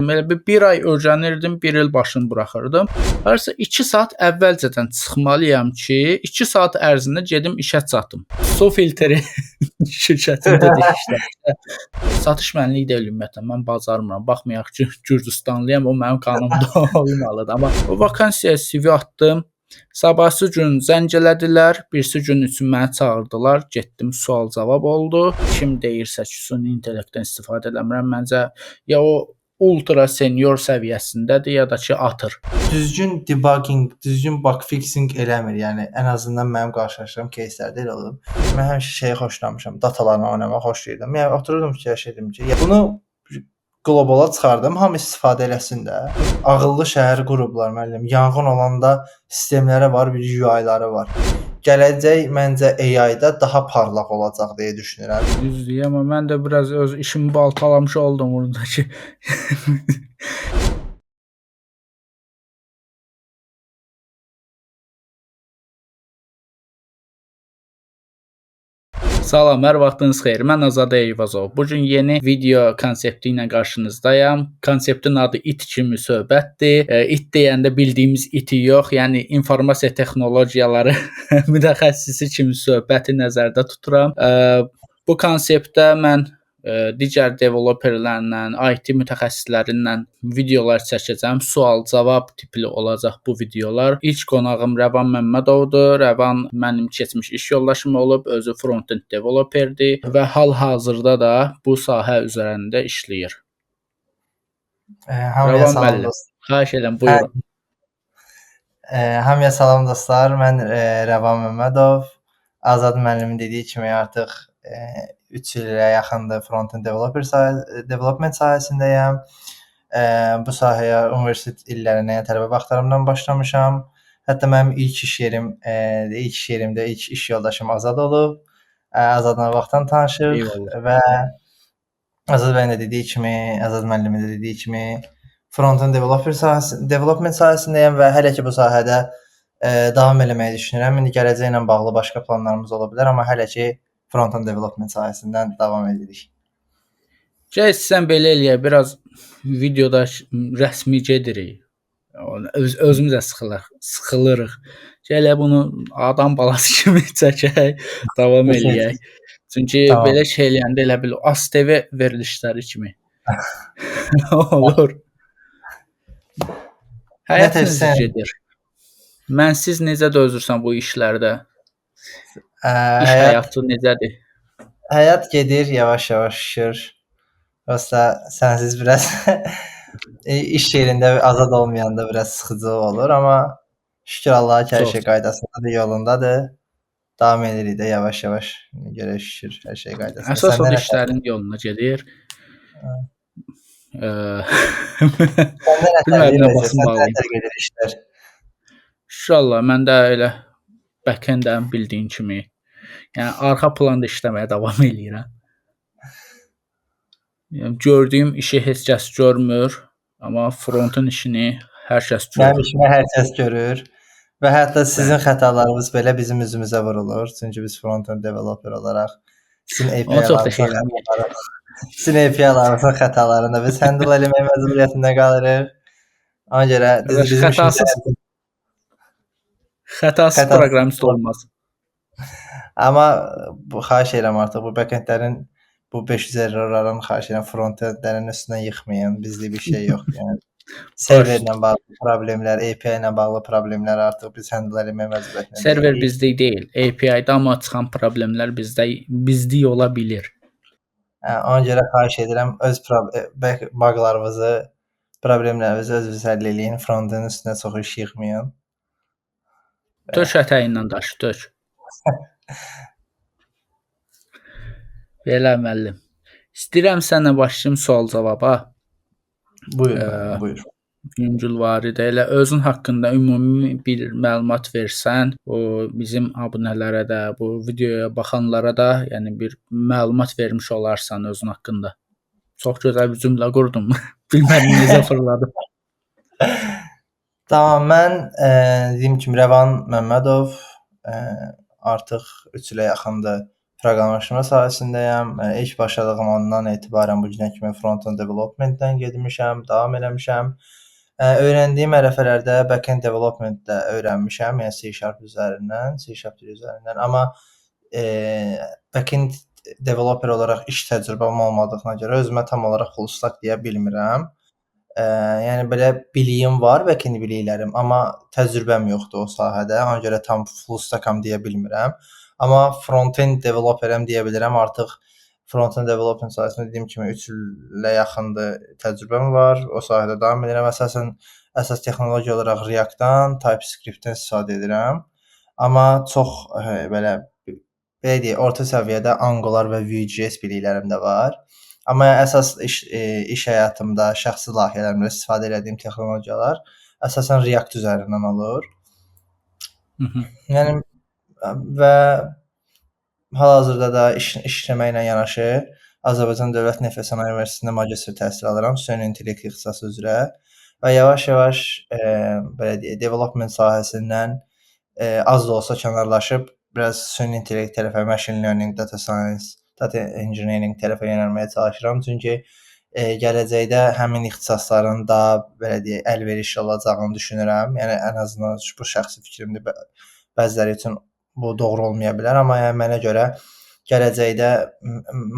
öyrənirdim. Elə bir ay öyrənirdim, bir il başını buraxırdım. Harasa 2 saat əvvəlcədən çıxmalıyam ki, 2 saat ərzində gedim işə çatım. Su filtri şirkətində də işləmişəm. Satış mənlik deyil ümumiyyətlə. Mən bacarmıram. Baxmayaraq ki, Gürcüstanlıyam, o mənim qanımda olmalıdır. Amma o vakansiyaya CV atdım. Sabahsı gün zəng elədilər, birisi gün üçün məni çağırdılar, getdim, sual-cavab oldu. Kim deyirsə ki, süni intellektdən istifadə eləmirəm, məncə ya o ultra senior səviyyəsindədir, ya da ki, atır. Düzgün debugging, düzgün bug fixing eləmir. Yəni ən azından mənim qarşılaşdığım кейslərdə elə olub. Mən həmişə şeyi xoşlamışam, datalarla oynamağı xoşlayırdım. Yəni otururdum fikirləşirdim ki, bunu qlobala çıxardım, hamı istifadə eləsin də. Ağıllı şəhər qurublar müəllim. Yanğın olanda sistemlərə var, bir UI-ları var. Gələcək məncə AI-da daha parlaq olacaq deyə düşünürəm. Düzdür, amma mən də biraz öz işimi baltalamış oldum buradakı. Salam, hər vaxtınız xeyir. Mən Azadə Eyvazov. Bu gün yeni video konsepti ilə qarşınızdayam. Konseptin adı it kimi söhbətdir. İt deyəndə bildiyimiz iti yox, yəni informasiya texnologiyaları mütəxəssisi kimi söhbəti nəzərdə tuturam. Bu konseptdə mən digər developerlərlə, IT mütəxəssisləri ilə videolar çəkəcəm. Sual-cavab tipli olacaq bu videolar. İlk qonağım Rəvan Məmmədovdur. Rəvan mənim keçmiş iş yoldaşım olub, özü front-end developerdir və hal-hazırda da bu sahə üzərində işləyir. Hamıya Rəvan salam müəllim, dostlar. xahiş edirəm, buyurun. Hamıya salam dostlar. Mən Rəvan Məmmədov. Azad müəllimin dediyi kimi artıq 3 ilə yaxındır front-end developer development sahəsindəyəm. Bu sahəyə universitet illərinə, yəni tələbə vaxtlarımdan başlamışam. Hətta mənim ilk iş yerim, ilk iş yerimdə ilk iş yoldaşım Azad olub. Azadla vaxtdan tanışıq Eyvallah. Və Azad bəyin də dediyi kimi, Azad müəllimin də dediyi kimi front-end developer sahəsi, development sahəsindəyəm və hələ ki bu sahədə davam eləməyi düşünürəm. İndi gələcəklə bağlı başqa planlarımız ola bilər, amma hələ ki front-end development sahəsindən davam edirik. Gəl sən belə eləyək, biraz videoda rəsmi gedirik. Özümüz də sıxılırıq. Gəl elə bunu adam balası kimi çəkək, davam eləyək. Çünki Tamam. belə şey eləyəndə elə bil ASTV verilişləri kimi olur. Həyat Nə necə tək gedir? Mənsiz necə dözürsən bu işlərdə? İş həyatı necədir? Həyat gedir, yavaş-yavaş şükür. Prosta sənsiz biraz iş yerində azad olmayanda biraz sıxıcı olur, amma şükür Allaha ki, hər Çox. şey qaydasındadır, yolundadır. Davam edirik də yavaş-yavaş. Görə şükür hər şey qaydasında. Əsas Səndə odur nə işlərin yoluna gedir. Səndə nə Bilmədim tər nə gedir, basım səndə nə bağlayım. tər gedir işlər? İnşallah mən də elə backend-əm bildiyin kimi. Yəni arxa planda işləməyə davam eləyirəm. Yəni gördüyüm işi heç kəs görmür, amma frontun işini hər kəs Mənim görür. işimi hər kəs görür və hətta sizin xətalarınız belə bizim üzümüzə vurulur. Çünki biz front-end developer olaraq sizin Ona çox API-larınızın təşəkkür xətalarını, sizin API-larınızın xətalarını da biz handle eləmək məcburiyyətində qalırıq. Ona görə Qardaş, bizim işimiz xətasız Xətasız proqramist olmaz. Amma bu xahiş edirəm artıq bu backendlərin bu 500 errorların xahiş edirəm frontendlərin üstünə yıxmayın. Bizlik bir şey yoxdur. Yəni serverlə bağlı problemlər, API ilə bağlı problemlər artıq biz handle eləmək məcburiyyətində Server deyilik. bizlik deyil. API-də amma çıxan problemlər bizlik ola bilir. Ona görə xahiş edirəm öz buglarınızı, problemlərinizi özünüz həll eləyin. Frontendin üstünə çox iş yığmayın. Tök ətəyindən daşı, tök. Belə müəllim. İstəyirəm səninlə başlayım sual-cavaba. Buyur, buyur. Yüngülvari də elə özün haqqında ümumi bir məlumat versən, o bizim abunələrə də, bu videoya baxanlara da, yəni bir məlumat vermiş olarsan özün haqqında. Çox gözəl bir cümlə qurdum. Bilmədim necə fırladım. Tamam, mən dediyim kimi Rəvan Məmmədov, artıq 3 ilə yaxındır Proqramlaşdırma sahəsindəyəm. İlk başladığım andan etibarən bu günə kimi front-end development-dən getmişəm, davam eləmişəm. Öyrəndiyim ərəfələrdə back-end development də öyrənmişəm, yəni C# üzərindən, C# dili üzərindən. Amma back-end developer olaraq iş təcrübəm olmadığına görə özümə tam olaraq full stack deyə bilmirəm. Yəni belə biliyim var, back-end biliklərim, amma təcrübəm yoxdur o sahədə. Ona görə tam full stack-am deyə bilmirəm. Amma front-end developer-əm deyə bilərəm. Artıq front-end development sahəsində dediyim kimi 3 ilə yaxındır təcrübəm var. O sahədə davam edirəm. Əsasən əsas texnologiya olaraq React-dan, TypeScript-dən istifadə edirəm. Amma çox belə belə deyək, orta səviyyədə Angular və Vue.js biliklərim də var. Amma əsas iş həyatımda, şəxsi layihələrimdə istifadə elədiyim texnologiyalar əsasən React üzərindən olur. Yəni və hal-hazırda da işləməklə yanaşı Azərbaycan Dövlət Neft və Sənaye Universitetində magistr təhsil alıram, süni intellekt ixtisası üzrə və yavaş-yavaş belə deyək, development sahəsindən az da olsa kənarlaşıb biraz süni intellekt tərəfə, machine learning, data science, data engineering tərəfə yönəlməyə çalışıram. Çünki gələcəkdə həmin ixtisasların daha belə deyək, əlverişli olacağını düşünürəm. Yəni ən azından bu şəxsi fikrimdir. Bəziləri üçün bu doğru olmaya bilər, amma yəni mənə görə gələcəkdə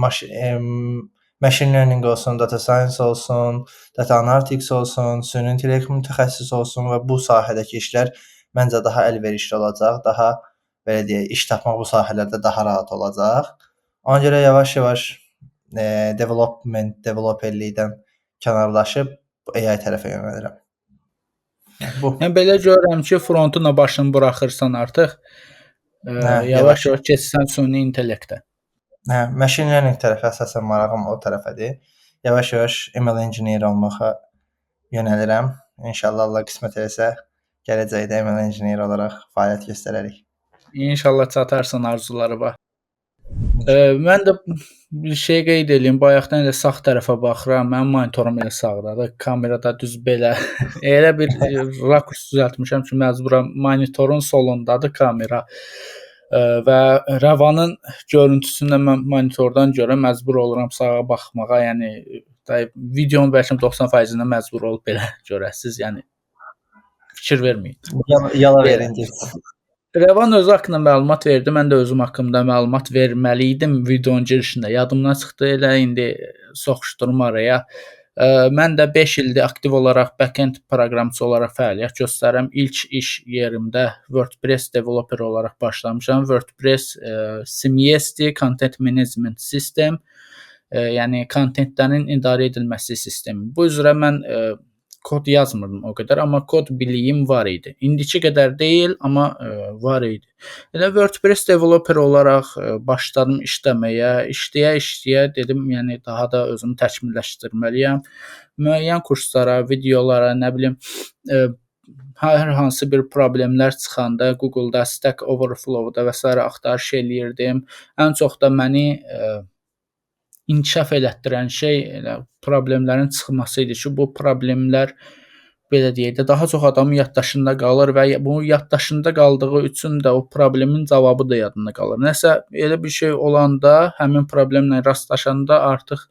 machine learning olsun, data science olsun, data analytics olsun, süni intellekt mütəxəssisi olsun və bu sahədəki işlər məncə daha əlverişli olacaq, daha belə deyək, iş tapmaq bu sahələrdə daha rahat olacaq. Ona görə yavaş-yavaş development, developerlikdən kənarlaşıb AI tərəfə yönəlirəm. Bu. Yəni belə görürəm ki, frontun başını buraxırsan artıq, yavaş-yavaş keçsən süni intellektə. Hə, machine learning tərəfə əsasən marağım o tərəfədir. Yavaş-yavaş ML engineer olmağa yönəlirəm. İnşallah Allah qismət eləsə, gələcəkdə ML engineer olaraq fəaliyyət göstərərik. İnşallah çatarsan arzularına. Mən də bir şey qeyd eləyim. Bayaqdan elə sağ tərəfə baxıram. Mənim monitorum elə sağdadır. Kamerada düz belə elə bir rakurs düzəltmişəm ki, məcburam monitorun solundadır kamera. Və Rəvanın görüntüsünü də mən monitordan görə məcbur oluram sağa baxmağa. Yəni videonun bəlkə 90%-ində məcbur olub belə görəsiz. Yəni fikir verməyin. Yala verin getsin. Rəvan özü haqqında məlumat verdi. Mən də özüm haqqımda məlumat verməli idim videonun girişində. Yadımdan çıxdı, elə indi soxuşdurum araya. Mən də 5 ildir aktiv olaraq backend proqramçı olaraq fəaliyyət göstərirəm. İlk iş yerimdə WordPress developer olaraq başlamışam. WordPress CMS-dir, Content Management System, yəni kontentlərin idarə edilməsi sistemi. Bu üzrə mən kod yazmırdım o qədər, amma kod biliyim var idi. İndiki qədər deyil, amma var idi. Elə WordPress developer olaraq başladım işləməyə. İşləyə-işləyə dedim, yəni daha da özümü təkmilləşdirməliyəm. Müəyyən kurslara, videolara, nə bilim, hər hansı bir problemlər çıxanda Google-da, Stack Overflow-da və sairə axtarış eləyirdim. Ən çox da məni inkişaf elətdirən şey elə problemlərin çıxması idi ki, bu problemlər belə deyək də daha çox adamın yaddaşında qalır və bu yaddaşında qaldığı üçün də o problemin cavabı da yadında qalır. Nəsə elə bir şey olanda, həmin problemlə rastlaşanda artıq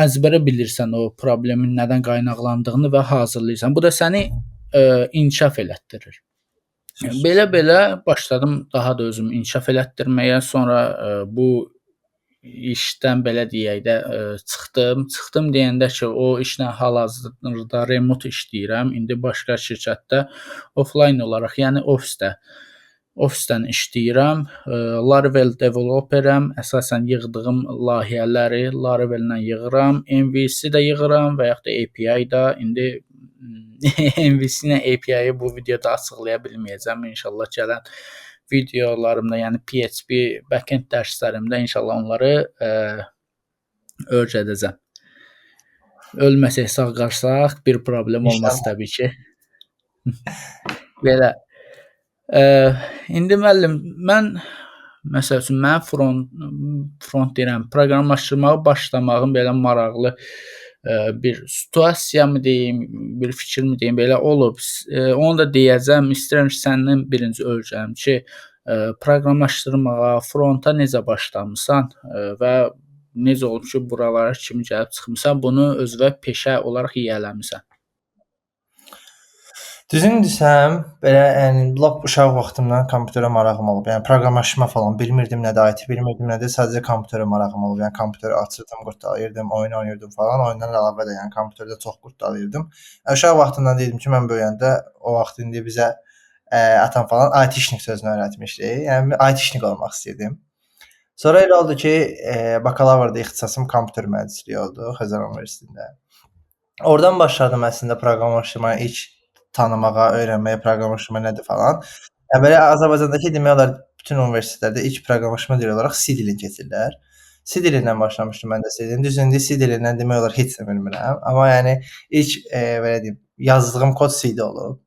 əzbərə bilirsən o problemin nədən qaynaqlandığını və hazırlayırsan. Bu da səni inkişaf elətdirir. Belə-belə başladım daha da özümü inkişaf elətdirməyə. Sonra bu işdən belə deyək də çıxdım. Çıxdım deyəndə ki, o işlə hal-hazırda remote işləyirəm. İndi başqa şirkətdə offline olaraq, yəni ofisdən işləyirəm. Laravel developerəm. Əsasən yığdığım layihələri Laravel-lə yığıram. MVC də yığıram və yaxud da API da. İndi MVC ilə API-yi bu videoda açıqlaya bilməyəcəm. İnşallah gələn videolarımda, yəni PHP backend dərslərimdə inşallah onları öyrədəcəm. Ölməsək, sağ qalsaq bir problem olmaz təbii ki. Belə. İndi müəllim, mən məsəl üçün mən front deyirəm, proqramlaşdırmağa başlamağım belə maraqlı bir situasiya mı deyim, bir fikir mi deyim, belə olub. Onu da deyəcəm. İstəyirəm ki, səndən birinci öyrənim ki, Proqramlaşdırmağa, fronta necə başlamısan və necə olub ki, buralara kimi gəlib çıxmısan, bunu özünə peşə olaraq yiyələnmisən? Düzünü desəm, belə yəni lap uşaq vaxtımdan kompüterə marağım olub. Yəni proqramlaşma falan bilmirdim nədir, IT bilmirdim nədir, sadəcə kompüterə marağım olub. Yəni kompüteri açırdım, qurddalayırdım, oyun oynayırdım falan. Oyundan əlavə də yəni kompüterdə çox qurddalayırdım. Uşaq vaxtımdan deyirdim ki, mən böyüyəndə o vaxt indi bizə atam falan IT-şnik sözünü öyrətmişdi. Yəni IT-şnik olmaq istəyirdim. Sonra elə oldu ki, bakalavrda ixtisasım kompüter mühəndisliyi oldu Xəzər Universitetində. Oradan başladım əslində proqramlaşdırmanı ilk tanımağa, öyrənməyə, proqramlaşdırma nədir falan. Yəni belə Azərbaycandakı demək olar bütün universitetlərdə ilk proqramlaşdırma dili olaraq C dilini keçirlər. C dilindən başlamışdım mən də C dilini. Düz indi C dilindən demək olar heç nə bilmirəm. Amma yəni ilk belə deyim, yazdığım kod C-də olub.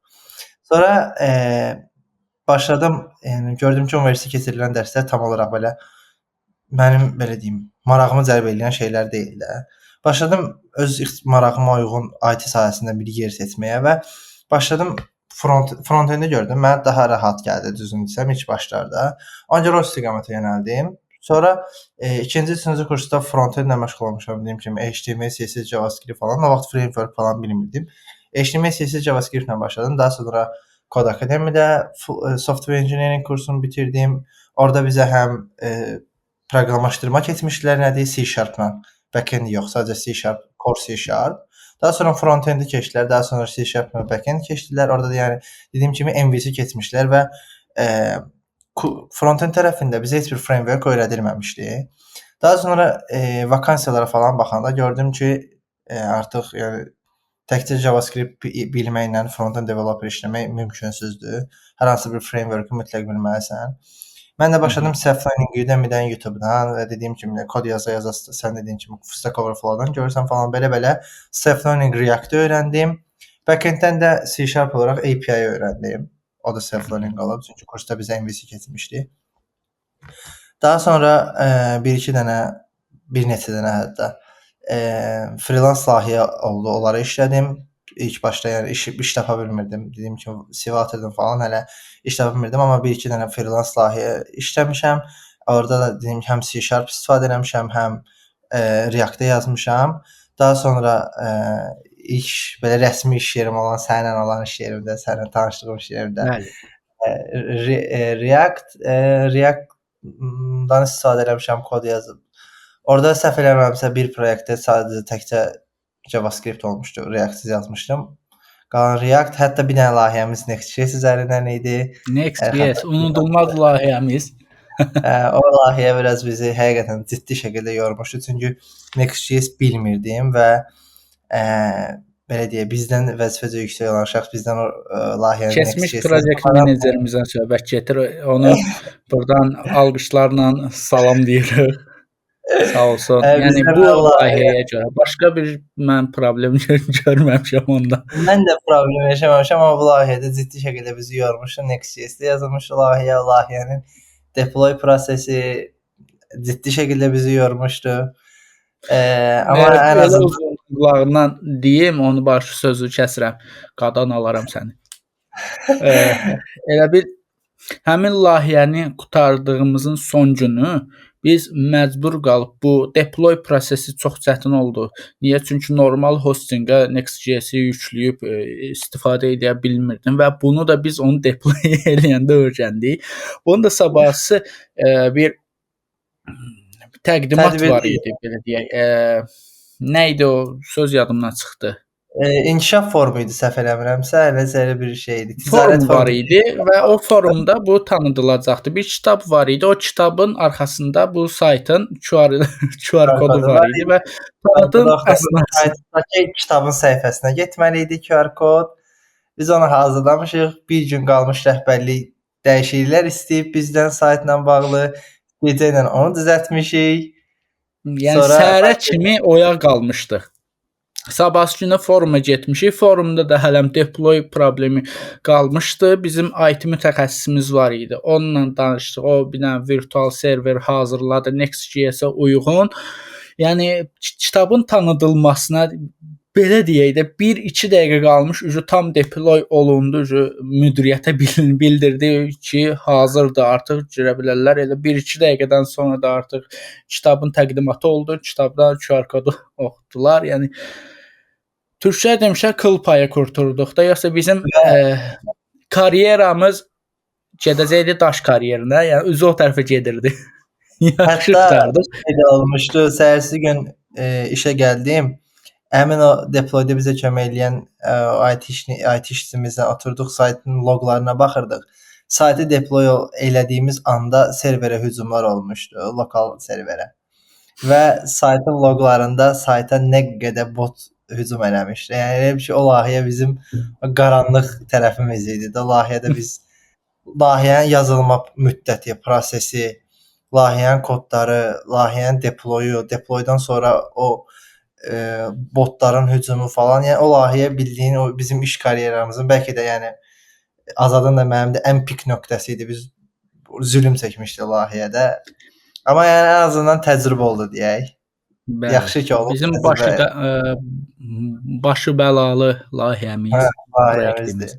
Sonra başladım, yəni gördüm ki, universitetdə keçirilən dərslər tam olaraq belə mənim belə deyim, marağımı cəlb edən şeylər deyil də. Başladım öz marağıma uyğun IT sahəsində bir yer seçməyə və başladım front-endi gördüm. Mənə daha rahat gəldi düzünü desəm ilk başlarda. Ona görə o istiqamətə yönəldim. Sonra ikinci, üçüncü kursda front-endlə məşğul olmuşam. Dediyim kimi HTML, CSS, JavaScript falan. O vaxt framework falan bilmirdim. HTML, CSS, JavaScript-lə başladım. Daha sonra Code Academy-də Software Engineering kursunu bitirdim. Orada bizə həm proqramlaşdırma keçmişdilər, nədir? C Sharp-la. Backend yox, sadəcə C Sharp, Core C Sharp. Daha sonra front-endi keçdilər, daha sonra C Sharp-la backend keçdilər. Orada da yəni dediyim kimi MVC keçmişdilər və front-end tərəfində bizə heç bir framework öyrədilməmişdi. Daha sonra vakansiyalara falan baxanda gördüm ki, artıq yəni təkcə JavaScript bilməklə front-end developer işləmək mümkünsüzdür. Hər hansı bir framework-ü mütləq bilməlisən. Mən də başladım self-learning Udemy-dən, YouTube-dan və dediyim kimi kod yaza-yaza sən dediyin kimi Stack Overflow-dan görürsən falan belə-belə self-learning React-ı öyrəndim. Backend-dən də C Sharp olaraq API öyrəndim. O da self-learning olub, çünki kursda bizə MVC keçmişdi. Daha sonra bir-iki dənə, bir neçə dənə hətta freelance layihə oldu, onları işlədim. İlk başda yəni iş tapa bilmirdim. Dediyim kimi CV atırdım falan, hələ iş tapa bilmirdim, amma bir-iki dənə freelance layihə işləmişəm. Orada da dediyim kimi həm C Sharp istifadə eləmişəm, həm React-da yazmışam. Daha sonra ilk belə rəsmi iş yerim olan, səninlə olan iş yerimdə, səninlə tanışdığım iş yerimdə Bəli. React-dan istifadə eləmişəm, kod yazıb. Orada səhv eləmirəmsə bir proyektdə sadəcə təkcə JavaScript olmuşdu, React-siz yazmışdım. Qalan React, hətta bir dənə layihəmiz Next.js üzərindən idi. Next.js unudulmaz layihəmiz. O layihə biraz bizi həqiqətən ciddi şəkildə yormuşdu. Çünki Next.js bilmirdim və belə deyək, bizdən vəzifəcə yüksək olan şəxs bizdən o layihəni Keçmiş project menecerimizdən söhbət getir. Onu buradan alqışlarla salam deyirik. Sağ olsun. Yəni bu layihəyə görə başqa bir mən problem görməmişəm onda. Mən də problem yaşamamışam, amma bu layihədə ciddi şəkildə bizi yormuşdu. Next.js-də yazılmışdı layihə, layihənin deploy prosesi ciddi şəkildə bizi yormuşdu. Amma ən azından qulağından deyim, onu başı sözü kəsirəm. Qadan alaram səni. Elə bil həmin layihəni qurtardığımızın son günü biz məcbur qalıb bu deploy prosesi çox çətin oldu. Niyə? Çünki normal hostinqə Next.js-i yükləyib istifadə edə bilmirdim və bunu da biz onu deploy eləyəndə öyrəndik. Bunun da sabahısı bir təqdimat var idi, belə deyək. Nə idi o? Söz yadımdan çıxdı. İnkişaf forumu idi, səhv eləmirəmsə, elə bir şey idi. Ticarət forum var idi və o forumda bu tanıdılacaqdı. Bir kitab var idi. O kitabın arxasında bu saytın QR kodu var idi və tanıdığım əsnasında kitabın səhifəsinə getməli idi QR kod. Biz onu hazırlamışıq. Bir gün qalmış rəhbərlik dəyişikliklər istəyib bizdən saytla bağlı. Gecə ilə onu düzəltmişik. Yəni sonra səhərə kimi oyaq qalmışdıq. Sabahsı günə foruma getmişik. Forumda da hələm deploy problemi qalmışdı. Bizim IT mütəxəssisimiz var idi. Onunla danışdıq. O bir dənə virtual server hazırladı Next.js-ə uyğun. Yəni kitabın tanıdılmasına Belə deyək də 1-2 dəqiqə qalmış, ucu tam deploy olundu, ucu müdiriyyətə bildirdi ki, hazırdır, artıq girə bilərlər. Elə 1-2 dəqiqədən sonra da artıq kitabın təqdimatı oldu. Kitabda QR kodu oxutdular. Yəni türkcə demişlər, kıl payı qurtarduq da. Yoxsa bizim karyeramız gedəcəkdi daş karyerinə. Yəni üzü o tərəfə gedirdi. Yaxşı qurtardıq. Elə olmuşdu. Səhərsi gün işə gəldim. Həmin o deployda bizə kömək eləyən IT işçimizlə oturduq, saytın loqlarına baxırdıq. Saytı deploy elədiyimiz anda serverə hücumlar olmuşdu, lokal serverə. Və saytın loqlarında sayta nə qədər bot hücum eləmişdi. Yəni elə bir şey, o layihə bizim qaranlıq tərəfimiz idi də. Layihədə biz layihənin yazılma müddəti, prosesi, layihənin kodları, layihənin deployu, deploydan sonra o botların hücumu falan. Yəni o layihə bildiyin o bizim iş karyeramızın bəlkə də yəni Azadın da mənim də ən pik nöqtəsi idi. Biz zülm çəkmişdik layihədə. Amma yəni ən azından təcrübə oldu deyək. Bəli. Yaxşı ki olub. Bizim başı bəlalı layihəmiz, layihəmizdir.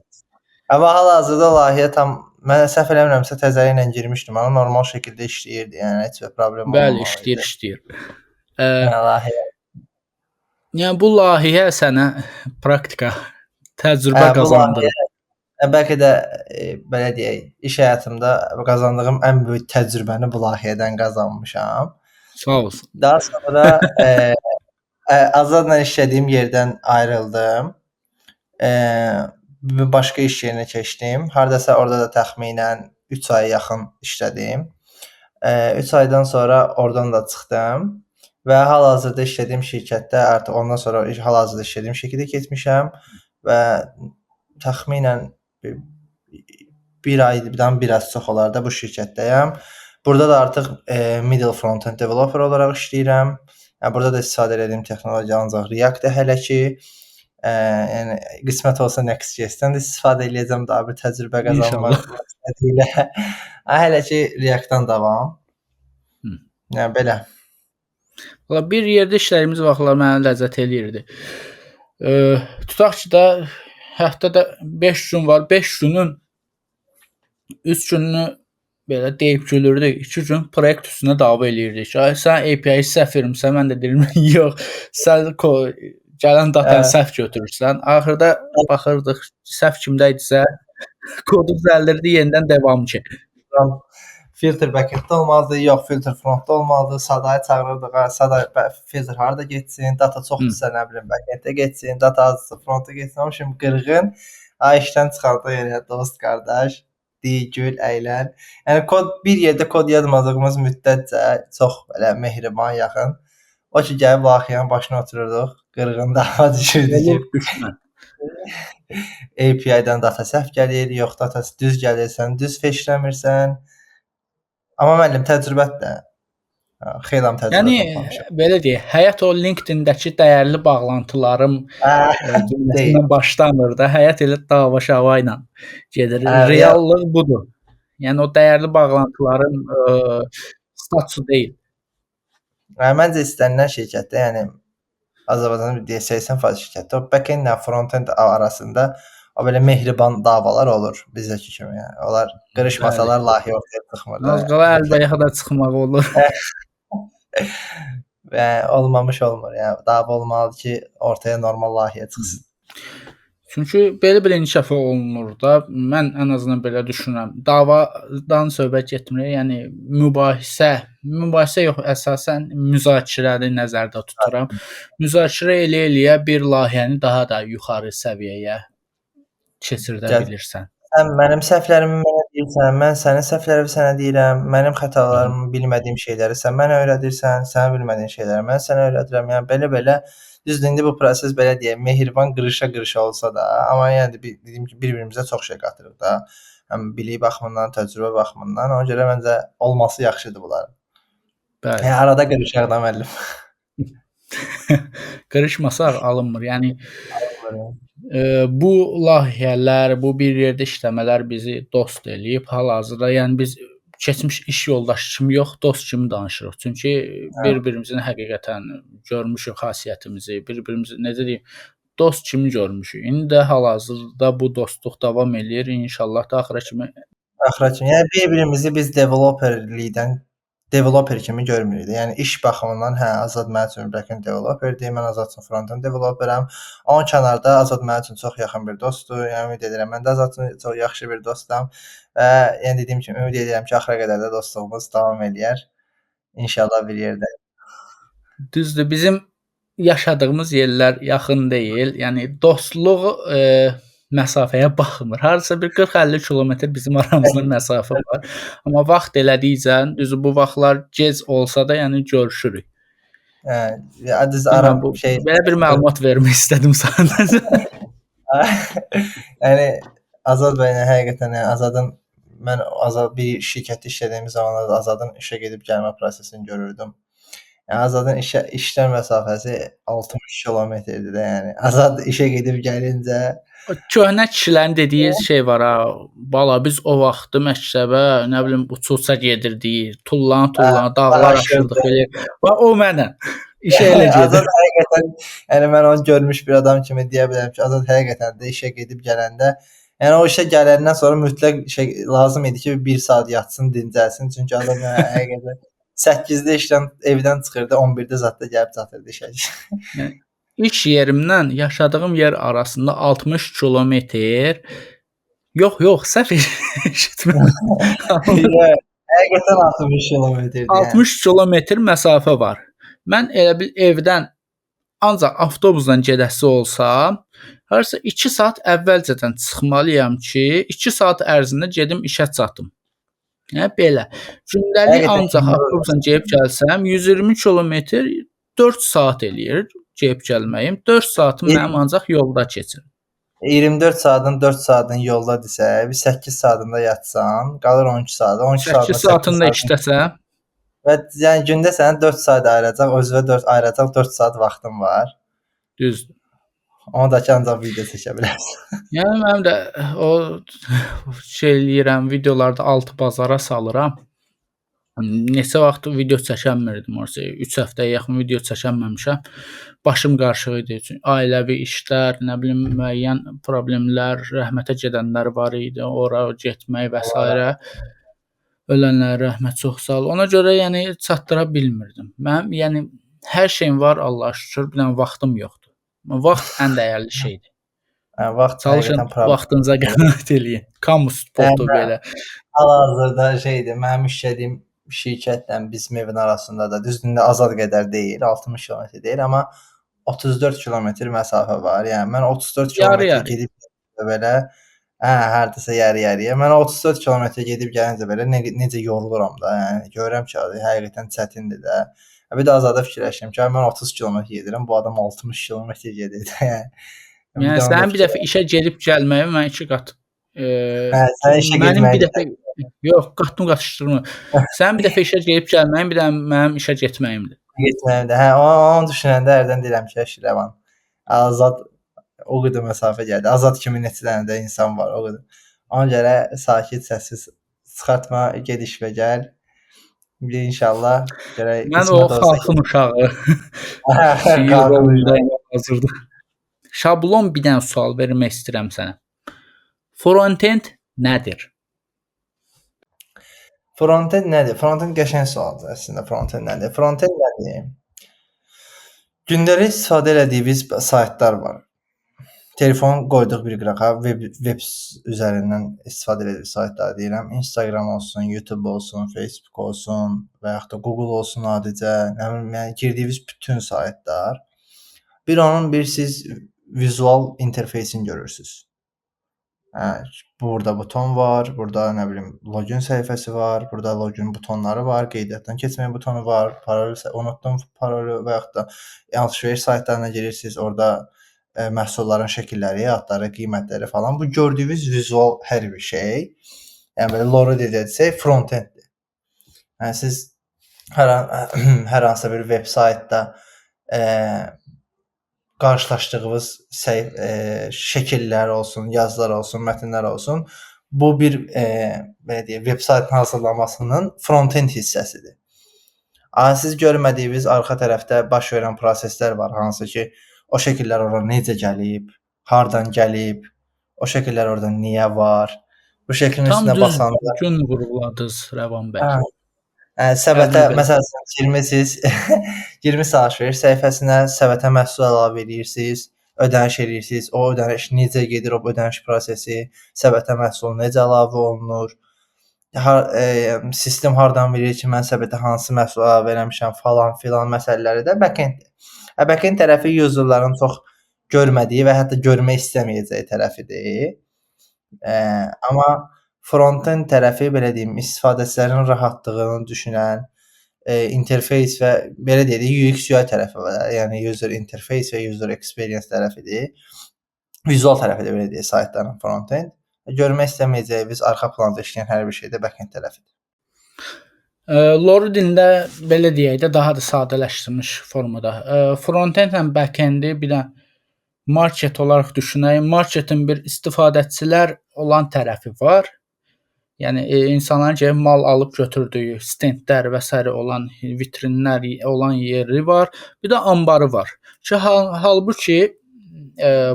Amma hal-hazırda layihə tam mən səhv eləmirəmsə təzəli ilə girmişdim, amma normal şəkildə işləyirdi. Yəni heç bir problem olmadı. Bəli, işləyir. Layihə. Yəni bu layihə sənə praktika, təcrübə qazandırır. Bəlkə də belə deyək, iş həyatımda qazandığım ən böyük təcrübəni bu layihədən qazanmışam. Sağ olsun. Daha sonra Azadla işlədiyim yerdən ayrıldım. Başqa iş yerinə keçdim. Hardasa orada da təxminən 3 ay yaxın işlədim. 3 aydan sonra oradan da çıxdım. Və hal-hazırda işlədiyim şirkətdə artıq ondan sonra hal-hazırda işlədiyim şirkətə keçmişəm və təxminən bir aydan biraz çox olar da bu şirkətdəyəm. Burada da artıq middle front-end developer olaraq işləyirəm. Yəni burada da istifadə etdiyim texnologiya ancaq React-dir hələ ki. Yəni qismət olsa Next.js-dən də istifadə eləyəcəm daha bir təcrübə qazanmaq məqsədilə. Hələ ki React-dan davam. Yəni belə. Valla bir yerdə işlədiyimiz vaxtlar mənə ləzzət eləyirdi. Tutaq ki də həftədə 5 gün var. 5 günün 3 gününü belə deyib gülürdük. 2 gün proyekt üstünə dava eləyirdik. Ay, sən API-yi səhv vermisən, mən də deyirəm yox, sən gələn datanı səhv götürürsən. Axırda baxırdıq, səhv kimdə idisə kodu düzəldirdi, yenidən davam ki. Filter backend-də olmalıdır, yox filter front-da olmalıdır. Sadayı çağırırdıq, sada filter harda getsin, data çoxdursa nə bilim backend-də getsin, data azdırsa front-da getsin. Amma şimdi qırğın, ay işdən çıxardı elə dost qardaş, deyi gül, əylən. Yəni kod bir yerdə kod yazmadığımız müddətcə çox belə mehriban, yaxın. O ki gəlib layihənin başına otururduq, qırğın dava düşürdük. API-dən data səhv gəlir, yox datası düz gəlir, sən düz fetchləmirsən. Amma müəllim təcrübədir də. Xeyli təcrübə yəni, belə deyək, həyat o LinkedIn-dəki dəyərli bağlantılarım cümləsindən başlamır da. Həyat elə dava-şava ilə gedir. Reallıq budur. Yəni o dəyərli bağlantıların statusu deyil. Məncə istənilən şirkətdə, yəni Azərbaycanda bir deyək 80% şirkətdə o backend ilə frontend arasında o belə mehriban davalar olur bizdəki kimi. Yəni onlar qırışmasalar layihə ortaya çıxmır. Az qala əlbəyaxa da çıxmaq olur. Və olmamış olmur. Yəni dava olmalıdır ki, ortaya normal layihə çıxsın. Çünki belə-belə inkişaf olunur da. Mən ən azından belə düşünürəm. Davadan söhbət getmir. Yəni mübahisə yox, əsasən müzakirəni nəzərdə tuturam. Müzakirə eləyə-eləyə bir layihəni daha da yuxarı səviyyəyə keçirdə bilirsən. Sən mənim səhvlərimi mənə deyirsən, mən sənin səhvlərimi sənə deyirəm, mənim xətalarımı bilmədiyim şeyləri sən mənə öyrədirsən, sənin bilmədiyin şeyləri mən sənə öyrədirəm. Yəni belə-belə düzdür, indi bu proses belə deyək, mehriban qırışa-qırışa olsa da, amma yəni dediyim kimi bir-birimizə çox şey qatırıq da. Həm bilik baxımından, təcrübə baxımından. Ona görə məncə olması yaxşıdır bunların. Bəli. Yəni arada qırışaq da müəllim. Qırışmasaq alınmır. Yəni bu layihələr, bu bir yerdə işləmələr bizi dost eləyib hal-hazırda. Yəni biz keçmiş iş yoldaşı kimi yox, dost kimi danışırıq. Çünki bir-birimizin həqiqətən görmüşük xasiyyətimizi, bir-birimizi necə deyim, dost kimi görmüşük. İndi də hal-hazırda bu dostluq davam eləyir. İnşallah da axıra kimi. Axıra kimi. Yəni bir-birimizi biz developerlikdən developer kimi görmürük də. Yəni iş baxımından hə, Azad mənim üçün backend developerdir, mən Azad üçün frontend developerəm. Onun kənarda Azad mənim üçün çox yaxın bir dostdur. Yəni ümid edirəm mən də Azad üçün çox yaxşı bir dostam və yəni dediyim kimi ümid edirəm ki, axıra qədər də dostluğumuz davam eləyər. İnşallah bir yerdə. Düzdür, bizim yaşadığımız yerlər yaxın deyil. Yəni dostluq məsafəyə baxmır. Hardasa bir 40-50 kilometr bizim aramızda məsafə var. Amma vaxt elədikcə, düzü bu vaxtlar gec olsa da, yəni görüşürük. Hə, düz aram bu şey belə bir məlumat vermək istədim sadəcə. Yəni Azad bəylə həqiqətən, yəni Azadın mən Azad bir şirkətdə işlədiyim zamanlarda Azadın işə gedib gəlmə prosesini görürdüm. Yəni Azadın işdən məsafəsi 60 kilometrdir də, yəni. Azad işə gedib gəlincə köhnə kişilərin dediyi şey var ha. Bala biz o vaxtı məktəbə, nə bilim, uçursa gedirdik, tullana-tullana dağlar aşırdıq belə. Və o mənəm. İşə elə gedir. Azad həqiqətən, yəni mən onu görmüş bir adam kimi deyə bilərəm ki, Azad həqiqətən də işə gedib gələndə, yəni o işə gələndən sonra mütləq şey lazım idi ki, 1 saat yatsın, dincəlsin. Çünki adam yəni, həqiqətən 8-də işdən evdən çıxırdı, 11-də zətdə gəlib çatırdı işə. Yəni iş yerimdən yaşadığım yer arasında 60 kilometr. Yox, yox, səhv eşitmədim. Həqiqətən 60 kilometrdir. 60 kilometr məsafə var. Mən elə bil evdən ancaq avtobusla gedəsi olsam, harasa 2 saat əvvəlcədən çıxmalıyam ki, 2 saat ərzində gedim işə çatım. Yəni belə. Gündəlik ancaq avtobusla gedib gəlsəm 120 kilometr 4 saat eləyir gedib gəlməyim. 4 saatım mənim ancaq yolda keçir. 24 saatın 4 saatın yolda desə, bir 8 saatında yatsan, qalır 12 saat. 12 8 saatında işləsən və yəni gündə sənə 4 saat ayıracaq, özünə 4 ayıracaq 4 saat vaxtın var. Düzdür. Onu da ki ancaq video çəkə bilərsən. Yəni mənim də o şey eləyirəm, videolarda altı bazara salıram. Neçə vaxt video çəkəmirdim, orası 3 həftəyə yaxın video çəkəməmişəm. Başım qarışıq idi. Çünki ailəvi işlər, nə bilim müəyyən problemlər, rəhmətə gedənlər var idi, ora getmək və s. Ölənlərə rəhmət çox sağ ol. Ona görə yəni çatdıra bilmirdim. Mənim yəni hər şeyim var, Allaha şükür, bir dənə vaxtım yoxdur. Vaxt ən dəyərli şeydir. Hə, vaxt çalışın, vaxtınıza qənaət eləyin. Kamu spotu belə. Hal-hazırda şeydir, mənim işlədiyim şirkətlə bizim evin arasında da düzdür, indi Azad qədər deyil, 60 kilometr deyil, amma 34 kilometr məsafə var. Yəni mən 34 kilometr gedib belə, hə, hardasa yarı-yarıya. Mən 34 kilometr gedib gəlincə belə necə yoruluram da. Yəni görürəm ki, həqiqətən çətindir də. Bir də Azada fikirləşirəm ki, mən 30 kilometr gedirəm, bu adam 60 kilometr gedir də. Yəni sənin bir dəfə işə gedib gəlməyi mən 2 qat hə, sən işə mənim bir getməyi dəfə yox, qatını qatışdırma. Sənin bir dəfə işə gedib gəlməyin, bir də mənim işə getməyimdir. Getməyimdir. Hə, onu düşünəndə hərdən deyirəm ki, Rəvan, Azad o qədər məsafə gəldi. Azad kimi neçə dənə də insan var, o qədər. Ona görə sakit, səssiz çıxartma, gediş və gəl. Bir inşallah görək. Mən o xalqın uşağı. Hazırdır. Şablon bir dənə sual vermək istəyirəm sənə. Frontend nədir? Frontend nədir? Frontend qəşəng sualdır əslində. Frontend nədir? Frontend nədir? Gündəlik istifadə elədiyimiz saytlar var. Telefon qoyduq bir qırağa, web üzərindən istifadə elədiyimiz saytlar deyirəm. Instagram olsun, YouTube olsun, Facebook olsun və yaxud da Google olsun adicə, nə bilim, yəni girdiyimiz bütün saytlar. Bir onun bir siz vizual interfeysini görürsüz. Hə, burada buton var, burada nə bilim login səhifəsi var, burada login butonları var, qeydiyyatdan keçmək butonu var, parol unutdum parolu və yaxud da alış-veriş saytlarına girirsiniz, orada məhsulların şəkilləri, adları, qiymətləri falan. Bu gördüyünüz vizual hər bir şey, yəni belə lore desə frontenddir. Yəni siz hər hansısa bir veb saytda qarşılaşdığınız şəkillər olsun, yazılar olsun, mətnlər olsun, bu bir belə deyək, veb saytın hazırlanmasının frontend hissəsidir. Siz görmədiyiniz arxa tərəfdə baş verən proseslər var, hansı ki, O şəkillər ora necə gəlib, hardan gəlib, o şəkillər orada niyə var? Bu şəklin Tam üstünə düz basanda gün vurğuladınız Rəvan bəy. Hə, səbətə Təbrik edirəm. məsəl üçün girmisiniz, girmisiniz alış-veriş səhifəsinə, səbətə məhsul əlavə eləyirsiniz, ödəniş eləyirsiniz. O ödəniş necə gedir, o ödəniş prosesi, səbətə məhsul necə əlavə olunur? Sistem hardan bilir ki, mən səbətə hansı məhsul əlavə eləmişəm falan filan məsələləri də backend. Backend tərəfi userların çox görmədiyi və hətta görmək istəməyəcəyi tərəfidir. Amma frontend tərəfi belə deyim, istifadəçilərin rahatlığını düşünən, interface və belə deyək də UX UI tərəfi var. Yəni user interface və user experience tərəfidir. Vizual tərəfidir belə deyək saytların frontend. Görmək istəməyəcəyiniz arxa planda işləyən hər bir şey də backend tərəfidir. Lori dilində belə deyək də daha da sadələşdirilmiş formada. Frontend ilə backend-i bir də market olaraq düşünək. Marketin bir istifadəçilər olan tərəfi var. Yəni insanların gəlib mal alıb götürdüyü stendlər və sairə olan vitrinlər olan yeri var. Bir də anbarı var. Ki halbuki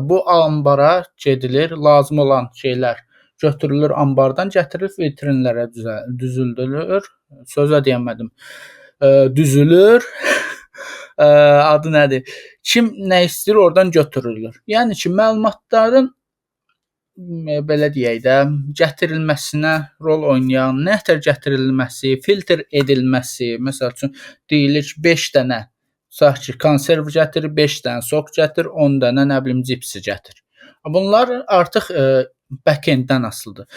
bu anbara gedilir, lazım olan şeylər götürülür anbardan, gətirilib vitrinlərə düzüldülür. Sözə deyəmədim. Düzülür. Adı nədir? Kim nə istəyir oradan götürülür. Yəni ki, məlumatların belə deyək də, gətirilməsinə rol oynayan, nətər gətirilməsi, filtr edilməsi, məsəl üçün deyilir ki, 5 dənə tutaq ki, konserv gətir, 5 dənə sok gətir, 10 dənə nə bilim cipsi gətir. Bunlar artıq backend-dən asılıdır.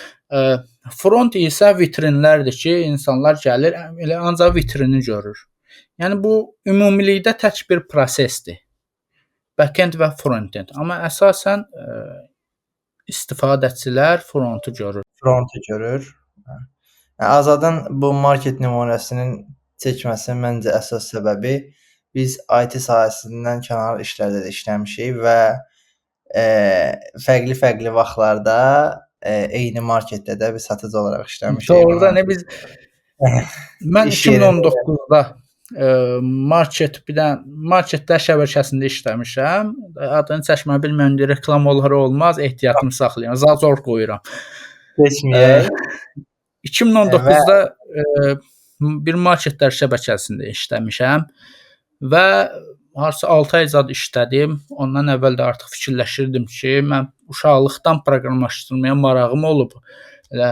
Front isə vitrinlərdir ki, insanlar gəlir, elə ancaq vitrini görür. Yəni bu ümumilikdə tək bir prosesdir. Backend və frontend. Amma əsasən istifadəçilər frontu görür. Frontu görür. Yəni Azadın bu market nümunəsinin çəkməsinin məncə əsas səbəbi biz IT sahəsindən kənar işlərdə də işləmişik və fərqli-fərqli vaxtlarda eyni marketdə də biz satıcı olaraq işləmişik. Doğrudan biz mən İş yerində 2019-da market bir də marketlər şəbəkəsində işləmişəm. Adını çəkməyi bilmirəm, indi reklam olar olmaz, ehtiyatımı saxlayıram. Zazor qoyuram. Seçməyək. 2019-da bir marketlər şəbəkəsində işləmişəm və harasa 6 ay zad işlədim. Ondan əvvəl də artıq fikirləşirdim ki, mən uşaqlıqdan proqramlaşdırmaya marağım olub. Elə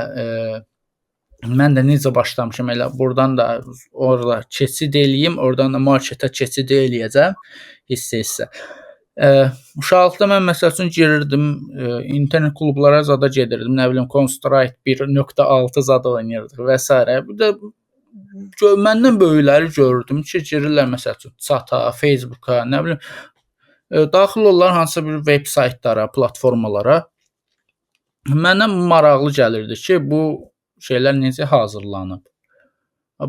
mən də necə başlamışam, elə burdan da orada keçid eləyim, oradan da marketə keçid eləyəcəm hissə-hissə. Uşaqlıqda mən məsəl üçün girirdim, internet klublara zada gedirdim, nə bilim Counter-Strike 1.6 zada oynayırdıq və sairə. Bir də məndən böyükləri görürdüm ki, girirlər məsəl üçün chata, Facebooka, nə bilim daxil olurlar hansısa bir veb saytlara, platformalara. Mənə maraqlı gəlirdi ki, bu şeylər necə hazırlanıb.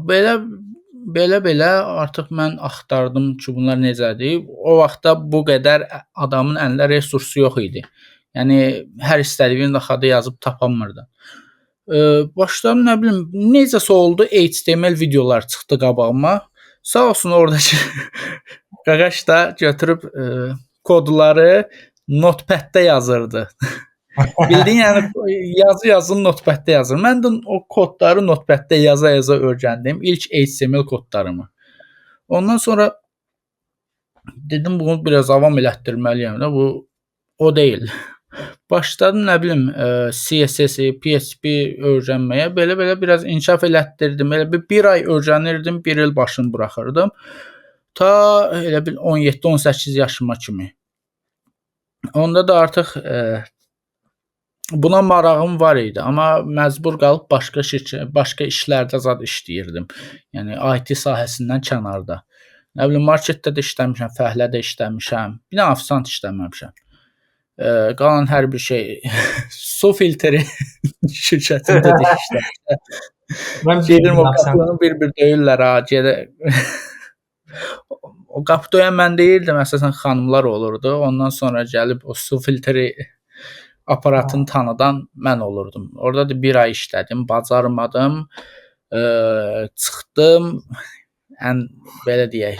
Belə artıq mən axtardım ki, bunlar necədir. O vaxtda bu qədər adamın əlində resursu yox idi. Yəni hər istədiyini daxada yazıb tapamırdı. Başladım, nə bilim, necəsə oldu, HTML videolar çıxdı qabağıma. Sağ olsun oradakı qaqaş da götürüb kodları Notepad-də yazırdı. Bildiyin, yəni yazı Notepad-də yazır. Mən də o kodları Notepad-də yaza-yaza öyrəndim. İlk HTML kodlarımı. Ondan sonra dedim bunu biraz avam elətdirməliyəm də, bu o deyil. Başladım, nə bilim, CSS-i, PHP öyrənməyə. Belə-belə biraz inkişaf elətdirdim. Elə bir ay öyrənirdim, bir il başını buraxırdım. Ta elə bil 17-18 yaşıma kimi. Onda da artıq buna marağım var idi, amma məcbur qalıb başqa şirkət, başqa işlərdə zad işləyirdim. Yəni IT sahəsindən kənarda. Nə bilim, marketdə də işləmişəm, fəhlədə işləmişəm. Bir də ofisant işləməmişəm. Qalan hər bir şey su filtri şirkətində də işləmişəm. Mən gedirəm o qapını bir-bir döyürlər ha, gedə. O qapı döyən mən deyildim, əsasən xanımlar olurdu. Ondan sonra gəlib o su filtri aparatını tanıdan mən olurdum. Orada da bir ay işlədim, bacarmadım. Çıxdım. Ən belə deyək,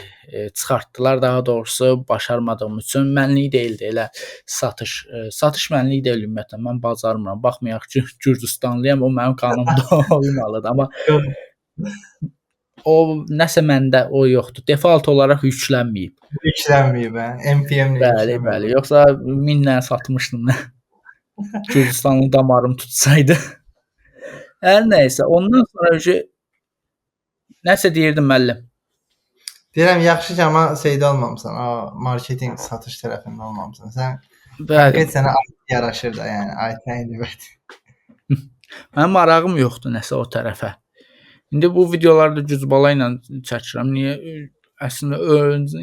çıxartdılar daha doğrusu başarmadığım üçün mənlik deyildi elə satış. Satış mənlik deyil ümumiyyətlə. Mən bacarmıram. Baxmayaraq ki, Gürcüstanlıyam, o mənim qanımda olmalıdır, amma o nəsə məndə o yoxdur. Default olaraq yüklənməyib. Yüklənməyib, hə? NPM-lə Bəli, yüklənməyib. Bəli. Yoxsa 1000-lə satmışdım mən. Gürcüstanlı damarım tutsaydı. Hər nəysə, ondan sonra nəsə deyirdim müəllim. Deyirəm, yaxşı ki, amma şeydə olmamısan, o marketinq satış tərəfində olmamısan. Sən Bəli. Konkret sənə IT yaraşır da, yəni IT indi. Mənim marağım yoxdur nəsə o tərəfə. İndi bu videoları da gücbala ilə çəkirəm. Niyə? Əslində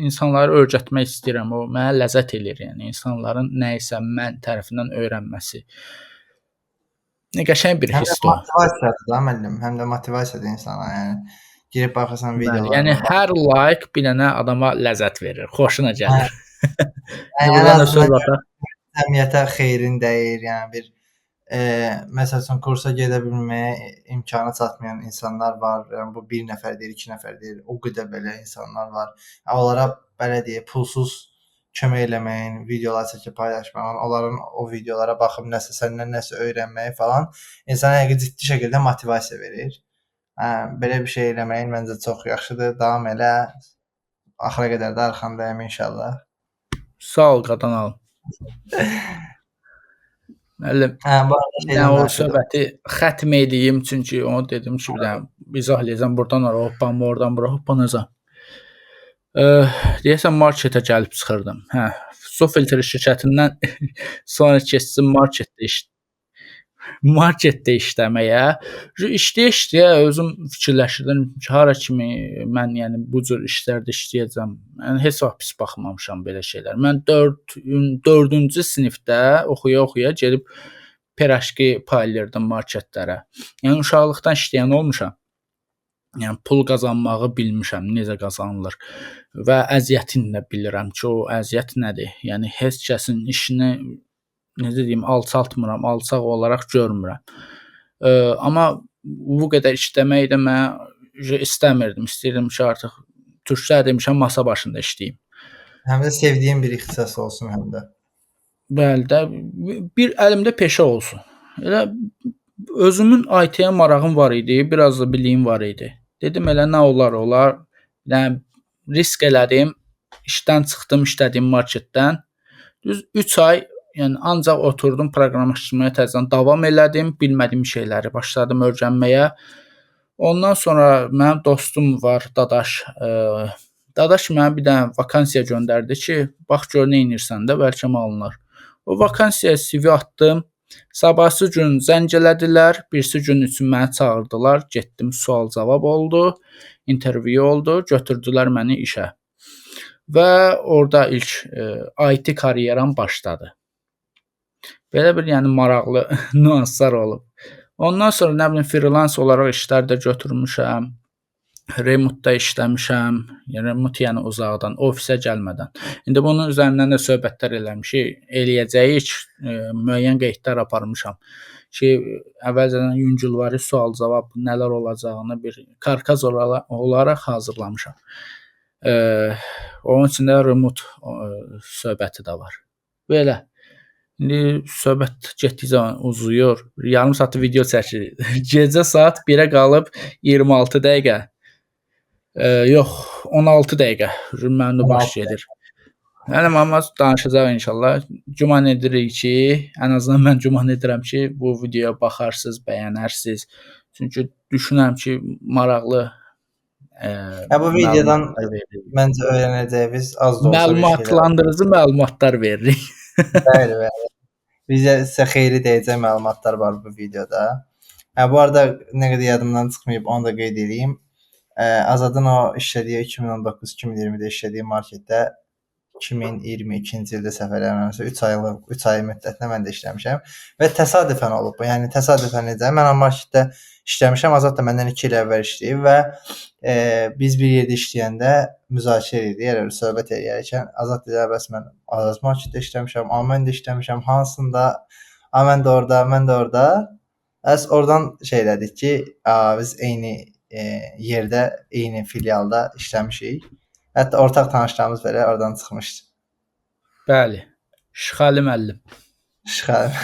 insanları öyrətmək istəyirəm. O mənə ləzzət eləyir, yəni insanların nə isə mən tərəfindən öyrənməsi. Nə qəşəng bir Həm də hissdir o. motivasiyadır da müəllim, həm də motivasiyadır insana, yəni girib baxırsan Bəli, videolarına. yəni hər like bir dənə adama ləzzət verir, xoşuna gəlir. Yəni ən Buradan da azından söz ataq. Cəmiyyətə xeyrin dəyir, yəni bir məsəl üçün kursa gedə bilməyə imkanı çatmayan insanlar var. Yəni bu bir nəfər deyil, iki nəfər deyil, o qədər belə insanlar var. Onlara belə deyək, pulsuz kömək eləməyin, videolar çəkib paylaşmağın, onların o videolara baxıb nəsə səndən nəsə öyrənməyi falan insana həqiqi ciddi şəkildə motivasiya verir. Belə bir şey eləməyin məncə çox yaxşıdır. Davam elə. Axıra qədər də arxandayam inşallah. Sağ ol qadan alım. Müəllim, Hə, bu arada mən şeydən o danışırdım. söhbəti xətm eləyim, çünki onu dedim ki, bir dənə izah eləyəcəm burdan ora, hoppa, oradan bura, hoppa, necə. Deyəsən marketə gəlib çıxırdım. Hə, Sofilter şirkətindən sonra keçdim marketdə işləməyə. İşləyə-işləyə özüm fikirləşirdim ki, hara kimi mən yəni bu cür işlərdə işləyəcəm. Mən heç vaxt pis baxmamışam belə şeylər. Mən 4-cü sinifdə oxuya-oxuya gedib peraşki paylayırdım marketlərə. Yəni uşaqlıqdan işləyən olmuşam. Yəni pul qazanmağı bilmişəm, necə qazanılır və əziyyətini də bilirəm ki, o əziyyət nədir. Yəni heç kəsin işini necə deyim, alçaltmıram, alçaq olaraq görmürəm. Amma bu qədər işləməyi də mən istəmirdim. İstəyirdim ki, artıq türkçə demişəm, masa başında işləyim. Həm də sevdiyin bir ixtisas olsun həm də. Bəli də, bir əlimdə peşə olsun. Elə özümün IT-yə marağım var idi, biraz da biliyim var idi. Dedim elə nə olar olar. Yəni risk elədim, işdən çıxdım, işlədiyim marketdən. Düz 3 ay, yəni ancaq oturdum proqramlaşdırmaya təzədən davam elədim, bilmədiyim şeyləri başladım öyrənməyə. Ondan sonra mənim dostum var, Dadaş. Dadaş mənə bir dənə vakansiya göndərdi ki, bax gör nə edirsən də, bəlkə alınlar. O vakansiyaya CV atdım. Sabahsı gün zəng elədilər, birisi gün üçün məni çağırdılar, getdim, sual-cavab oldu, intervyu oldu, götürdülər məni işə. Və orada ilk IT karyeram başladı. Belə bir yəni maraqlı nüanslar olub. Ondan sonra nə bilim freelance olaraq işlər də götürmüşəm. Remote-da işləmişəm. Yəni remote yəni uzaqdan, ofisə gəlmədən. İndi bunun üzərindən də söhbətlər eləmişik, eləyəcəyik, müəyyən qeydlər aparmışam ki, əvvəlcədən yüngülvari sual-cavab nələr olacağını bir karkaz olaraq hazırlamışam. Onun üçün də remote söhbəti də var. Belə. İndi söhbət getdikcə uzuyur. Yarım saat video çəkirik. Gecə saat 1-ə qalıb 26 dəqiqə. Yox, 16 dəqiqə. Mənim də baş gedir. Yəni amma danışacaq inşallah. Güman edirik ki, ən azından mən güman edirəm ki, bu videoya baxarsınız, bəyənərsiniz. Çünki düşünürəm ki, maraqlı bu videodan məncə öyrənəcəyimiz az da olsa məlumatlandırıcı məlumatlar veririk. Bəli, bəli. Bizə sizə xeyri dəyəcək məlumatlar var bu videoda. Bu arada nə qədər yadımdan çıxmayıb, onu da qeyd edeyim. Azadın o işlədiyi 2019-2020-də işlədiyi marketdə 2022-ci ildə səhv eləmirəmsə 3 ay müddətinə mən də işləmişəm və təsadüfən olub bu. Yəni təsadüfən necə? Mən o marketdə işləmişəm, Azad da məndən 2 il əvvəl işləyib və biz bir yerdə işləyəndə müzakirə edirik, yəni söhbət eləyərkən Azad dedi, bəs mən Azad marketdə işləmişəm, mən də işləmişəm, hansında? Mən də orada, mən də orada. Əs oradan şey elədik ki, biz eyni yerdə, eyni filialda işləmişik. Hətta ortaq tanışlarımız belə oradan çıxmışdı. Bəli. Şixəli müəllim. Şixəli.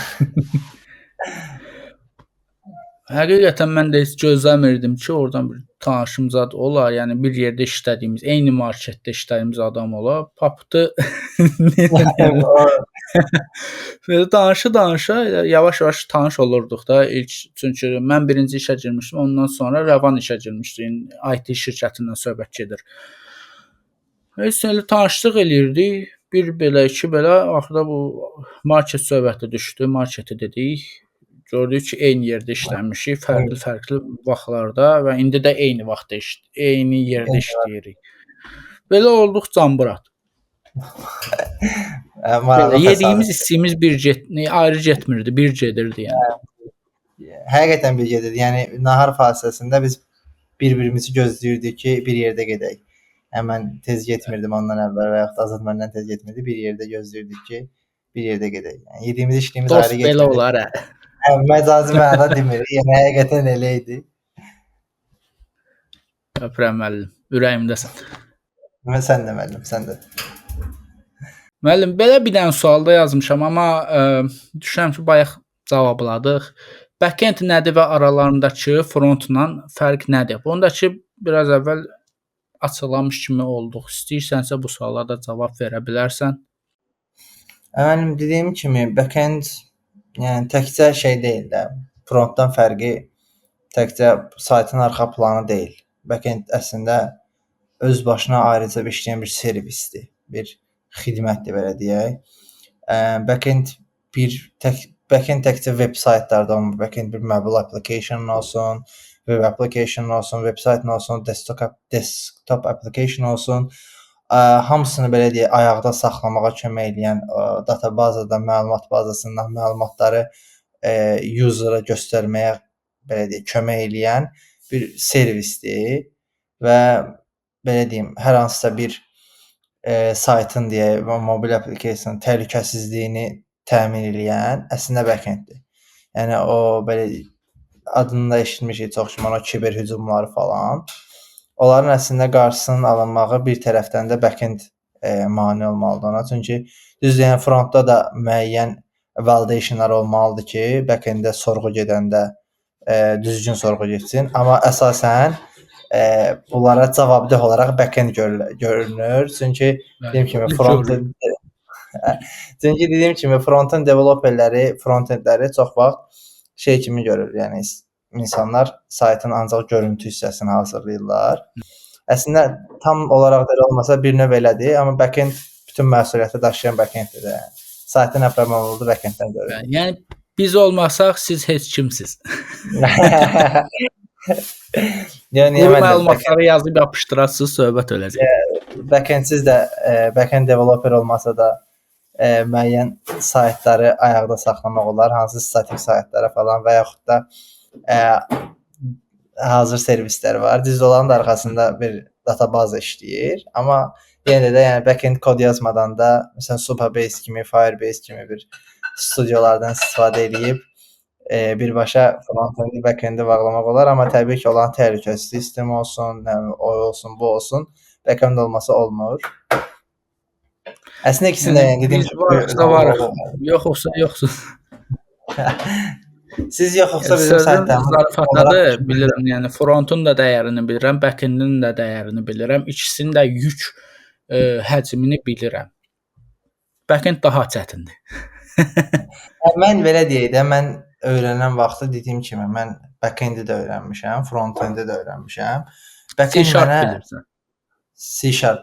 Həqiqətən mən də heç gözləmirdim ki, oradan bir tanışım zad olar. Yəni bir yerdə işlədiyimiz, eyni marketdə işlədiyimiz adam ola. Papdı. Belə danışa-danışa yavaş-yavaş tanış olurduq da ilk, çünki mən birinci işə girmişdim, ondan sonra Rəvan işə girmişdi. IT şirkətindən söhbət gedir. Heç elə tanışlıq eləyirdik. Bir belə, iki belə, axırda bu market söhbəti düşdü. Marketi dedik. Gördük ki, eyni yerdə işləmişik, fərqli-fərqli vaxtlarda və indi də eyni vaxtda eyni yerdə işləyirik. Belə olduq canbırat. Maraqlı. Yediyimiz, içdiyimiz bir ayrı getmirdi, bir gedirdi yəni. Həqiqətən bir gedirdi. Yəni nahar fasiləsində biz bir-birimizi gözləyirdik ki, bir yerdə gedək. Yəni mən tez getmirdim ondan əvvəl və yaxud da Azad məndən tez getmirdi. Bir yerdə gözləyirdik ki, bir yerdə gedək. Yəni yediyimiz, içdiyimiz ayrı Dost getmirdi. belə olar hə. Hə, məcazi mənada demirik. Yəni həqiqətən elə idi. Öpürəm müəllim, ürəyimdəsən. Mən sən də müəllim, sən də. Müəllim, belə bir dənə sual da yazmışam, amma düşünürəm ki, bayaq cavabladıq. Backend nədir və aralarındakı frontla fərq nədir? Bundakı biraz əvvəl açıqlamış kimi olduq. İstəyirsənsə bu suala da cavab verə bilərsən. Müəllim, dediyim kimi backend yəni təkcə şey deyil də, frontdan fərqi təkcə saytın arxa planı deyil. Backend əslində öz başına ayrıca bir işləyən bir servisdir, bir xidmətdir belə deyək. Backend bir tək backend təkcə veb saytlarda olmur. Backend bir mobil application olsun, web application olsun, website olsun, desktop application olsun. Hamısını belə deyək, ayaqda saxlamağa kömək eləyən, data bazadan, məlumat bazasından məlumatları user'a göstərməyə belə deyək, kömək eləyən bir servisdir və belə deyim, hər hansısa bir saytın deyək, mobil application təhlükəsizliyini təmin eləyən əslində backenddir. Yəni o belə adını da eşitmişik çox güman o kiber hücumları falan. Onların əslində qarşısının alınmağı bir tərəfdən də backend mane olmalıdır ona. Çünki düzdür, yəni frontda da müəyyən validationlar olmalıdır ki, backendə sorğu gedəndə düzgün sorğu getsin. Amma əsasən bunlara cavabdeh olaraq backend görünür. Çünki dediyim kimi frontend çünki dediyim kimi frontend developerləri, frontendləri çox vaxt şey kimi görür. Yəni insanlar saytın ancaq görüntü hissəsini hazırlayırlar. Əslində tam olaraq da elə olmasa bir növ elədir, amma backend bütün məsuliyyəti daşıyan backenddir də. Yəni. Saytın nə problem oldu backenddən görür. Yəni biz olmasaq siz heç kimsiz. Yəni bu məlumatları yazıb yapışdırasınız, söhbət öləcək. Backendsiz də backend developer olmasa da müəyyən saytları ayaqda saxlamaq olar, hansı statik saytlara falan və yaxud da hazır servislər var. Düzdür, onların da arxasında bir databaza işləyir, amma yenə də yəni backend kod yazmadan da məsələn Supabase kimi, Firebase kimi bir studiyalardan istifadə edib birbaşa frontend-i, backend-i bağlamaq olar, amma təbii ki, olan təhlükəsizlik sistemi olsun, nə o olsun, bu olsun, backend olmasa olmur. Əslində ikisini də Yəni yəni dediyim biz varıqsa varıq, yoxuqsa yoxsuz. Siz yoxuqsa bizim Sözün saytlarımız zarafatdadır, bilirəm. Yəni frontun da dəyərini bilirəm, backendin də dəyərini bilirəm. İkisinin də yük həcmini bilirəm. Backend daha çətindir. Mən belə deyək də, mən öyrənən vaxtı dediyim kimi mən backend-i də öyrənmişəm, front-end-i də öyrənmişəm. Backend C# mənə bilirsən. C#.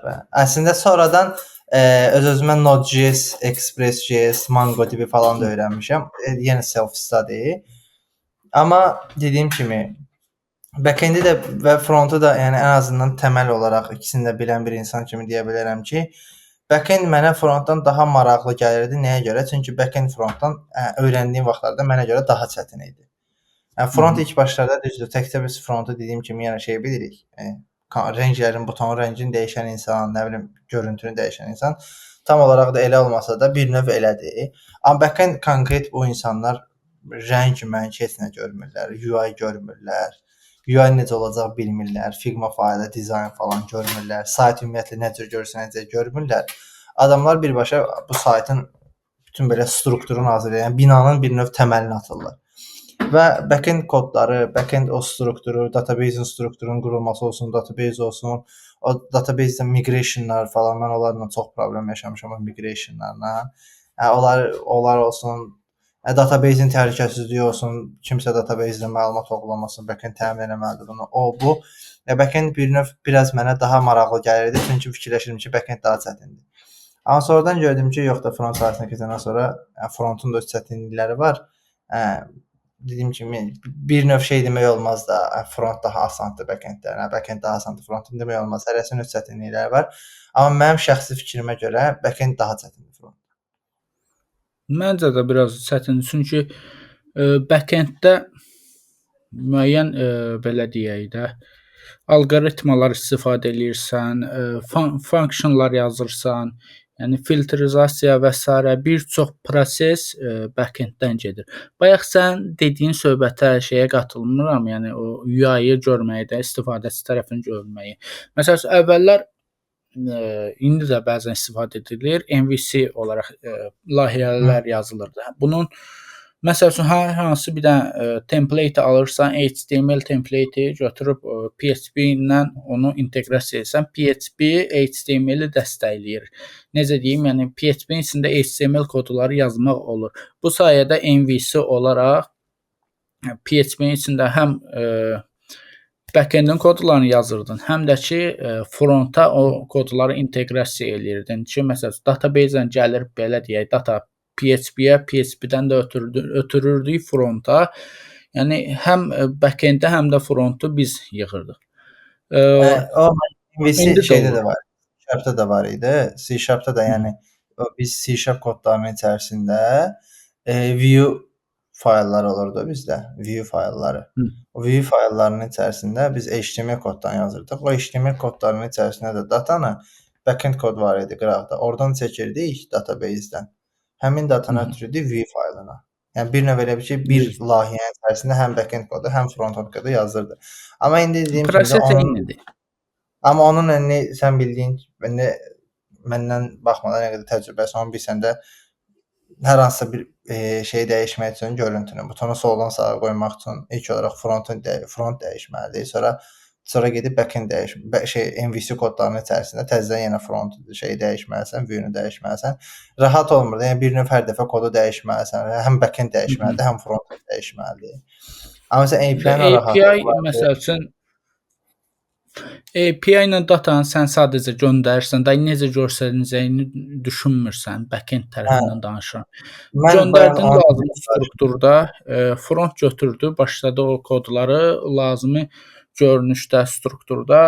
Əslində sonradan öz-özümə Node.js, Express.js, MongoDB falan da öyrənmişəm. Yenə self-study. Amma dediyim kimi backend-i də və front-u da, yəni ən azından təməl olaraq ikisini də bilən bir insan kimi deyə bilərəm ki, backend mənə frontdan daha maraqlı gəlirdi. Nəyə görə? Çünki backend frontdan öyrəndiyim vaxtlarda mənə görə daha çətin idi. Yəni front ilk başlarda düzdür, təkcə biz frontu dediyim kimi yenə şey bilirik. Rənglərin, butonun rəngini dəyişən insan, nə bilim, görüntünü dəyişən insan tam olaraq da elə olmasa da bir növ elədir. Amma backend konkret bu insanlar rəng, mənk heç nə görmürlər, UI görmürlər. UI necə olacaq bilmirlər, Figma faylı, dizayn falan görmürlər, sayt ümumiyyətlə nə cür görsənəcək görmürlər. Adamlar birbaşa bu saytın bütün belə strukturunu hazırlayır. Yəni binanın bir növ təməlini atırlar. Və backend kodları, backend o strukturu, database-in strukturunun qurulması olsun, database olsun, o database-də migrationlar falan, mən onlarla çox problem yaşamışam o migrationlarla. Yəni onlar olsun, database-in təhlükəsizliyi olsun, kimsə database-də məlumat oğurlamasın, backend təmin eləməlidir bunu. O bu. Backend bir növ biraz mənə daha maraqlı gəlirdi, çünki fikirləşirdim ki, backend daha çətindir. Amma sonradan gördüm ki, yox da front sahəsinə keçəndən sonra yəni frontun da öz çətinlikləri var. Dediyim kimi bir növ şey demək olmaz da, front daha asandır backenddən, backend daha asandır frontdan demək olmaz. Hərəsinin öz çətinlikləri var. Amma mənim şəxsi fikrimə görə backend daha çətindir front. Məncə də biraz çətindir. Çünki backenddə müəyyən belə deyək də, alqoritmalar istifadə eləyirsən, functionlar yazırsan, yəni filtrizasiya və sairə bir çox proses backenddən gedir. Bayaq sən dediyin söhbətə şeyə qatılmıram, yəni o UI-yı görməyi də, istifadəçi tərəfini görməyi. Məsəl üçün əvvəllər indi də bəzən istifadə edilir. MVC olaraq layihələr yazılırdı. Bunun məsəl üçün hər hansı bir dənə template alırsan, HTML template-i götürüb PHP ilə onu inteqrasiya etsən, PHP HTML-i dəstəkləyir. Necə deyim, yəni PHP-nin içində HTML kodları yazmaq olur. Bu sayədə MVC olaraq PHP-nin içində həm backend-in kodlarını yazırdın, həm də ki fronta o kodları inteqrasiya eləyirdin ki, məsəl üçün database-dən gəlir belə deyək, data PHP-yə, PHP-dən də ötürürdük fronta. Yəni həm backend-də, həm də frontu biz yığırdıq. O MVC şeydə də var. C-Sharp-da da var idi. C-Sharp-da da yəni biz C-Sharp kodlarının içərisində view fayllar olurdu bizdə, view faylları. O view fayllarının içərisində biz HTML kodlarını yazırdıq. O HTML kodlarının içərisində də datanı backend kod var idi qıraqda. Oradan çəkirdik database-dən. Həmin datanı ötürürdük view faylına. Yəni bir növ elə bir şey, bir layihənin içərisində həm backend kodu, həm frontend kodu yazırdı. Amma indi dediyim kimi proses eynidir. Amma onun indi sən bildiyin indi məndən baxmadan nə qədər təcrübəsi onu bilsən də hər hansısa bir şey dəyişmək üçün görüntünü, butonu soldan sağa qoymaq üçün ilk olaraq front dəyişməlidir. Sonra gedib backend MVC kodlarının içərisində təzədən yenə front şey dəyişməlisən, view-nu dəyişməlisən. Rahat olmur. Yəni bir növ hər dəfə kodu dəyişməlisən. Həm backend dəyişməlidir, həm front dəyişməlidir. Amma məsələn API-nin API məsəl üçün API ilə datanı sən sadəcə göndərirsən, da necə göstərəcəyini düşünmürsən, backend tərəfindən danışıram. Göndərdin lazımi strukturda, front götürdü, başladı o kodları lazımi görünüşdə, strukturda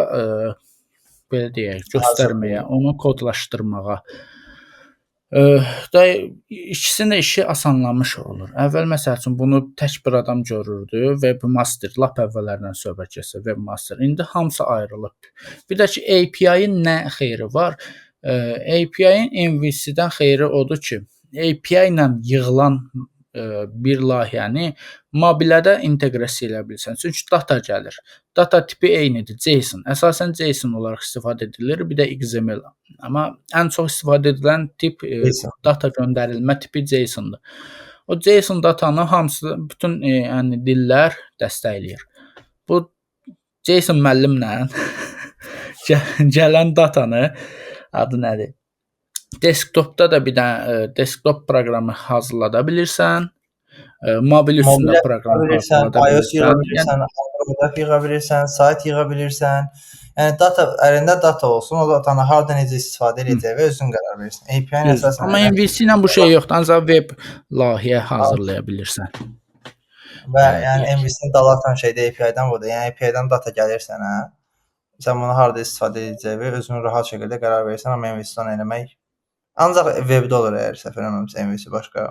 belə deyək, göstərməyə, onu kodlaşdırmağa. Da ikisinin də işi asanlamış olur. Əvvəl məsəl üçün bunu tək bir adam görürdü, webmaster, lap əvvəllərdən söhbət getsə webmaster. İndi hamısı ayrılıb. Bir də ki API-nin nə xeyri var? API-nin MVC-dən xeyri odur ki, API ilə yığılan bir layihəni mobilə də inteqrasiya eləyə bilirsən. Çünki data gəlir. Data tipi eynidir, JSON. Əsasən JSON olaraq istifadə edilir, bir də XML. Amma ən çox istifadə edilən tip data göndərilmə tipi JSON-dur. O JSON datanı hamısı bütün yəni dillər dəstəkləyir. Bu JSON müəllimlə gələn datanı adı nədir? Desktopda da bir dənə desktop proqramı hazırlada bilirsən. Mobil üstündə proqram hazırlada iOS yığa bilirsən, Android yığa bilirsən, sayt yığa bilirsən. Yəni data əlində data olsun, o datanı harda necə istifadə edəcəyi və özün qərar verirsən. API-nin əsasən amma MVC ilə bu şey yoxdur, ancaq web layihə hazırlaya bilirsən. Və yəni MVC-ni dalatan şey də API-dən budur. Yəni API-dən data gəlir sənə. Sən bunu harda istifadə edəcəyi özün rahat şəkildə qərar verirsən, amma MVC-dən eləmək ancaq webdə olur əgər səhv eləmirəmsə MVC başqa.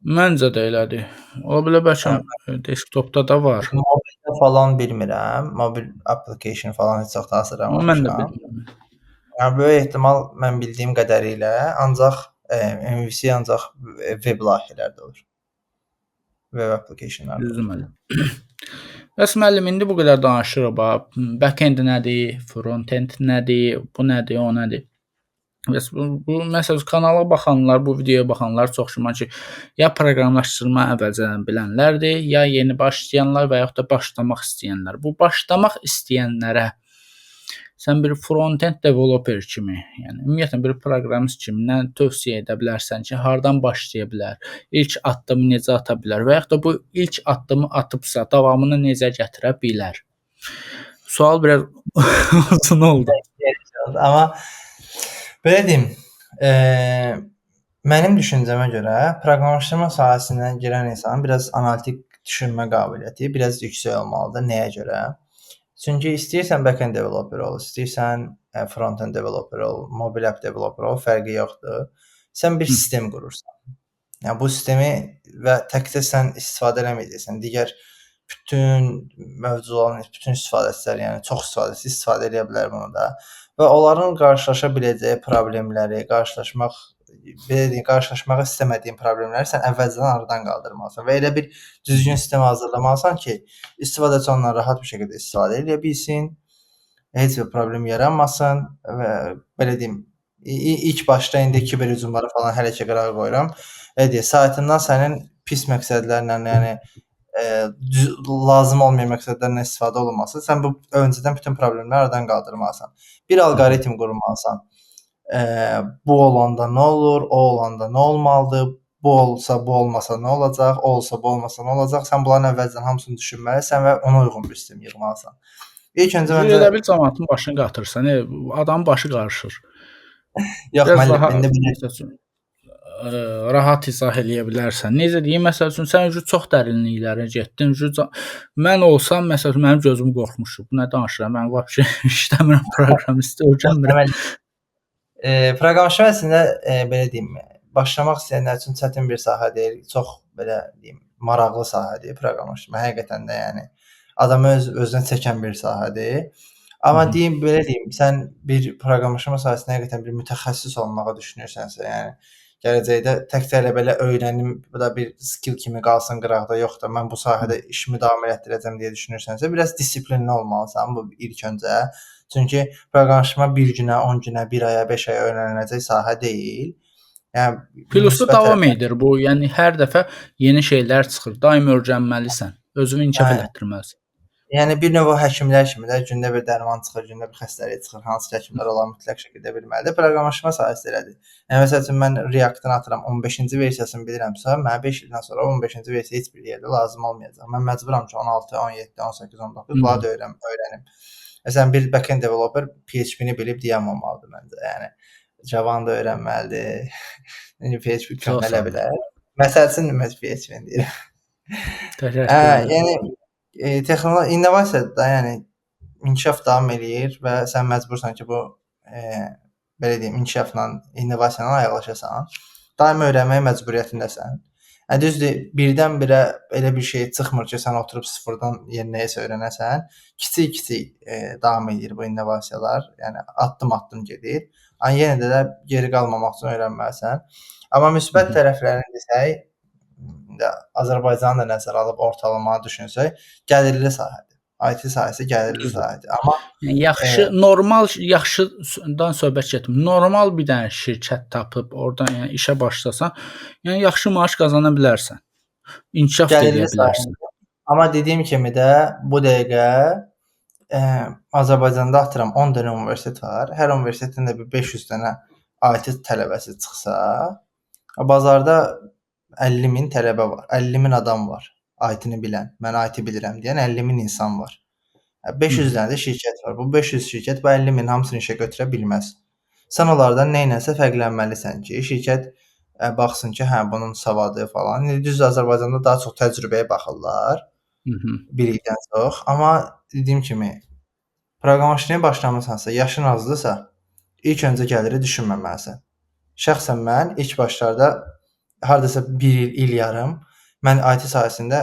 Məncə də elədir. Ola bilər bəlkə desktopda da var. Mobildə falan bilmirəm. Mobil application falan heç vaxt hazırlamamışam. Mən də bilmirəm. Yəni böyük ehtimal mən bildiyim qədərilə ancaq MVC ancaq web layihələrdə olur. Web applicationlarda. Düzdür müəllim. Bəs müəllim, indi bu qədər danışırıq bax. Backend nədir, frontend nədir, bu nədir, o nədir? Bəs bu məsəl kanala baxanlar, bu videoya baxanlar çox güman ki, ya proqramlaşdırma əvvəlcədən bilənlərdir, ya yeni başlayanlar və yaxud da başlamaq istəyənlər. Bu başlamaq istəyənlərə sən bir front-end developer kimi, yəni ümumiyyətlə bir proqramist kimi nə tövsiyə edə bilərsən ki, hardan başlaya bilər? İlk addımı necə ata bilər və yaxud da bu ilk addımı atıbsa, davamını necə gətirə bilər? Sual biraz uzun oldu. Amma belə deyim, mənim düşüncəmə görə proqramlaşdırma sahəsinə girən insanın biraz analitik düşünmə qabiliyyəti biraz yüksək olmalıdır. Nəyə görə? Çünki istəyirsən backend developer ol, istəyirsən front-end developer ol, mobil app developer ol, fərqi yoxdur. Sən bir sistem qurursan. Yəni bu sistemi və təkcə sən istifadə eləməyəcəksən. Digər bütün mövcud olan bütün istifadəçilər, yəni çox istifadəçi istifadə eləyə bilər bunu da və onların qarşılaşa biləcəyi problemləri, qarşılaşmaq belə deyim, qarşılaşmağı istəmədiyin problemləri sən əvvəlcədən aradan qaldırmalısan və elə bir düzgün sistem hazırlamalısan ki, istifadəçi ondan rahat bir şəkildə istifadə edə bilsin, heç bir problem yaranmasın və belə deyim, ilk başda indi kiber hücumları falan hələ ki qırağa qoyuram. Elə deyək, saytından sənin pis məqsədlərlə, yəni lazım olmayan məqsədlərlə istifadə olunmasın. Sən bu öncədən bütün problemləri aradan qaldırmalısan. Bir alqoritm qurmalısan. Bu olanda nə olur, o olanda nə olmalıdır, bu olsa, bu olmasa nə olacaq, o olsa, bu olmasa nə olacaq? Sən bunların əvvəlcədən hamısını düşünməlisən və ona uyğun bir sistem yığmalısan. İlk öncə məncə elə bil camaatın başını qatırsan, adamın başı qarışır. Yox, müəllim, indi bunu rahat izah eləyə bilərsən. Necə deyim, məsəl üçün sən çox dərinliklərə getdin. Mən olsam, məsəl üçün mənim gözüm qorxmuşdu. Bu nə danışıram? Mən vəbşə işləmirəm, proqramist öyrənmirəm. Proqramlaşdırma əslində belə deyim, başlamaq istəyənlər üçün çətin bir sahə deyil, çox belə deyim, maraqlı sahədir proqramlaşdırma. Həqiqətən də yəni adamı özünə çəkən bir sahədir. Amma deyim, belə deyim, sən bir proqramlaşdırma sahəsində həqiqətən bir mütəxəssis olmağı düşünürsənsə, yəni gələcəkdə təkcə elə belə öyrənim, bu da bir skill kimi qalsın qıraqda, yox da mən bu sahədə işimi davam elətdirəcəm deyə düşünürsənsə, biraz disiplinli olmalısan bu ilk öncə. Çünki proqramlaşdırma bir günə, 10 günə, bir aya, 5 aya öyrəniləcək sahə deyil. Yəni plusu davam edir bu. Yəni hər dəfə yeni şeylər çıxır. Daim öyrənməlisən, özünü inkişaf elətdirməlisən. Yəni bir növ o həkimlər kimi də gündə bir dərman çıxır, gündə bir xəstəlik çıxır. Hansı ki həkimlər onları mütləq şəkildə bilməlidir. Proqramlaşdırma sahəsi elədir. Yəni məsəl üçün mən React-ın atıram 15-ci versiyasını bilirəmsə, mənə 5 ildən sonra 15-ci versiya heç bir yerdə lazım olmayacaq. Mən məcburam ki 16, 17, 18, 19 bunları da öyrənim. Məsələn bir backend developer PHP-ni bilib deyəmamalıdır məncə. Yəni Java-nı da öyrənməlidir. Yəni PHP köhnələ bilər. Məsəl üçün mən PHP-ni deyirəm. Təşəkkür. Yəni texnologiya innovasiya da, yəni inkişaf davam eləyir və sən məcbursan ki, bu belə deyim, inkişafla, innovasiya ilə ayaqlaşasan. Daim öyrənməyə məcburiyyətindəsən. Yəni düzdür, birdən-birə elə bir şey çıxmır ki, sən oturub sıfırdan yeni nəyisə öyrənəsən. Kiçik-kiçik davam eləyir bu innovasiyalar. Yəni addım-addım gedir. Amma yenə də geri qalmamaq üçün öyrənməlisən. Amma müsbət tərəflərini desək, Azərbaycanı da nəzərə alıb ortalamanı düşünsək, gəlirli sahədir. IT sahəsi gəlirli sahədir. Amma yəni, yaxşı, normal, yaxşıdan söhbət getmir. Normal bir dənə şirkət tapıb oradan yəni işə başlasan, yəni yaxşı maaş qazana bilərsən. İnkişaf da edə bilərsən. Amma dediyim kimi də bu dəqiqə Azərbaycanda atıram 10 dənə universitet var. Hər universitetdən də bir 500 dənə IT tələbəsi çıxsa, bazarda 50 min tələbə var. 50 min adam var. IT-ni bilən, mən IT bilirəm deyən 50 min insan var. 500 dənə də şirkət var. Bu 500 şirkət bu 50 min hamısını işə götürə bilməz. Sən onlardan nə iləsə fərqlənməlisən ki, şirkət baxsın ki, hə bunun savadı falan. İndi düzdür, Azərbaycanda daha çox təcrübəyə baxırlar. Bilikdən çox. Amma dediyim kimi proqramlaşdırmaya başlamısansa, yaşın azdırsa, ilk öncə gəliri düşünməməlisən. Şəxsən mən ilk başlarda hardasa bir il, il yarım mən IT sahəsində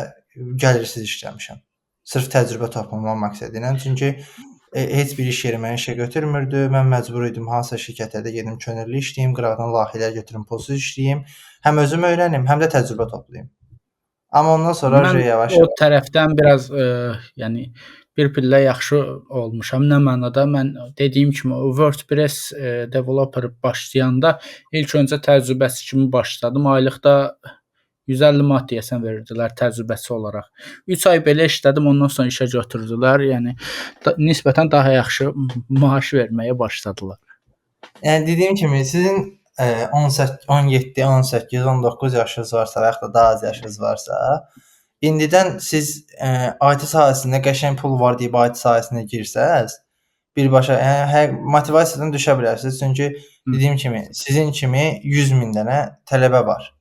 gəlirsiz işləmişəm. Sırf təcrübə toplamaq məqsədi ilə. Çünki heç bir iş yeri məni işə götürmürdü. Mən məcbur idim hansısa şirkətlərdə gedim könüllü işləyim, qıraqdan layihələr götürüm, pulsuz işləyim. Həm özüm öyrənim, həm də təcrübə toplayım. Amma ondan sonra Mən yavaş o tərəfdən biraz yəni bir pillə yaxşı olmuşam. Nə mənada? Mən dediyim kimi o WordPress developer başlayanda ilk öncə təcrübəsi kimi başladım. Aylıqda 150 manat deyəsən verirdilər təcrübəsi olaraq. 3 ay belə işlədim, ondan sonra işə götürdülər. Yəni nisbətən daha yaxşı maaş verməyə başladılar. Yəni dediyim kimi sizin 18, 17, 18, 19 yaşınız varsa və yaxud da daha az yaşınız varsa, indidən siz IT sahəsində qəşəng pul var deyib IT sahəsinə girsəz, birbaşa yəni motivasiyadan düşə bilərsiniz. Çünki dediyim kimi sizin kimi 100 min dənə tələbə var.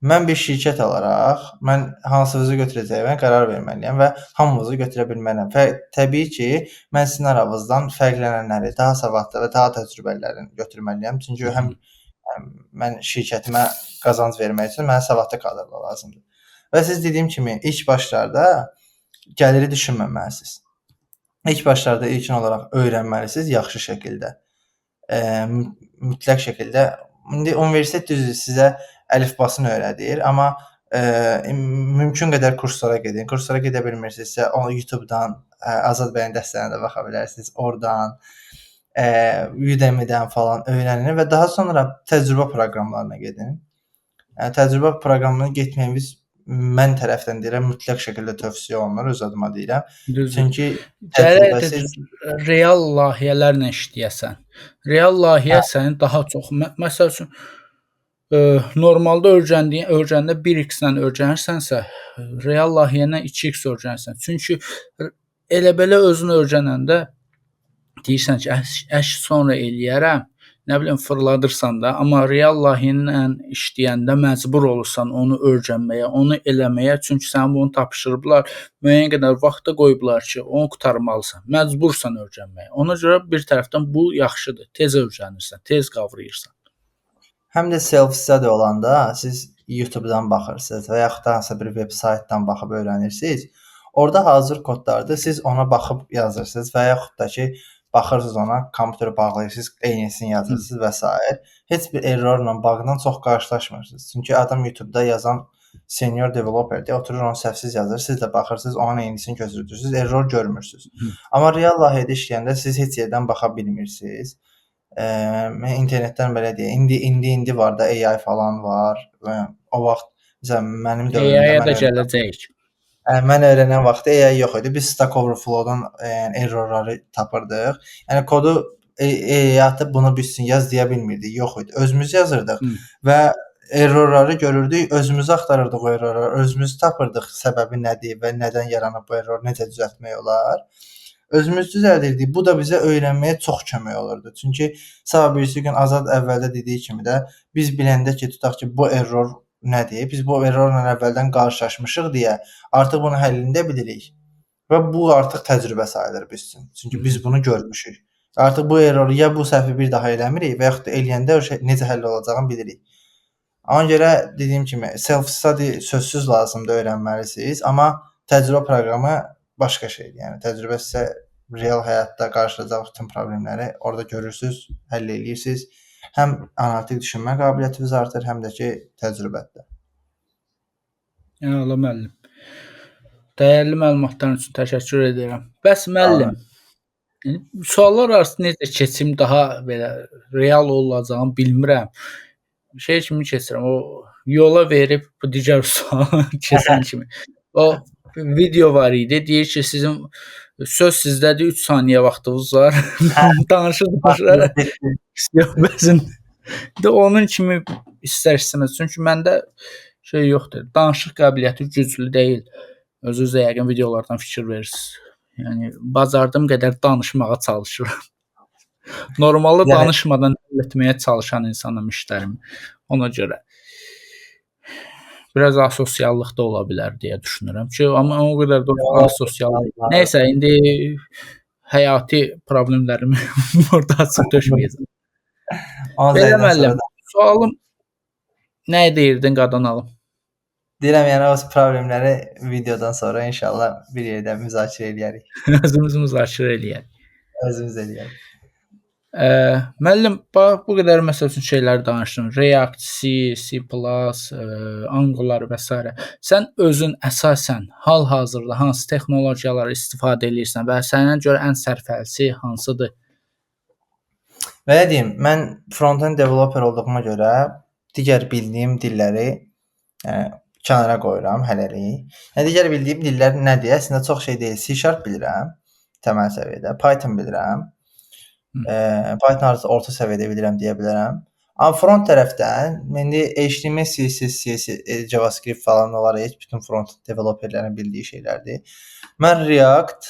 Mən bir şirkət olaraq mən hansınızı götürəcəyimə qərar verməliyəm və hamınızı götürə bilmərəm. Və təbii ki, mən sizin aranızdan fərqlənənləri, daha savadlı və daha təcrübəlilərini götürməliyəm. Çünki həm mən şirkətimə qazanc vermək üçün mənə savadlı kadrlar lazımdır. Və siz dediyim kimi ilk başlarda gəliri düşünməməlisiniz. İlk başlarda ilkin olaraq öyrənməlisiniz yaxşı şəkildə. Mütləq şəkildə. İndi universitet düzdür sizə əlifbasını öyrədir, amma mümkün qədər kurslara gedin. Kurslara gedə bilmirsinizsə, YouTube-dan Azad bəyin dərslərinə də baxa bilərsiniz. Oradan, Udemy-dən falan öyrənin və daha sonra təcrübə proqramlarına gedin. Yəni təcrübə proqramına getməyiniz mən tərəfdən deyirəm, mütləq şəkildə tövsiyə olunur, öz adıma deyirəm. Düzdür. Çünki Gərək təcrübəsiz real layihələrlə işləyəsən. Real layihə səni daha çox, məsəl üçün normalda öyrəndə 1x-lə öyrənirsənsə, real layihə ilə 2x öyrənirsən. Çünki elə belə özün öyrənəndə deyirsən ki, əş sonra eləyərəm. Nə bilim fırladırsan da, amma real layihə ilə işləyəndə məcbur olursan onu öyrənməyə, onu eləməyə, çünki sənə bunu tapşırıblar, müəyyən qədər vaxt da qoyublar ki, onu qurtarmalısan. Məcbursan öyrənməyə. Ona görə bir tərəfdən bu yaxşıdır. Tez öyrənirsən, tez qavrayırsan. Həm də self-study olanda siz YouTube-dan baxırsınız və yaxud da hansısa bir veb saytdan baxıb öyrənirsiniz. Orada hazır kodlardır. Siz ona baxıb yazırsınız və yaxud da ki, baxırsınız ona, kompüterə bağlayırsınız, eynisini yazırsınız və sair. Heç bir errorla, bug'la çox qarşılaşmırsınız. Çünki adam YouTube-da yazan senior developerdir, oturur onu səhvsiz yazır, siz də baxırsınız, onun eynisini köçürürsünüz, error görmürsünüz. Amma real layihədə işləyəndə siz heç yerdən baxa bilmirsiniz. Mən internetdən belə deyək, indi var da AI falan var. O vaxt məsələn mənim dövrümdə AI-ya da gələcəyik. Mən öyrənən vaxtı AI yox idi. Biz Stack Overflow-dan yəni errorları tapırdıq. Yəni kodu AI atıb bunu bitsin yaz deyə bilmirdik. Yox idi. Özümüz yazırdıq və errorları görürdük, özümüz axtarırdıq o errorları, özümüz tapırdıq səbəbi nədir və nədən yaranıb bu error, necə düzəltmək olar. Özümüz düzəldirdik. Bu da bizə öyrənməyə çox kömək olurdu. Çünki sabah birisi gün Azad əvvəldə dediyi kimi də biz biləndə ki, tutaq ki, bu error nədir? Biz bu errorla əvvəldən qarşılaşmışıq deyə artıq bunun həllini də bilirik. Və bu artıq təcrübə sayılır biz üçün. Çünki biz bunu görmüşük. Artıq bu erroru ya bu səhvi bir daha eləmirik və yaxud da eləyəndə o şey necə həll olacağını bilirik. Ona görə dediyim kimi self-study sözsüz lazımdır, öyrənməlisiniz, amma təcrübə proqramı başqa şeydir. Yəni təcrübə sizə real həyatda qarşılaşacaq bütün problemləri orada görürsüz, həll eləyirsiniz. Həm analitik düşünmə qabiliyyətiniz artır, həm də ki təcrübədə. Əla müəllim. Dəyərli məlumatların üçün təşəkkür edirəm. Bəs müəllim, suallar arası necə keçim daha belə real olacağını bilmirəm. Şey kimi keçirəm, o yola verib bu digər suala keçən kimi. O video var idi, deyir ki, sizin söz sizdədir, 3 saniyə vaxtınız var. Danışır. Bəzən də onun kimi istər-istəməz. Çünki məndə şey yoxdur, danışıq qabiliyyəti güclü deyil. Özünüz də yəqin videolardan fikir verirsiniz. Yəni bacardığım qədər danışmağa çalışıram. Normalda danışmadan həll etməyə çalışan insanam işlərimi. Ona görə biraz asosiallıq da ola bilər deyə düşünürəm ki, amma o qədər də asosial deyil. Nəysə, indi həyati problemlərimi burada açıb tökməyəcəm. Belə müəllim, sualım nə deyirdin qadan alım? Deyirəm, yəni o problemləri videodan sonra inşallah bir yerdə müzakirə eləyərik. Özümüz müzakirə eləyərik. Özümüz eləyərik. Müəllim, bax bu qədər məsəl üçün şeyləri danışdın. React, C, C++, Angular və s. Sən özün əsasən hal-hazırda hansı texnologiyaları istifadə eləyirsən və sənə görə ən sərfəlisi hansıdır? Belə deyim, mən front-end developer olduğuma görə digər bildiyim dilləri, yəni kənara qoyuram hələlik. Yəni digər bildiyim dillər nədir? Əslində çox şey deyil. C# bilirəm təməl səviyyədə, Python bilirəm. Python hardasa orta səviyyədə bilirəm deyə bilərəm. Amma front tərəfdən indi HTML, CSS, CSS, JavaScript falan onlar heç bütün front developerlərin bildiyi şeylərdir. Mən React,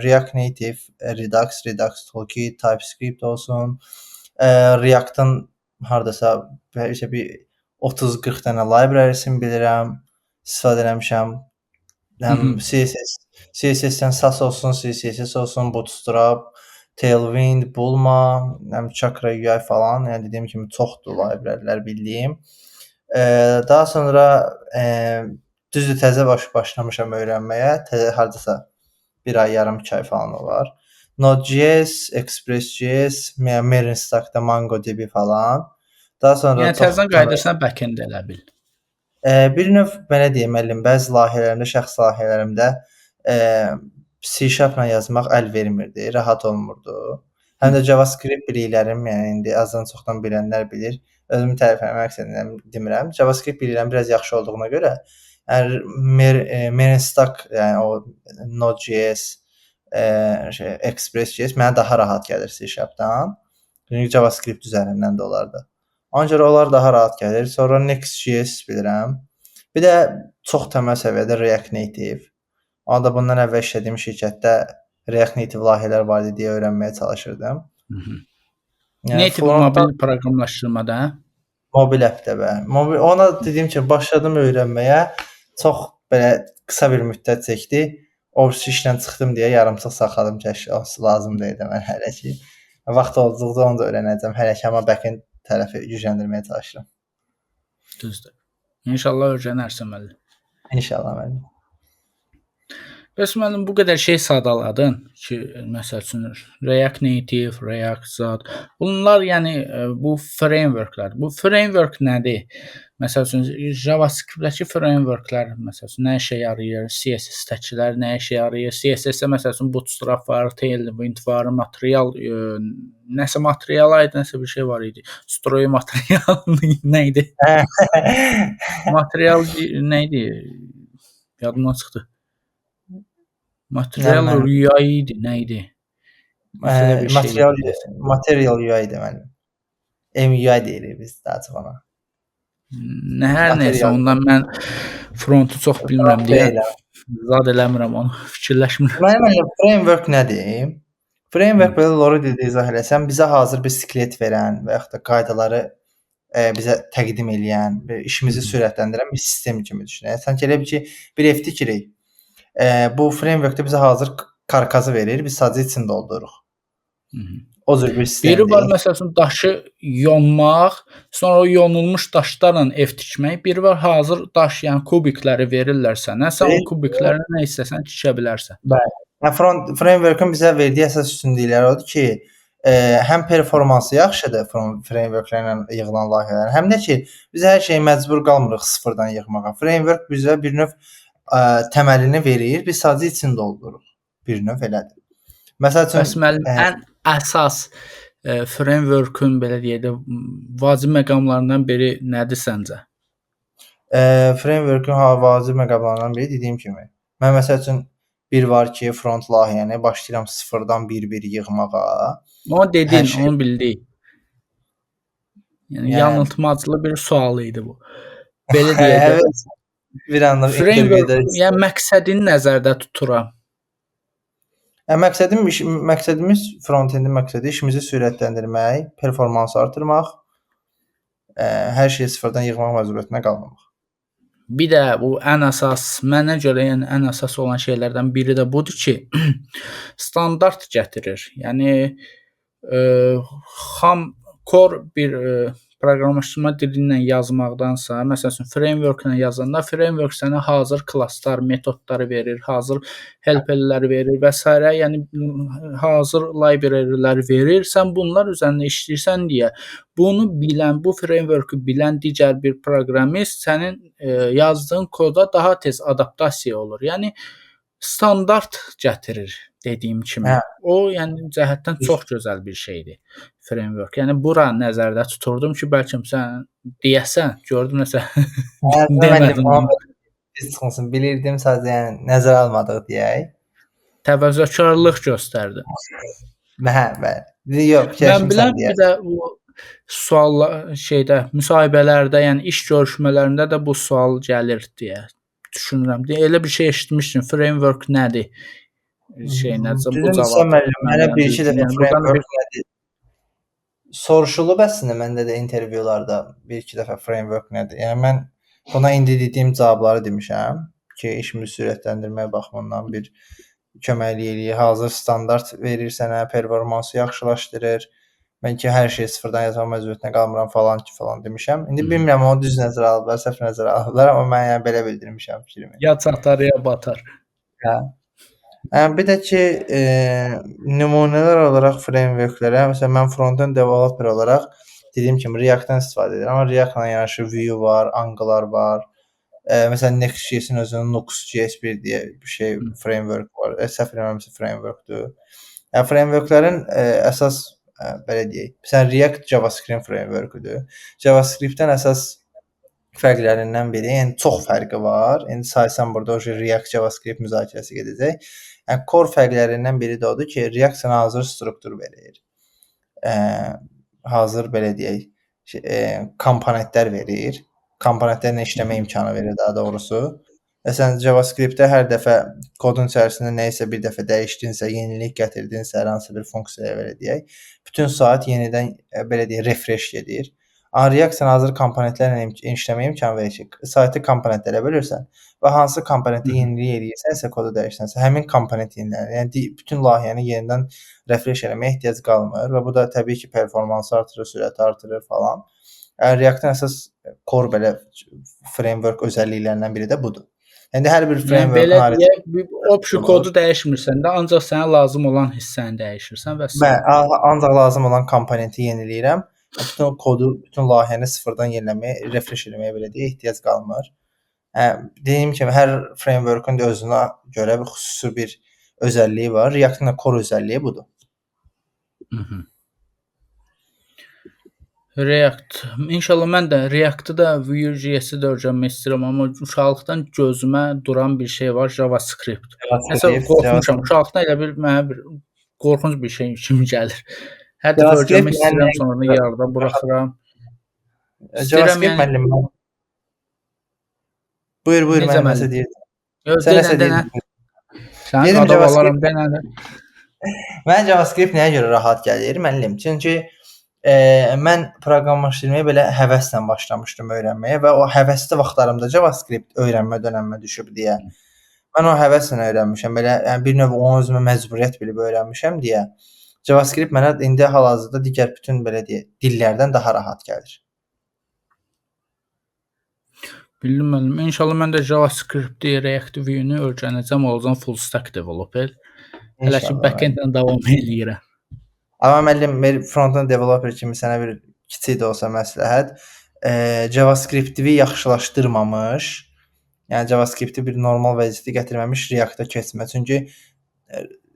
React Native, Redux, Redux Toolkit, TypeScript olsun, React-ın hardasa isə bir 30-40 dənə library-sini bilirəm, istifadə eləmişəm. Həm CSS, CSS-dən Sass olsun, CSS olsun, Bootstrap, Tailwind, Bulma, həm Chakra UI falan, yəni dediyim kimi çoxdur librarylər bildiyim. Daha sonra düzdür təzə başlamışam öyrənməyə, təzə hardasa bir ay, yarım, 2 ay falan olar. Node.js, Express.js, MERN Stack-da MongoDB falan. Daha sonra Yəni təzədən qayıdırsan backend elə bil. Bir növ belə deyim müəllim, bəzi layihələrimdə, şəxsi layihələrimdə C#-la yazmaq əl vermirdi, rahat olmurdu. Həm də JavaScript biliklərim, yəni indi azdan çoxdan bilənlər bilir. Özümü tərif etmək məqsədilə demirəm. JavaScript biliklərim biraz yaxşı olduğuna görə, yəni MERN Stack, yəni o Node.js, Express.js mənə daha rahat gəlir C#-dan. Çünki JavaScript üzərindən də olardı. Ona görə onlar daha rahat gəlir. Sonra Next.js bilirəm. Bir də çox təməl səviyyədə React Native. Ona da bundan əvvəl işlədiyim şirkətdə React Native layihələr var idi deyə öyrənməyə çalışırdım. Yəni Native mobil proqramlaşdırmada, hə? Mobil app-də bəli. Mobil ona dediyim kimi başladım öyrənməyə. Çox belə qısa bir müddət çəkdi. O işlə çıxdım deyə yarımçıq saxladım ki, lazım deyil də mənə hələ ki. Vaxt olduqca onu da öyrənəcəm. Hələ ki amma backend tərəfi gücləndirməyə çalışıram. Düzdür. İnşallah öyrənərsən müəllim. İnşallah müəllim. Bəs müəllim bu qədər şey sadaladın ki, məsəl üçün React Native, React zat. Bunlar yəni bu frameworklər. Bu framework nədir? Məsəl üçün JavaScript-dəki frameworklər məsəl üçün nə işə yarayır? CSS-dəkilər nə işə yarayır? CSS-də məsəl üçün Bootstrap var, Tailwind var, material nəsə material idi, nəsə bir şey var idi. Stroy material nə idi? Material nə idi? Yadımdan çıxdı. Material UI idi, nə idi? Material UI idi mənim. MUI deyirik biz daha çox ona. Nə hər nəysə ondan mən frontu çox bilmirəm deyə zad eləmirəm onu, fikirləşmirəm. Mənim framework nədir? Framework belə loru dildə izah eləsəm, bizə hazır bir skelet verən və yaxud da qaydaları bizə təqdim eləyən, işimizi sürətləndirən bir sistem kimi düşünək. Sanki elə bir ki, bir ev tikirik. Bu frameworkdə bizə hazır karkazı verir, biz sadəcə içini doldururuq. O cür bir sistemdir. Biri var məsəl üçün daşı yonmaq, sonra o yonulmuş daşlarla ev tikmək. Biri var hazır daş, yəni kubikləri verirlər sənə. Sən o kubiklərlə nə istəsən tikə bilərsən. Bəli. Yəni frameworkün bizə verdiyi əsas üstünlükləri odur ki, həm performansı yaxşıdır frameworklərlə yığılan layihələrin, həm də ki, biz hər şeyi məcbur qalmırıq sıfırdan yığmağa. Framework bizə bir növ təməlini verir, biz sadəcə içini doldururuq. Bir növ elədir. Məsəl üçün, bəs müəllim, ən əsas frameworkün belə deyək də vacib məqamlarından biri nədir səncə? Frameworkün vacib məqamlarından biri dediyim kimi. Mən məsəl üçün bir var ki, front layihəni başlayıram sıfırdan bir-bir yığmağa. Onu dedin, onu bildik. Yəni yanıltmacılı bir sual idi bu. Belə deyək də. Bir anlıq framework, yəni məqsədini nəzərdə tuturam. Məqsədimiz frontendin məqsədi işimizi sürətləndirmək, performansı artırmaq, hər şeyi sıfırdan yığmaq məcburiyyətinə qalmamaq. Bir də bu ən əsas, mənə görə yəni ən əsas olan şeylərdən biri də budur ki, standart gətirir. Yəni xam core bir proqramlaşdırma dili ilə yazmaqdansa, məsəl üçün framework-la yazanda framework sənə hazır klasslar, metodları verir, hazır helperlər verir və s. yəni hazır library'lər verir. Sən bunlar üzərində işləyirsən deyə bunu bilən, bu framework-ü bilən digər bir proqramist sənin yazdığın koda daha tez adaptasiya olur. Yəni standart gətirir dediyim kimi. Hə. O, yəni cəhətdən çox gözəl bir şeydir framework. Yəni bura nəzərdə tuturdum ki, bəlkə sən deyəsən, gördüm nəsə Hə, demədin. Pis çıxmasın, bilirdim, sadəcə yəni nəzərə almadıq deyək. Təvazökarlıq göstərdin. Hə, bəli. Yox, Mən fikirləşim sən bilən bir deyərsən. də bu suallar şeydə müsahibələrdə, yəni iş görüşmələrində də bu sual gəlir deyə düşünürəm. Deyə elə bir şey eşitmişdim. Framework nədir? Şey nədir? Bu Düzünü desəm cavab. müəllim, mənə Mən bir-iki dəfə yəni buradan bir framework nədir soruşulub əslində məndə də intervyularda bir-iki dəfə framework nədir? Yəni mən buna indi dediyim cavabları demişəm ki, işimi sürətləndirmək baxımından bir köməklik eləyir, hazır standart verir sənə, performansı yaxşılaşdırır. Mən ki, hər şeyi sıfırdan yazmaq məcburiyyətinə qalmıram falan ki, falan demişəm. İndi bilmirəm onu düz nəzərə alıblar, səhv nəzərə alıblar, amma mən yəni belə bildirmişəm fikrimi. Ya çatar, ya batar. Hə. Yəni bir də ki, nümunələr olaraq framework-lərə, məsələn mən front-end developer olaraq dediyim kimi React-dan istifadə edirəm, amma React-la yanaşı Vue var, Angular var. Məsələn Next.js-in özünün Nuxt.js bir deyə bir şey framework var. Səhv eləmirəmsə frameworkdur. Yəni frameworklərin əsas belə deyək. Məsələn React JavaScript frameworküdür. JavaScript-dən əsas fərqlərindən biri, yəni çox fərqi var. İndi saysam burada o React JavaScript müzakirəsi gedəcək. Yəni core fərqlərindən biri də odur ki, React sənə hazır struktur verir. Hazır belə deyək, komponentlər verir. Komponentlərlə işləmə imkanı verir daha doğrusu. Məsələn JavaScript-də hər dəfə kodun içərisində nə isə bir dəfə dəyişdinsə, yenilik gətirdinsə, hər hansı bir funksiyaya belə deyək, bütün saat yenidən belə deyək, refresh gedir. Amma React sənə hazır komponentlərlə işləməyə imkan verir ki, saytı komponentlərə bölürsən və hansı komponentdə yenilik eləyirsənsə, kodu dəyişsənsə, həmin komponent yenilənir. Yəni bütün layihəni yenidən refresh eləməyə ehtiyac qalmır və bu da təbii ki, performansı artırır, sürəti artırır falan. Yəni React-ın əsas core belə framework özəlliklərindən biri də budur. İndi hər bir Yəni framework belə xarici deyək, bir option kodu dəyişmirsən də, ancaq sənə lazım olan hissəni dəyişirsən və Bəli, ancaq lazım olan komponenti yeniləyirəm. Bütün kodu, bütün layihəni sıfırdan yeniləməyə, refresh eləməyə belə deyək, ehtiyac qalmır. Dediyim kimi hər frameworkun da özünə görə bir xüsusi bir özəlliyi var. React-ın da core özəlliyi budur. React. İnşallah mən də React-ı da Vue.js-i də öyrənmək istəyirəm, amma uşaqlıqdan gözümə duran bir şey var, JavaScript. Nəsə qorxmuşam. Uşaqlıqdan elə bir mənə bir qorxunc bir şey kimi gəlir. Hər dəfə öyrənmək istəyirəm, sonra yarıda buraxıram. JavaScript yəni... müəllim. Buyur, buyur, mən nəsə deyirdim. Yox, Sən nəsə deyirdin. Sən qadab alaram denən. Mən JavaScript nəyə görə rahat gəlir müəllim? Çünki mən proqramlaşdırmaya belə həvəslə başlamışdım öyrənməyə və o həvəsli vaxtlarımda JavaScript öyrənmə dönəmimə düşüb deyə. Mən o həvəslə öyrənmişəm. Belə yəni bir növ onu özümə məcburiyyət bilib öyrənmişəm deyə. JavaScript mənə indi hal-hazırda digər bütün belə deyək, dillərdən daha rahat gəlir. Bildim müəllim. İnşallah mən də JavaScript-i, React Vue-ni öyrənəcəm, olacam full stack developer. Hələ ki backend-lə davam eləyirəm. Amma müəllim, front-end developer kimi sənə bir kiçik də olsa məsləhət, JavaScript-i yaxşılaşdırmamış, yəni JavaScript-i bir normal vəziyyətə gətirməmiş React-a keçmə. Çünki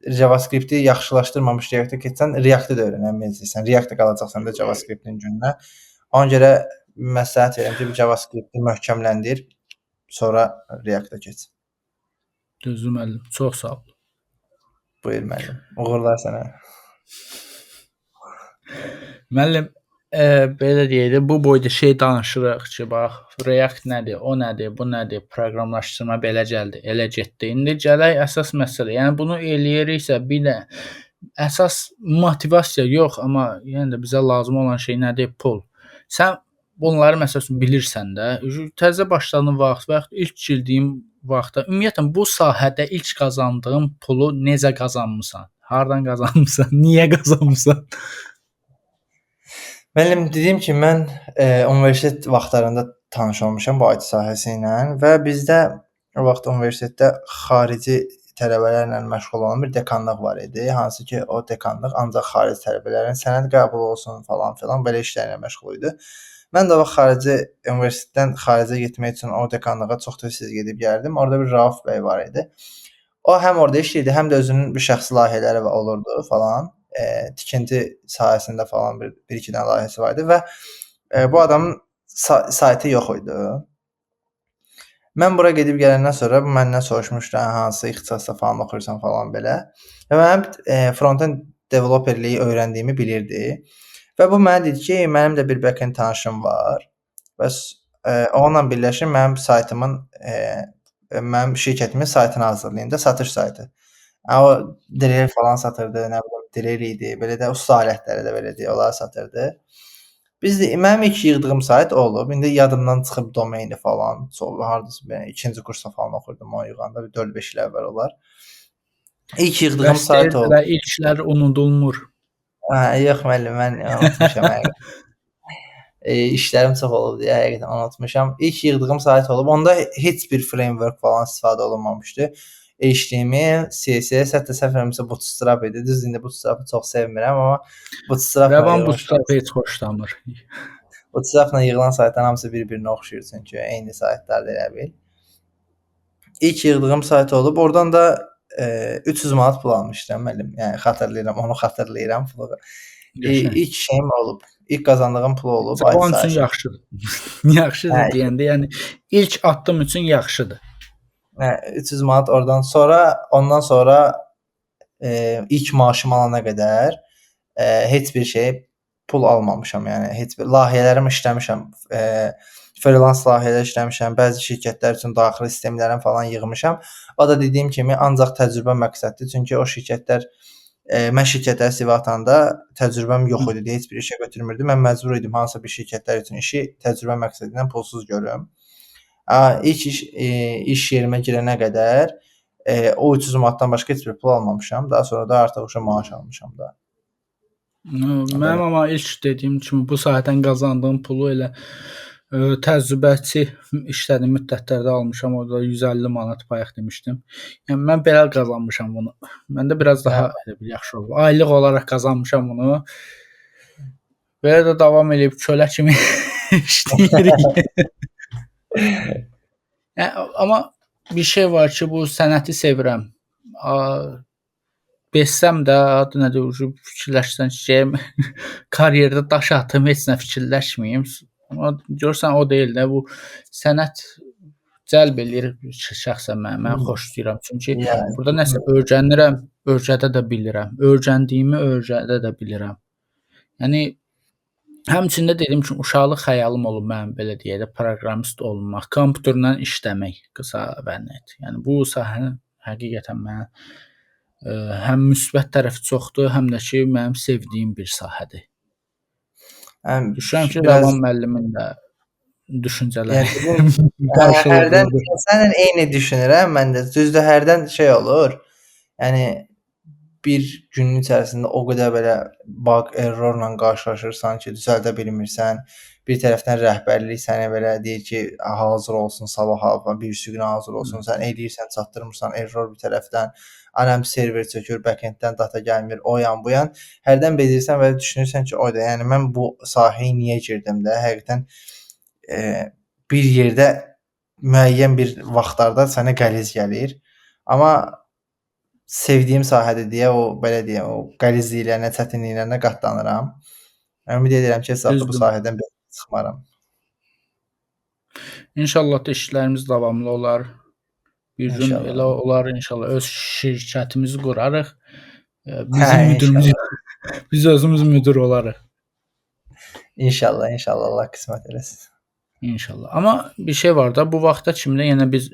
JavaScript-i yaxşılaşdırmamış React-a keçsən, React-ı da öyrənə bilməyəcəksən. React-da qalacaqsan da JavaScript-in gününə. Ona görə məsləhət verirəm ki, JavaScript-i möhkəmləndir, sonra React-a keç. Düzdür müəllim, çox sağ ol. Buyur müəllim. Uğurlar sənə. Müəllim, belə deyək də, bu boyda şey danışırıq ki, bax, React nədir, o nədir, bu nədir, proqramlaşdırma belə gəldi, elə getdi. İndi gələk əsas məsələ. Yəni bunu eləyiriksə, bir də əsas motivasiya yox, amma yenə də bizə lazım olan şey nədir? Pul. Sən bunları məsəl üçün bilirsən də, təzə başladığın vaxt və yaxud ilk girdiyim vaxtda, ümumiyyətlə bu sahədə ilk qazandığın pulu necə qazanmısan? Hardan qazanmısan? Niyə qazanmısan? Müəllim, dediyim kimi mən universitet vaxtlarında tanış olmuşam bu IT sahəsi ilə və bizdə o vaxt universitetdə xarici tələbələrlə məşğul olan bir dekanlıq var idi. Hansı ki, o dekanlıq ancaq xarici tələbələrin sənəd qəbulu olsun falan filan belə işlərlə məşğul idi. Mən də o vaxt xarici universitetdən xaricə getmək üçün o dekanlığa çox tez-tez gedib gəlirdim. Orada bir Rauf bəy var idi. O həm orada işləyirdi, həm də özünün bir şəxsi layihələri olurdu falan. Tikinti sahəsində falan bir iki dənə layihəsi var idi və bu adamın saytı yox idi. Mən bura gedib gələndən sonra bu məndən soruşmuşdu, hansı ixtisasda falan oxuyursan falan belə. Və mənim front-end developerliyi öyrəndiyimi bilirdi. Və bu mənə dedi ki, mənim də bir backend tanışım var. Bəs onunla birləşib mənim saytımın, mənim şirkətimin saytını hazırlayın da, satış saytı. O drill falan satırdı, nə bilim drill idi, belə də usta alətləri də belə deyək, onları satırdı. Biz də, mənim ilk yığdığım sayt o olub. İndi yadımdan çıxıb domeni falan. Çox hardasa mən ikinci kursda falan oxurdum onu yığanda, bir 4-5 il əvvəl olar. İlk yığdığım Bəs sayt olub. deyirdilər, ilklər unudulmur. Hə, yox müəllim, mən unutmuşam həqiqətən. İşlərim çox olub deyə həqiqətən unutmuşam. İlk yığdığım sayt olub. Onda heç bir framework falan istifadə olunmamışdı. HTML, CSS, hətta səhv eləmirəmsə Bootstrap idi. Düzdür, indi Bootstrapı çox sevmirəm, amma Bootstrapla Rəvan yığmışdım. Bootstrapı heç xoşlamır. Bootstrapla yığılan saytların hamısı bir-birinə oxşayır çünki eyni saytlardır elə bil. İlk yığdığım sayt olub. Oradan da 300 manat pul almışdım müəllim. Yəni xatırlayıram, onu xatırlayıram pulu. İlk şeyim olub. İlk qazandığım pul olub. Cavan üçün yaxşıdır. Yaxşıdır deyəndə, yəni ilk addım üçün yaxşıdır. Hə, 300 manat oradan sonra, ondan sonra ilk maaşımı alana qədər heç bir şey pul almamışam. Yəni heç bir layihələrim işləmişəm. Freelance layihələr işləmişəm. Bəzi şirkətlər üçün daxili sistemlərimi falan yığmışam. O da dediyim kimi ancaq təcrübə məqsəddir. Çünki o şirkətlər mən şirkətlərə CV atanda təcrübəm yox idi deyə heç bir işə götürmürdü. Mən məcbur idim hansısa bir şirkətlər üçün işi təcrübə məqsədi ilə pulsuz görüm. İlk iş yerimə girənə qədər o 300 manatdan başqa heç bir pul almamışam. Daha sonra da artıq uşaq maaş almışam da. Mənim amma ilk dediyim kimi bu sahədən qazandığım pulu elə təcrübəçi işlədiyim müddətlərdə almışam. O da 150 manat bayaq demişdim. Yəni mən belə qazanmışam bunu. Məndə biraz daha elə bir yaxşı olub. Aylıq olaraq qazanmışam bunu. Belə də davam eləyib kölə kimi işləyirik. Yəni, amma bir şey var ki, bu sənəti sevirəm. Bezsəm də, adı nədir, fikirləşsən ki, karyerdə daş atım, heç nə fikirləşməyim. Amma görürsən, o deyil də, bu sənət cəlb eləyir şəxsən mənə. Mən xoşlayıram. Çünki burada nəsə öyrənirəm, öyrədə də bilirəm. Öyrəndiyimi öyrədə də bilirəm. Yəni həmçinin də dediyim kimi uşaqlıq xəyalım olub mənim, belə deyək də, proqramist olmaq, kompüterlə işləmək qısa və net. Yəni bu sahənin həqiqətən mənə həm müsbət tərəfi çoxdur, həm də ki mənim sevdiyim bir sahədir. Düşünürəm ki, biraz... Rəvan müəllimin də düşüncələri yəni, hərdən səninlə eyni düşünürəm mən də. Düzdür, hərdən şey olur. Yəni bir günün içərisində o qədər belə bug, errorla qarşılaşırsan ki, düzəldə bilmirsən. Bir tərəfdən rəhbərlik sənə belə deyir ki, hazır olsun sabaha, birisi günə hazır olsun. Sən eləyirsən, çatdırmırsan, error bir tərəfdən. Anam server çökür, backenddən data gəlmir, o yan bu yan. Hərdən bezirsən və düşünürsən ki, oyda, yəni mən bu sahəyə niyə girdim də? Həqiqətən bir yerdə müəyyən bir vaxtlarda sənə qəliz gəlir. Amma sevdiyim sahədir deyə o belə deyəm, o qəlizliklərinə, çətinliklərinə qatlanıram. Ümid edirəm ki, heç vaxt bu sahədən çıxmaram. İnşallah da işlərimiz davamlı olar. Bir gün elə olar inşallah öz şirkətimizi qurarıq. Bizim müdürümüz, biz özümüz müdür olarıq. İnşallah, inşallah Allah qismət eləsin. İnşallah. Amma bir şey var da, bu vaxta kimi də yenə biz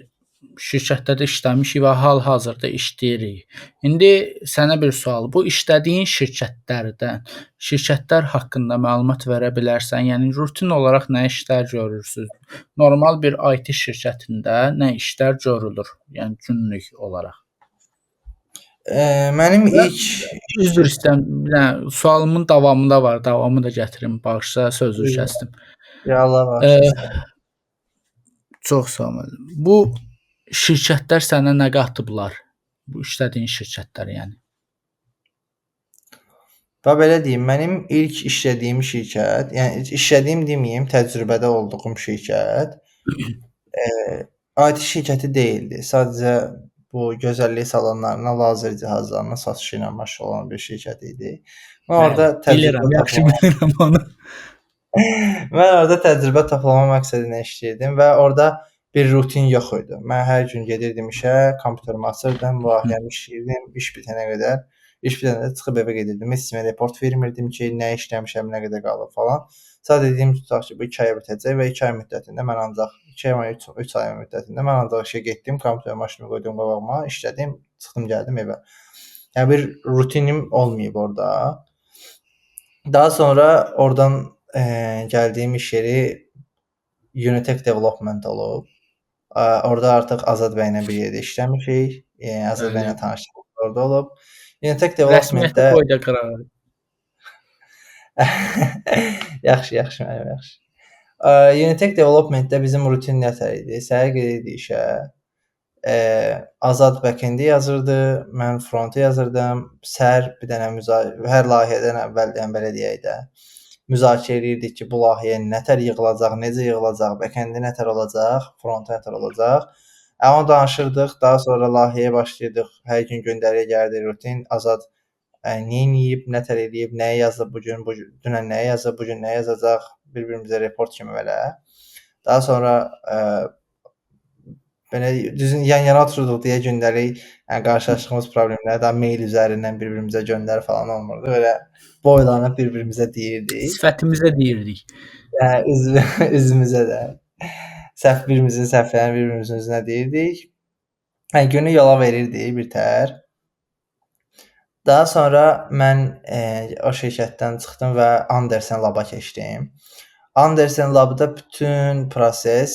şirkətdə də işləmişik və hal-hazırda işləyirik. İndi sənə bir sual. Bu işlədiyin şirkətlərdən, şirkətlər haqqında məlumat verə bilərsən? Yəni rutin olaraq nə işlər görürsüz? Normal bir IT şirkətində nə işlər görülür? Yəni günlük olaraq. Mənim ilk Üzr istəyirəm, bir dənə sualımın davamında var. Davamı da gətirim. Bağışla, sözü kəsdim. Ya Allah bağışlasın. Çox sağ ol müəllim. Bu şirkətlər sənə nə qatıblar? Bu işlədiyin şirkətlər yəni. Və belə deyim, mənim ilk işlədiyim şirkət, yəni işlədiyim deməyim, təcrübədə olduğum şirkət IT şirkəti deyildi. Sadəcə bu gözəllik salonlarına lazer cihazlarının satışı ilə məşğul olan bir şirkət idi. Mən orada təcrübə bilirəm, yaxşı bilirəm onu. Mən orada təcrübə toplama məqsədi ilə işləyirdim və orada bir rutin yox idi. Mən hər gün gedirdim işə, kompüterimi açırdım, layihəmi işləyirdim, iş bitənə qədər. İş bitəndə çıxıb evə gedirdim. Heç kimə report vermirdim ki, nə işləmişəm, nə qədər qalıb falan. Sadəcə dediyim tutaq ki, bu 2 aya bitəcək və 2 ay müddətində mən ancaq 2 ay 3 ay müddətində mən ancaq işə getdim, kompüter maşınımı qoydum qabağıma, işlədim, çıxdım gəldim evə. Yəni bir rutinim olmayıb orada. Daha sonra oradan gəldiyim iş yeri Unitec Development olub. Orada artıq Azad bəylə bir yerdə işləmişik. Azad bəylə tanışlığımız orada olub. Unitec Developmentdə qoy da qırağa. Yaxşı, yaxşı müəllim, yaxşı. Unitec Developmentdə bizim rutin nətər idi? Səhər gedirdik işə. Azad backend-i yazırdı, mən front-u yazırdım. Səhər bir dənə hər layihədən əvvəl, yəni belə deyək də, müzakirə edirdik ki, bu layihə nətər yığılacaq, necə yığılacaq, backend-i nətər olacaq, front-u nətər olacaq. Onu danışırdıq, daha sonra layihəyə başlayırdıq. Hər gün göndəriyə gəlirdi rutin. Azad nə eləyib, nətər eləyib, nəyi yazıb bu gün, dünən nəyi yazıb, bu gün nə yazacaq, bir-birimizə report kimi belə. Daha sonra belə düzün yan-yana otururduq deyə gündəlik, yəni qarşılaşdığımız problemləri daha mail üzərindən bir-birimizə göndər falan olmurdu. Belə boylanıb bir-birimizə deyirdik. Sifətimizə deyirdik. Yəni üzümüzə də. Səhv birimizin səhvlərini bir-birimizin üzünə deyirdik. Yəni günü yola verirdik bir tər. Daha sonra mən o şirkətdən çıxdım və Andersen Lab-a keçdim. Andersen Lab-da bütün proses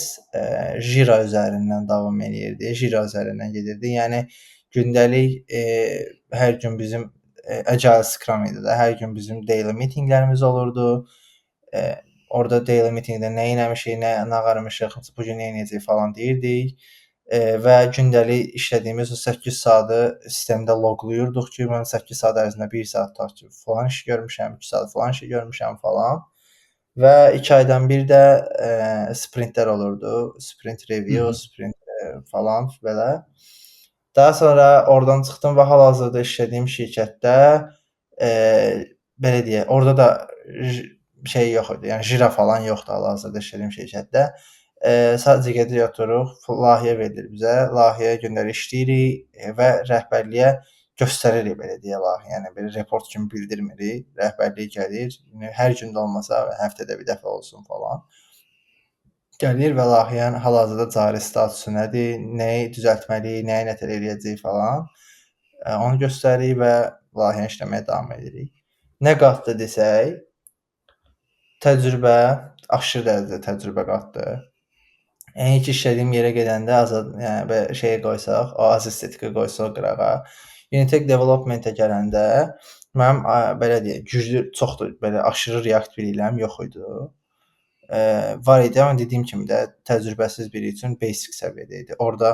Jira üzərindən davam eləyirdi. Jira üzərindən gedirdi. Yəni gündəlik hər gün bizim Agile Scrum idi də. Hər gün bizim daily meetinglərimiz olurdu. Orada daily meetingdə nə eləmişik, nə ağarmışıq, bu gün nə eləyəcəyik falan deyirdik. Və gündəlik işlədiyimiz o 8 saatı sistemdə loqlayırdıq ki, mən 8 saat ərzində 1 saat tutaq ki, falan iş görmüşəm, 2 saat falan iş görmüşəm falan. Və 2 aydan bir də sprintlər olurdu. Sprint review, sprint falan belə. Daha sonra oradan çıxdım və hal-hazırda işlədiyim şirkətdə belə deyək, orada da şey yox idi. Yəni Jira falan yoxdur hal-hazırda işlədiyim şirkətdə. Sadəcə gedirik, otururuq, layihə verilir bizə, layihəyə gündəlik işləyirik və rəhbərliyə göstəririk belə deyə layihə. Yəni belə report kimi bildirmirik. Rəhbərlik gəlir, yəni hər gün də olmasa həftədə bir dəfə olsun falan. Gəlir və layihənin hal-hazırda cari statusu nədir, nəyi düzəltməliyik, nəyi nətər eləyəcəyik falan. Onu göstəririk və layihəni işləməyə davam edirik. Nə qatdı desək, təcrübə, aşırı dərəcədə təcrübə qatdı. Yəni ilk işlədiyim yerə gedəndə Azad, yəni belə şeyə qoysaq, o az estetika qoysaq qırağa. Unitec Development-ə gələndə mənim belə deyək, güclü, çoxdur, belə aşırı React biliklərim yox idi. Var idi, amma dediyim kimi də təcrübəsiz biri üçün basic səviyyədə idi. Orada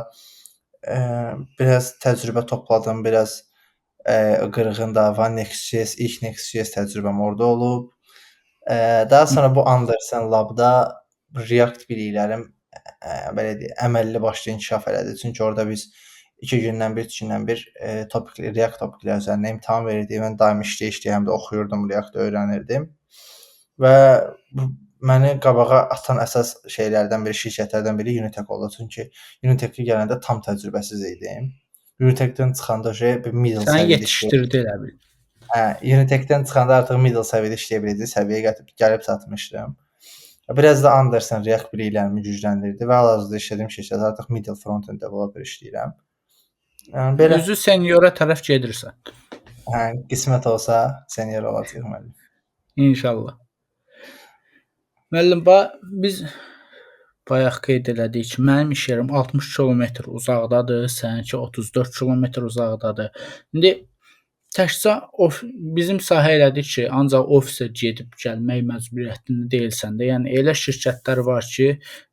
biraz təcrübə topladım, biraz qırğın dava, Next.js, ilk Next.js təcrübəm orada olub. Daha sonra bu Andersen Lab-da React biliklərim belə deyək, əməlli başlı inkişaf elədi. Çünki orada biz 2 gündən bir, 3 gündən bir React topiklər üzərində imtahan verirdik. Mən daim işləyə-işləyə həm də oxuyurdum, React öyrənirdim. Və bu məni qabağa atan əsas şeylərdən biri, şirkətlərdən biri Unitec oldu. Çünki Unitec-ə gələndə tam təcrübəsiz idim. Unitec-dən çıxanda bir middle səviyyədə yetişdirdi elə bil. Hə, Unitec-dən çıxanda artıq middle səviyyədə işləyə biləcək səviyyəyə gəlib çatmışdım. Biraz da Andersen React biliklərimi gücləndirdi və hal-hazırda işlədiyim şirkətdə artıq middle front-end developer işləyirəm. Yəni belə özü seniora tərəf gedirsən. Hə, qismət olsa senior olacağam müəllim. İnşallah. Müəllim, biz Bayaq qeyd elədik ki, mənim iş yerim 60 kilometr uzaqdadır, səninki 34 kilometr uzaqdadır. İndi təkcə bizim sahə elədir ki, ancaq ofisə gedib gəlmək məcburiyyətində deyilsən də. Yəni elə şirkətlər var ki,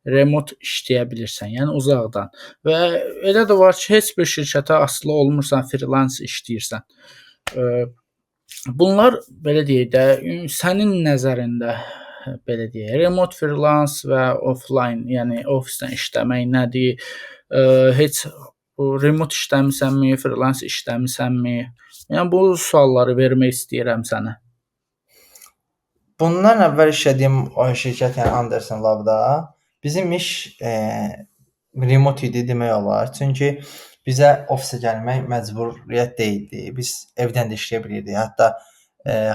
remote işləyə bilirsən, yəni uzaqdan. Və elə də var ki, heç bir şirkətə asılı olmursan, freelance işləyirsən. Bunlar belə deyək də, sənin nəzərində belə deyək, remote freelance və offline, yəni ofisdən işləmək nədir? Heç remote işləmisənmi, freelance işləmisənmi? Yəni bu sualları vermək istəyirəm sənə. Bundan əvvəl işlədiyim o şirkət, yəni Anderson Lab-da bizim iş remote idi demək olar. Çünki bizə ofisə gəlmək məcburiyyət deyildi. Biz evdən də işləyə bilirdik. Hətta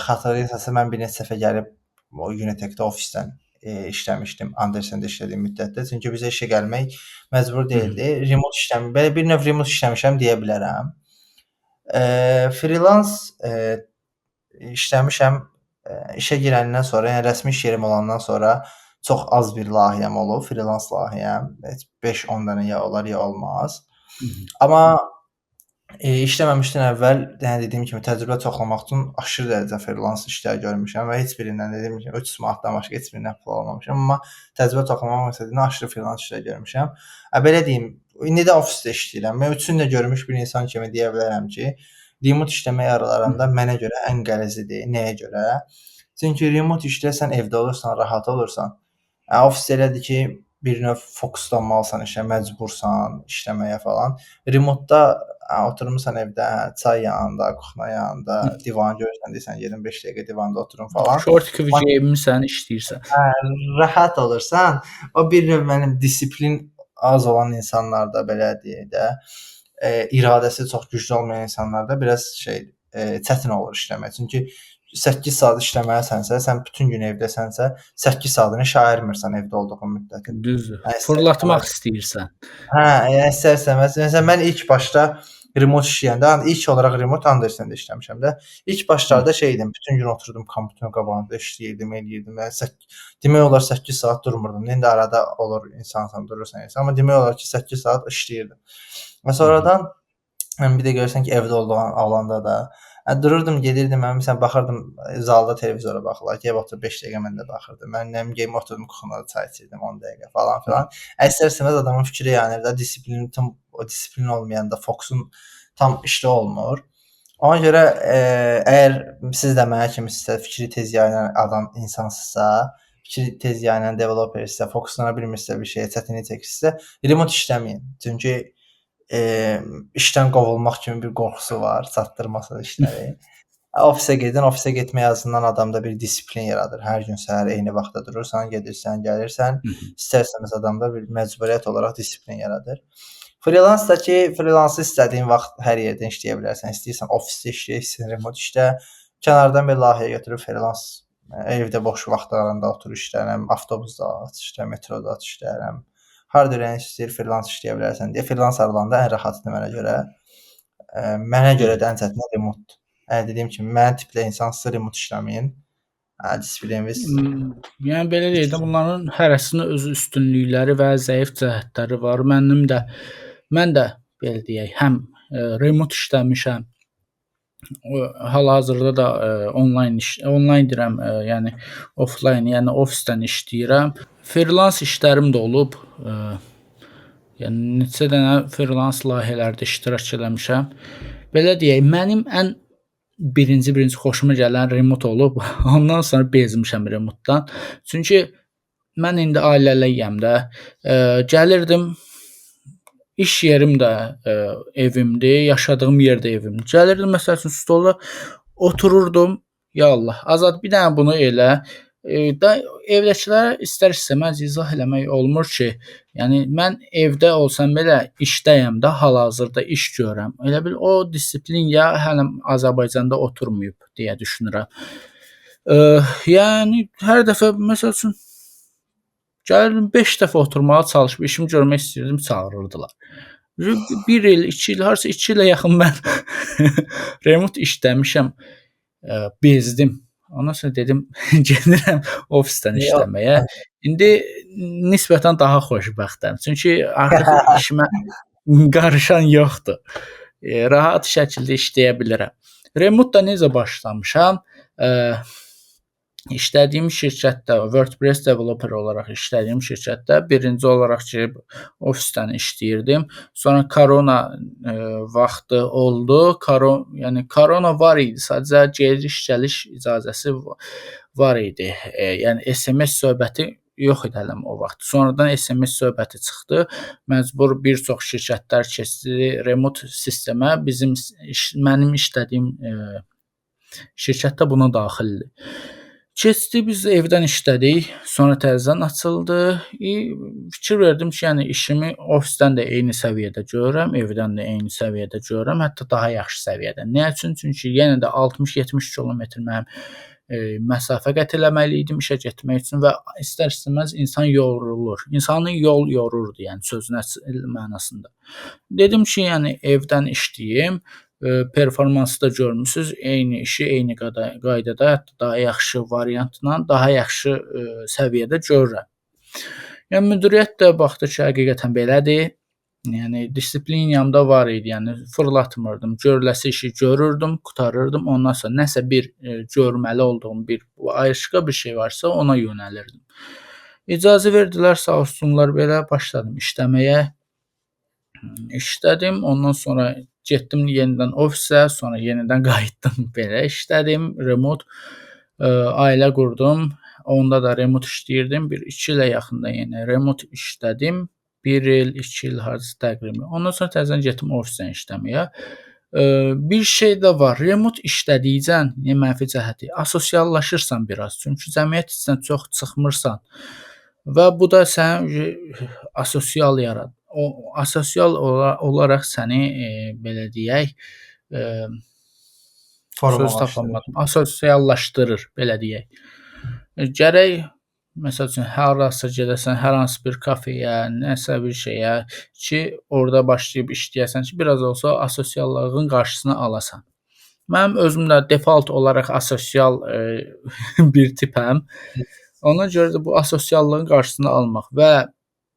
xatırlayırsansa mən bir neçə dəfə gəlib o Unitec-də ofisdən işləmişdim Andersonda işlədiyim müddətdə. Çünki bizə işə gəlmək məcbur deyildi. Remote işləmə, belə bir növ remote işləmişəm deyə bilərəm. Freelance işləmişəm. İşə girəndən sonra, yəni rəsmi iş yerim olandan sonra çox az bir layihəm olub, freelance layihəm. Heç 5-10 dənə ya olar, ya olmaz. Amma işləməmişdən əvvəl, yəni dediyim kimi təcrübə çoxlamaq üçün aşırı dərəcədə freelance işlər görmüşəm və heç birindən dediyim kimi 300 manatdan başqa heç birindən pul almamışam. Amma təcrübə toplamaq məqsədilə aşırı freelance işlər görmüşəm. Belə deyim, indi də ofisdə işləyirəm. Mən üçünü də görmüş bir insan kimi deyə bilərəm ki, remote işləmək aralarında mənə görə ən qəlizidir. Nəyə görə? Çünki remote işdə sən evdə olursan, rahat olursan. Ofisdə elədir ki, bir növ fokuslanmalısan işə, məcbursan işləməyə falan. Remote-da oturmusan evdə, çay yanında, kuxna yanında, divanı görürsən, deyirsən gedim 5 dəqiqə divanda oturum falan. Şort kimi geyinmisən, işləyirsən. Hə, rahat olursan. O bir növ mənim disiplin az olan insanlarda belə deyək də, iradəsi çox güclü olmayan insanlarda biraz çətin olur işləmək. Çünki 8 saat işləməlisənsə, sən bütün gün evdəsənsə, 8 saatını işə ayırmırsan evdə olduğun müddətin. Düzdür. Fırlatmaq istəyirsən. Hə, yəni istər-istəməz. Məsələn, mən ilk başda remote işləyəndə, ilk olaraq remote Andersonda işləmişəm də. İlk başlarda şey idim, bütün gün oturdum kompüterin qabağında işləyirdim, eləyirdim. Yəni demək olar 8 saat durmurdum. İndi arada olur insansan, durursan, insan, amma demək olar ki, 8 saat işləyirdim. Və sonradan bir də görürsən ki, evdə olanda da dururdum, gedirdim, mən məsələn baxırdım zalda televizora baxırlar. Gəlib oturub 5 dəqiqə mən də baxırdım. Mən nə bilim gəlib oturdum kuxunada çay içirdim 10 dəqiqə falan filan. İstər-istəməz adamın fikri yanır da, disiplin tam o disiplin olmayanda fokusun tam işdə olmur. Ona görə əgər siz də mənə kimi sizə fikri tez yayılan adam insansınızsa, fikri tez yayılan developersə, fokuslana bilmirsə bir şeyə, çətinlik çəkirsinizsə, remote işləməyin. Çünki işdən qovulmaq kimi bir qorxusu var, çatdırmasa işləri. Ofisə gedin, ofisə getmək azından adamda bir disiplin yaradır. Hər gün səhər eyni vaxtda durursan, gedirsən, gəlirsən, istər-istəməz adamda bir məcburiyyət olaraq disiplin yaradır. Freelance-da ki, freelance-ı istədiyin vaxt hər yerdən işləyə bilərsən. İstəyirsən ofisdə işlə, istəyirsən remote işlə. Kənardan bir layihə götürüb freelance evdə boş vaxtlarında otur işlərəm, avtobusda aç işlə, metroda aç işlərəm. Harda ürəyin istəyir freelance işləyə bilərsən deyə. Freelance aralarında ən rahatıdır mənə görə. Mənə görə də ən çətini remote. Dediyim kimi, mənim tiplə insansız remote işləməyin. Disiplininiz. Yəni belə deyək də, bunların hərəsinin öz üstünlükləri və zəif cəhətləri var. Mən də belə deyək, həm remote işləmişəm. Hal-hazırda da online deyirəm, yəni offline, yəni ofisdən işləyirəm. Freelance işlərim də olub. Yəni neçə dənə freelance layihələrdə iştirak eləmişəm. Belə deyək, mənim ən birinci xoşuma gələn remote olub. Ondan sonra bezmişəm remote-dan. Çünki mən indi ailəliyəm də. Gəlirdim, iş yerim də evimdir, yaşadığım yer də evimdir. Gəlirdim məsəl üçün stola otururdum. Ya Allah, Azad bir dənə bunu elə. Da evdəkilərə istər-istəməz izah eləmək olmur ki, yəni mən evdə olsam belə işdəyəm də, hal-hazırda iş görürəm. Elə bil o disiplin ya hələ Azərbaycanda oturmayıb deyə düşünürəm. Yəni hər dəfə məsəl üçün gəlirdim 5 dəfə oturmağa çalışıb işimi görmək istəyirdim, çağırırdılar. 1 il, 2 il, harasa 2 ilə yaxın mən remote işləmişəm, bezdim. Ondan sonra dedim gedirəm ofisdən işləməyə. İndi nisbətən daha xoşbəxtəm. Çünki artıq işimə qarışan yoxdur. Rahat şəkildə işləyə bilirəm. Remote-da necə başlamışam? İşlədiyim şirkətdə WordPress developer olaraq işlədiyim şirkətdə birinci olaraq girib ofisdən işləyirdim. Sonra korona vaxtı oldu. Yəni korona var idi, sadəcə gediş-gəliş icazəsi var idi. Yəni SMS söhbəti yox idi hələ o vaxt. Sonradan SMS söhbəti çıxdı. Məcbur bir çox şirkətlər keçdi remote sistemə. Mənim işlədiyim şirkət də buna daxildir. Keçdi, biz evdən işlədik. Sonra təzədən açıldı. Fikir verdim ki, yəni işimi ofisdən də eyni səviyyədə görürəm, evdən də eyni səviyyədə görürəm, hətta daha yaxşı səviyyədə. Nə üçün? Çünki yenə də 60-70 kilometr mənim məsafə qət eləməli idim işə getmək üçün və istər-istəməz insan yorulur. İnsanı yol yorurdu, yəni sözün əsl mənasında. Dedim ki, yəni evdən işləyim. Performansı da görmüsüz, eyni işi eyni qaydada, hətta daha yaxşı variantla, daha yaxşı səviyyədə görürəm. Yəni müdiriyyət də baxdı ki, həqiqətən belədir. Yəni disipliniyam da var idi, yəni fırlatmırdım. Görüləsi işi görürdüm, qurtarırdım. Ondan sonra nəsə bir görməli olduğum bir başqa bir şey varsa ona yönəlirdim. İcazə verdilər, sağ olsunlar, belə başladım işləməyə. İşlədim, ondan sonra getdim yenidən ofisə, sonra yenidən qayıtdım, belə işlədim, remote, ailə qurdum. Onda da remote işləyirdim. Bir 2 ilə yaxında yenə remote işlədim. 1 il, 2 il hardasa təqribən. Ondan sonra təzədən getdim ofisdən işləməyə. Bir şey də var. Remote işlədikcə, yəni mənfi cəhəti, asosiallaşırsan biraz. Çünki cəmiyyət içindən çox çıxmırsan və bu da səni asosial yaradır. O asosial olaraq səni belə deyək, söz tapamadım. Asosiallaşdırır, belə deyək. Gərək məsəl üçün harasa gedəsən, hər hansı bir kafeyə, nəsə bir şeyə ki, orada başlayıb işləyəsən ki, biraz olsa asosiallığın qarşısını alasan. Mənim özüm də default olaraq asosial bir tipəm. Ona görə də bu asosiallığın qarşısını almaq və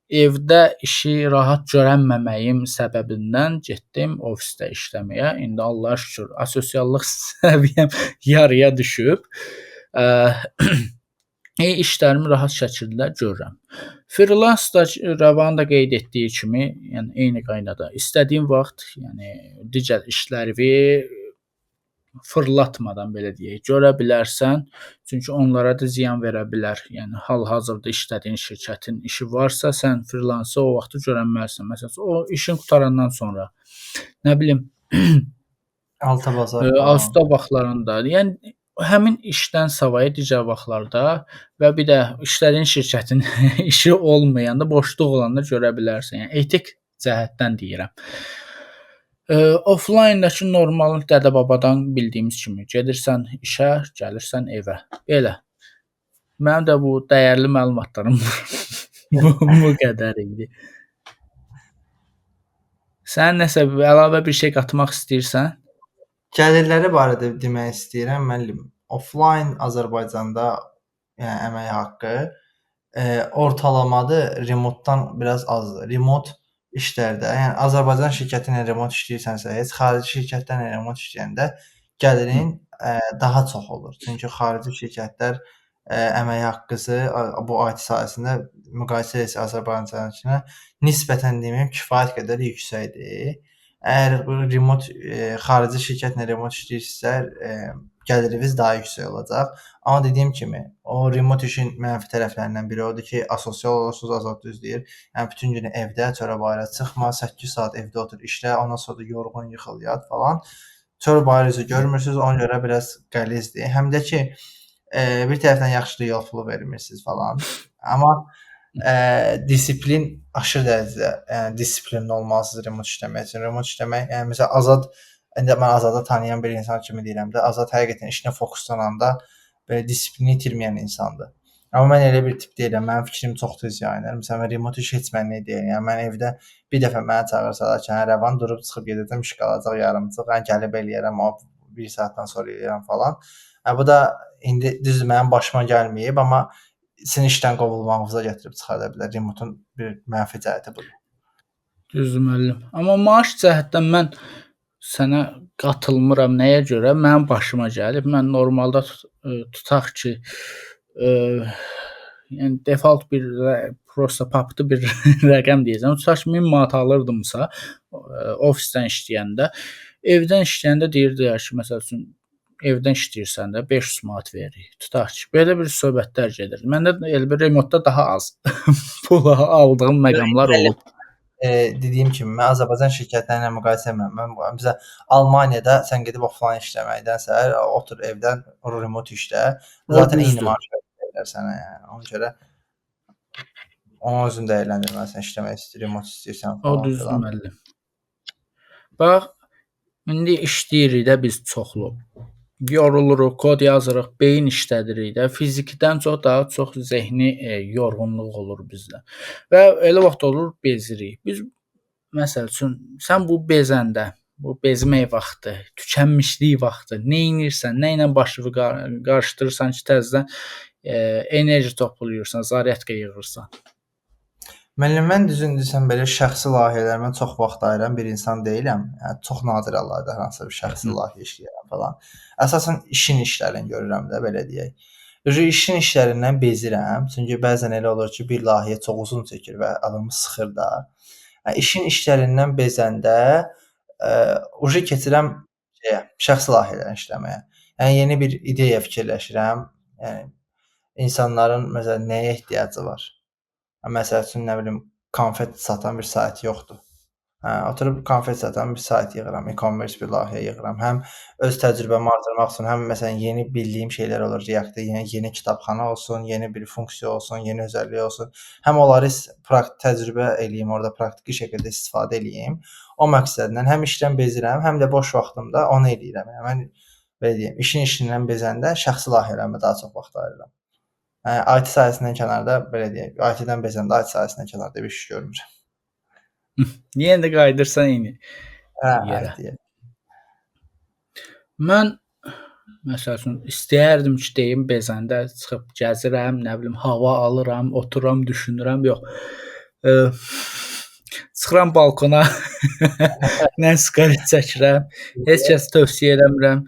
evdə işi rahat görənməməyim səbəbindən getdim ofisdə işləməyə. İndi Allaha şükür asosiallıq səviyyəm yarıya düşüb. İşlərimi rahat şəkildə görürəm. Freelance da Rəvanın da qeyd etdiyi kimi, yəni eyni qaydada istədiyin vaxt, yəni digər işləri fırlatmadan belə deyək, görə bilərsən. Çünki onlara da ziyan verə bilər. Yəni hal-hazırda işlədiyin şirkətin işi varsa, sən freelance-ı o vaxtı görənməlisən. Məsələn, o işin qurtarandan sonra, nə bilim, Alta bazar falan. Ağustos vaxtlarında, yəni həmin işdən savayı digər vaxtlarda və bir də işlədiyin şirkətin işi olmayanda, boşluq olanda görə bilərsən. Yəni etik cəhətdən deyirəm. Offline-dakı normal dədə-babadan bildiyimiz kimi gedirsən işə, gəlirsən evə. Belə. Mənim də bu dəyərli məlumatlarım bu qədər idi. Sən nəsə əlavə bir şey qatmaq istəyirsən? Gəlirləri barədə demək istəyirəm müəllim. Offline Azərbaycanda, yəni əmək haqqı ortalamadır, remote-dan biraz azdır. Remote işlərdə, yəni Azərbaycan şirkəti ilə remote işləyirsənsə, heç xarici şirkətlərlə remote işləyəndə gəlirin daha çox olur. Çünki xarici şirkətlər əmək haqqısı bu IT sahəsində müqayisə etsə Azərbaycanınkına nisbətən deməyim kifayət qədər yüksəkdir. Əgər remote xarici şirkətlə remote işləyirsinizsə, gəliriniz daha yüksək olacaq. Amma dediyim kimi, o remote işin mənfi tərəflərindən biri odur ki, asosial olursunuz, Azad düz deyir. Yəni bütün günü evdə, çölə bayıra çıxma, 8 saat evdə otur, işlə, ondan sonra da yorğun yıxıl yat falan. Çöl bayır üzü görmürsünüz, ona görə biraz qəlizdir. Həm də ki, bir tərəfdən yaxşıdır, yol pulu vermirsiniz falan. Amma disiplin aşırı dərəcədə, yəni disiplinli olmalısınız remote işləmək üçün. Remote işləmək, yəni məsələn Azad, indi mən Azadı tanıyan bir insan kimi deyirəm də, Azad həqiqətən işinə fokuslananda belə disiplini itirməyən insandır. Amma mən elə bir tip deyiləm. Mənim fikrim çox tez yayınır. Məsələn, mən remote iş heç mənlik deyil. Yəni mən evdə bir dəfə məni çağırsalar ki, hə Rəvan durub çıxıb gedəcəm, iş qalacaq yarımçıq, hə gəlib eləyərəm, o bir saatdan sonra eləyərəm falan. Hə bu da İndi düzdür mənim başıma gəlməyib, amma sizin işdən qovulmağınıza gətirib çıxarda bilər. Remote-un bir mənfi cəhəti budur. Düzdür müəllim. Amma maaş cəhətdən mən sənə qatılmıram. Nəyə görə? Mənim başıma gəlib. Mən normalda tutaq ki, yəni default bir prosta papdı bir rəqəm deyəcəm. Tutaq ki, 1000 manat alırdımsa, ofisdən işləyəndə, evdən işləyəndə deyirdilər ki, məsəl üçün evdən işləyirsən də 500 manat veririk. Tutaq ki, belə bir söhbətlər gedir. Məndə də elə bir remote-da daha az pul aldığım məqamlar olub. Dediyim kimi mən Azərbaycan şirkətləri ilə müqayisə etmirəm. Mən bizə Almaniyada sən gedib offline işləməkdənsə, otur evdən remote işlə. Zaten eyni maaş verirlər sənə yəni. Ona görə onu özün dəyərləndirməlisən, işləmək istəyir, remote istəyirsən O falan düzdür filan. Müəllim. Bax, indi işləyirik də biz çoxlu. Yoruluruq, kod yazırıq, beyin işlədirik də. Fizikdən çox daha çox zehni yorğunluq olur bizdə. Və elə vaxt olur bezirik. Biz məsəl üçün sən bu bezəndə, bu bezmək vaxtı, tükənmişlik vaxtı nə edirsən, nə ilə başını qarışdırırsan ki, təzədən enerji toplayırsan, zaryadka yığırsan? Müəllim, mən düzünü desəm belə şəxsi layihələrimə çox vaxt ayıran bir insan deyiləm. Yəni çox nadir hallarda hansısa bir şəxsi layihə işləyirəm falan. Əsasən işin işlərini görürəm də belə deyək. İşin işlərindən bezirəm. Çünki bəzən elə olur ki, bir layihə çox uzun çəkir və adamı sıxır da. Yəni, işin işlərindən bezəndə uje keçirəm şeyə, şəxsi layihələrini işləməyə. Yəni yeni bir ideya fikirləşirəm. Yəni insanların məsələn nəyə ehtiyacı var? Məsəl üçün, nə bilim, konfet satan bir sayt yoxdur. Hə, oturub konfet satan bir sayt yığıram, e-commerce bir layihə yığıram. Həm öz təcrübəmi artırmaq üçün, həm məsələn yeni bildiyim şeylər olur React-da, yəni yeni kitabxana olsun, yeni bir funksiya olsun, yeni özəllik olsun. Həm onları təcrübə eləyim, orada praktiki şəkildə istifadə eləyim. O məqsədlə həm işdən bezirəm, həm də boş vaxtımda onu eləyirəm. Yəni mən belə deyim, işin işindən bezəndə şəxsi layihələrimə daha çox vaxt ayırıram. Yəni IT sahəsindən kənarda belə deyək, IT-dən bezəndə IT sahəsindən kənarda bir iş görmürəm. Yenə də qayıdırsan eyni hə, yerə. IT-yə. Mən məsəl üçün istəyərdim ki, deyim bezəndə çıxıb gəzirəm, nə bilim hava alıram, otururam, düşünürəm. Yox. Çıxıram balkona, nə siqaret çəkirəm. Heç kəs tövsiyə eləmirəm.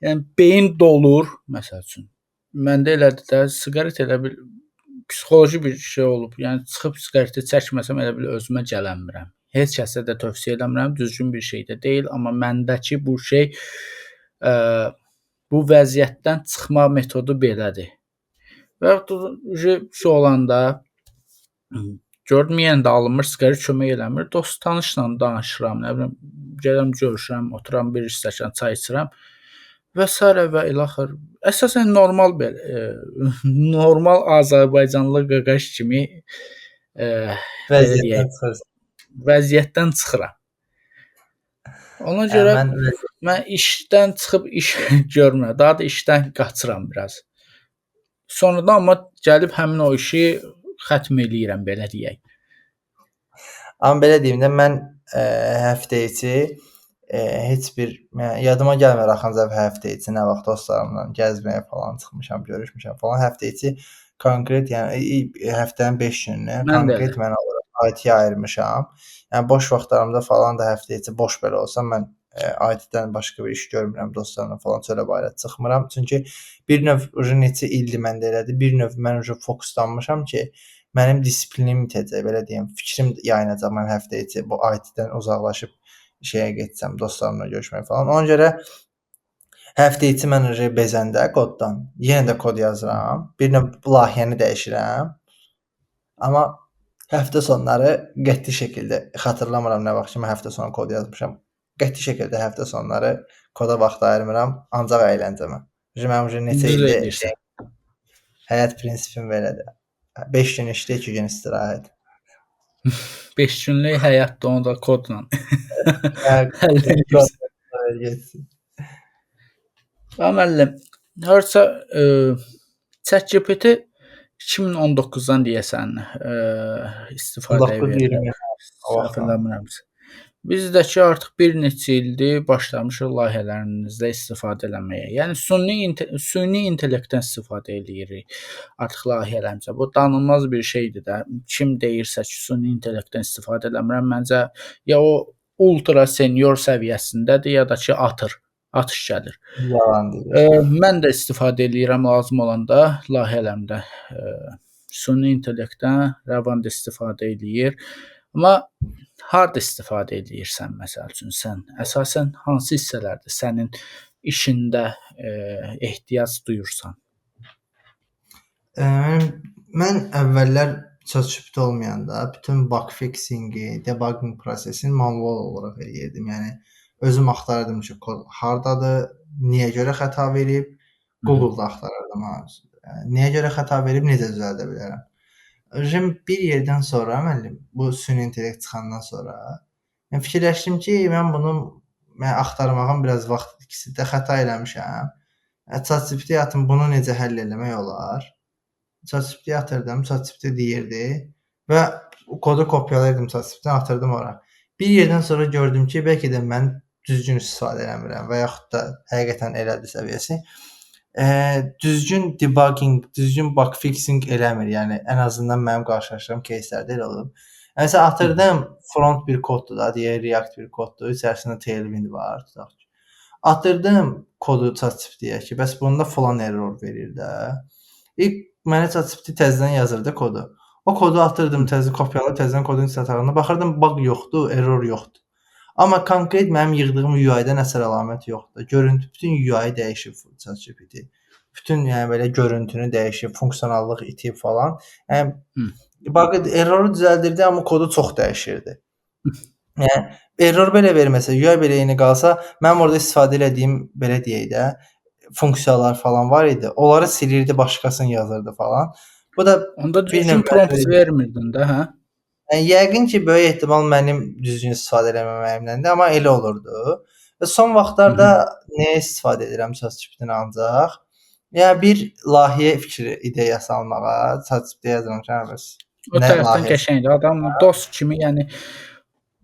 Yəni beyin dolur məsəl üçün. Məndə elədir də, siqaret elə bil psixoloji bir şey olub. Yəni çıxıb siqareti çəkməsəm elə bil özümə gələnmirəm. Heç kəsə də tövsiyə eləmirəm, düzgün bir şey də deyil, amma məndəki bu şey bu vəziyyətdən çıxma metodu belədir. Və şey olanda gördüm yenə də alınmır, siqaret kömək eləmir. Dost tanışla danışıram, nə bilim, gəlirəm görüşürəm, oturam bir stəkan çay içirəm və sairə və ilaxır. Əsasən normal belə normal Azərbaycanlı qaqaş kimi vəziyyətdən çıxırsan. Vəziyyətdən çıxıram. Ona görə mən işdən çıxıb iş görmürəm. Daha da işdən qaçıram biraz. Sonradan amma gəlib həmin o işi xətm eləyirəm, belə deyək. Amma belə deyim də, mən həftə içi heç bir, yəni yadıma gəlmir axırıncı dəfə həftə içi nə vaxt dostlarımla gəzməyə falan çıxmışam, görüşmüşəm falan. Həftə içi konkret, yəni həftənin 5 gününü konkret mən IT-yə ayırmışam. Yəni boş vaxtlarımda falan da həftə içi boş belə olsam mən IT-dən başqa bir iş görmürəm, dostlarımla falan çölə bayıra çıxmıram. Çünki bir növ neçə ildir məndə elədir. Bir növ mən fokuslanmışam ki, mənim disiplinim itəcək, belə deyim, fikrim yayınacaq mən həftə içi bu IT-dən uzaqlaşıb şeyə getsəm, dostlarımla görüşmək falan. Ona görə həftə içi mən bezəndə koddan yenə də kod yazıram. Bir növ layihəni dəyişirəm. Amma həftə sonları qəti şəkildə xatırlamıram nə vaxt ki mən həftə sonu kod yazmışam. Qəti şəkildə həftə sonları koda vaxt ayırmıram, ancaq əyləncəmə. Mənim neçə ildir həyat prinsipim belədir. 5 gün işdə, 2 gün istirahət. 5 günlük həyatdır, onu da kodla. Həll edirsən. Müəllim, hərsə ChatGPT 2019-dan deyəsən istifadəyə verilir. Səhv eləmirəmsə. Biz də ki artıq bir neçə ildir başlamışıq layihələrimizdə istifadə eləməyə. Yəni süni intellektdən istifadə eləyirik artıq layihələrimizdə. Bu danılmaz bir şeydir də. Kim deyirsə ki, süni intellektdən istifadə eləmirəm, məncə ya o ultra senior səviyyəsindədir, ya da ki atır. Atış gəlir. Yalan deyir. Mən də istifadə eləyirəm lazım olanda layihələrimdə. Süni intellektdən Rəvand istifadə eləyir. Amma harda istifadə eləyirsən məsəl üçün sən? Əsasən hansı hissələrdə sənin işində ehtiyac duyursan? Mən əvvəllər ChatGPT olmayanda bütün bug fixingi, debugging prosesini manual olaraq eləyirdim. Yəni özüm axtarırdım ki, kod hardadır, niyə görə xəta verib, Google-da axtarırdım ha. Niyə görə xəta verib, necə düzəldə bilərəm. Şimdi bir yerdən sonra müəllim, bu süni intellekt çıxandan sonra mən fikirləşdim ki, mən bunu axtarmağım biraz vaxt ikisi də xəta eləmişəm. ChatGPT atım, bunu necə həll eləmək olar? ChatGPT atırdım, ChatGPT deyirdi və kodu kopyalayırdım ChatGPT-dən, atırdım ora. Bir yerdən sonra gördüm ki, bəlkə də mən düzgün istifadə eləmirəm və yaxud da həqiqətən elədir səviyyəsi. Düzgün debugging, düzgün bug fixing eləmir. Yəni ən azından mənim qarşılaşdığım кейslərdə elə olub. Məsələn, atırdım front bir koddur da, deyək React bir koddur, içərisində Tailwind var, tutaq ki. Atırdım kodu ChatGPT-yə ki, bəs bunda falan error verir də. İlk mənə ChatGPT təzədən yazırdı kodu. O kodu atırdım, təzə kopyalayıb təzədən kodun içinə atırdım. Baxırdım bug yoxdur, error yoxdur. Amma konkret mənim yığdığım UI-da nəsə əlamət yoxdur. Görüntü, bütün UI dəyişib ChatGPT. Bütün yəni belə görüntünü dəyişib, funksionallıq itib falan. Yəni bug'ı, erroru düzəldirdi, amma kodu çox dəyişirdi. Yəni error belə verməsə, UI belə eyni qalsa, mənim orada istifadə elədiyim belə deyək də funksiyalar falan var idi. Onları silirdi, başqasını yazırdı falan. Bu da onda düzgün prompt vermirdin də, hə? Yəni yəqin ki, böyük ehtimal mənim düzgün istifadə eləməməyimdəndir, amma elə olurdu. Və son vaxtlarda nəyə istifadə edirəm ChatGPT-ni ancaq? Yəni bir layihə fikri, ideyası almağa ChatGPT yazıram ki, bəs o tərəfdən qəşəngdir. Adam dost kimi, yəni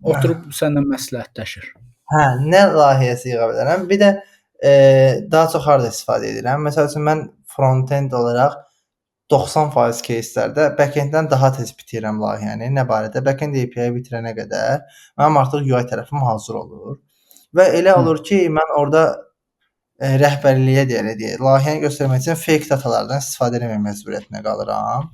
oturub səninlə məsləhətləşir. Hə, nə layihəsi yığa bilərəm? Bir də daha çox harda istifadə edirəm? Məsəl üçün mən front-end olaraq 90% кейslərdə backend-dən daha tez bitirirəm layihəni. Nə barədə? Backend API bitirənə qədər mənim artıq UI tərəfim hazır olur. Və elə olur ki, mən orada rəhbərliyə deyək, layihəni göstərmək üçün fake datalardan istifadə etmək məcburiyyətinə qalıram.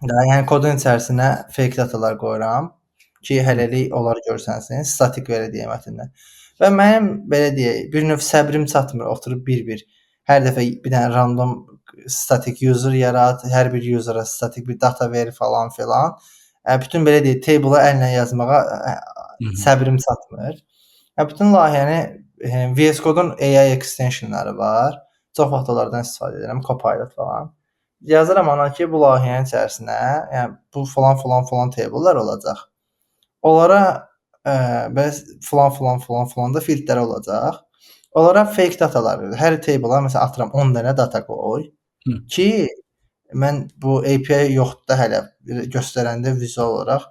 Yəni kodun içərisinə fake datalar qoyuram ki, hələlik onlar görsənsin, statik belə deyək mətndən. Və mənim belə deyək, bir növ səbrim çatmır oturub bir-bir hər dəfə bir dənə random static user yarat, hər bir user'a static bir data ver falan filan. Bütün belə deyək, table'a əllə yazmağa səbrim çatmır. Bütün layihəni VS Code-un AI extensionları var. Çox vaxt onlardan istifadə edirəm, Copilot falan. Yazıram ona ki, bu layihənin içərisinə, yəni bu falan falan falan table'lar olacaq. Onlara bəs filan filan filan filan da fieldləri olacaq. Onlara fake datalar verir. Hər table'a məsələn atıram 10 dənə data qoy ki, mən bu API yoxdur da hələ göstərəndə vizual olaraq.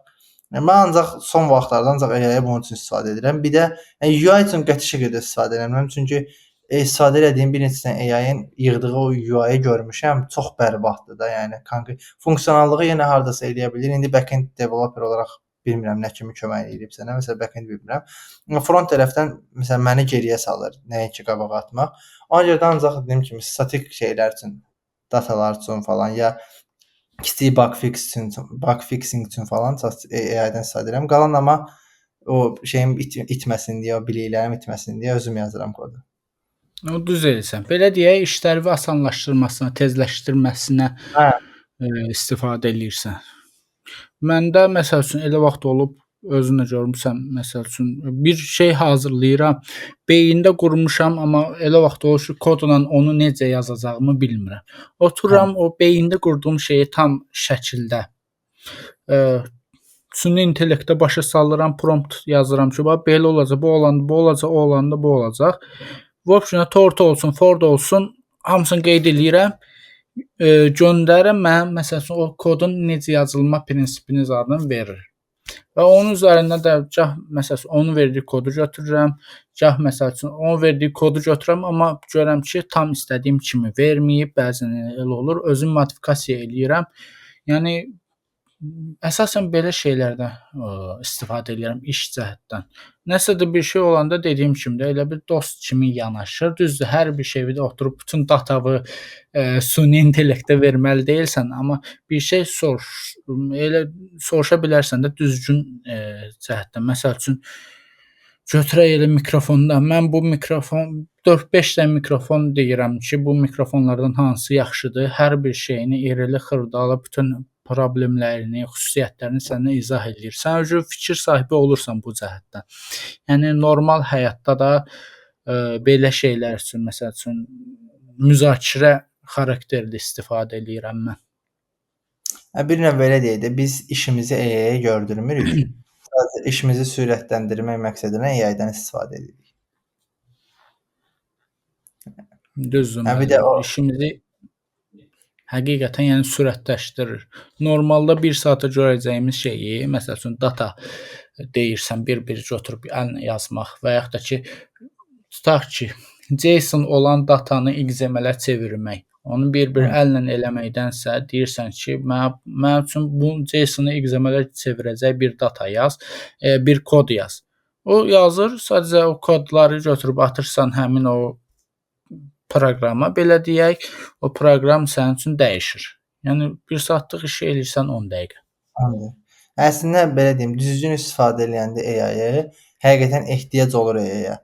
Yəni, mən ancaq son vaxtlarda ancaq AI-yə bunun üçün istifadə edirəm. Bir də yəni, UI üçün qəti şəkildə istifadə eləmirəm. Çünki istifadə elədiyim bir neçə dənə AI-ın yığdığı o UI-i görmüşəm. Çox bərbaddır da, yəni konkret funksionallığı yenə hardasa eləyə bilir. İndi backend developer olaraq bilmirəm nə kimi kömək eləyib sənə. Məsələn backend bilmirəm. Front tərəfdən məsələn məni geriyə salır, nəinki qabağa atmaq. Ona görə də ancaq dediyim kimi statik şeylər üçün, datalar üçün falan ya kiçik bug fix üçün, bug fixing üçün falan AI-dən istifadə edirəm. Qalan amma o şeyim itməsin deyə, o biliklərim itməsin deyə özüm yazıram kodu. O düz eləyirsən. Belə deyək, işləri asanlaşdırmasına, tezləşdirməsinə istifadə eləyirsən. Məndə məsəl üçün elə vaxt olub, özün də görmüsən, məsəl üçün bir şey hazırlayıram, beyində qurmuşam, amma elə vaxt olur ki, kodla onu necə yazacağımı bilmirəm. Otururam o beyində qurduğum şeyi tam şəkildə süni intellektə başa salıram, prompt yazıram ki, bax belə olacaq, bu olanda bu olacaq, o olanda bu olacaq. Vəbşinə tort olsun, Ford olsun, hamısını qeyd eləyirəm. Göndərirəm, mənə məsəl üçün o kodun necə yazılma prinsipini zadını verir. Və onun üzərində də gah məsəl üçün onun verdiyi kodu götürürəm, gah məsəl üçün onun verdiyi kodu götürürəm, amma görürəm ki, tam istədiyim kimi verməyib, bəzən elə olur. Özüm modifikasiya eləyirəm. Yəni əsasən belə şeylərdə istifadə eləyirəm iş cəhətdən. Nəsə də bir şey olanda dediyim kimi də elə bir dost kimi yanaşır. Düzdür, hər bir şeyi də oturub bütün datanı süni intellektə verməli deyilsən, amma bir şey soruş, elə soruşa bilərsən də düzgün cəhətdən. Məsəl üçün götürək elə mikrofonda. Mən bu mikrofon 4-5 dənə mikrofon deyirəm ki, bu mikrofonlardan hansı yaxşıdır? Hər bir şeyini irili xırdalı bütün problemlərini, xüsusiyyətlərini sənə izah eləyir. Sən özün fikir sahibi olursan bu cəhətdən. Yəni normal həyatda da belə şeylər üçün, məsəl üçün müzakirə xarakterli istifadə eləyirəm mən. Bir növ belə deyək də, biz işimizi AI-yə gördürmürük. Sadəcə işimizi sürətləndirmək məqsədinə AI-dan istifadə edirik. Düzdür Hə, bir də müəllim. o İşimizi həqiqətən yəni sürətləşdirir. Normalda 1 saata görəcəyimiz şeyi, məsəl üçün data deyirsən, bir-bir götürüb əllə yazmaq və yaxud da ki, tutaq ki, JSON olan datanı XML-ə çevirmək. Onu bir-bir əllə eləməkdənsə deyirsən ki, mənim üçün bu JSON-u XML-ə çevirəcək bir data yaz, bir kod yaz. O yazır, sadəcə o kodları götürüb atırsan həmin o proqrama, belə deyək, o proqram sənin üçün dəyişir. Yəni 1 saatlıq işi eləyirsən 10 dəqiqə. Anladım. Əslində belə deyim, düzgün istifadə eləyəndə AI-ı həqiqətən ehtiyac olur AI-ya.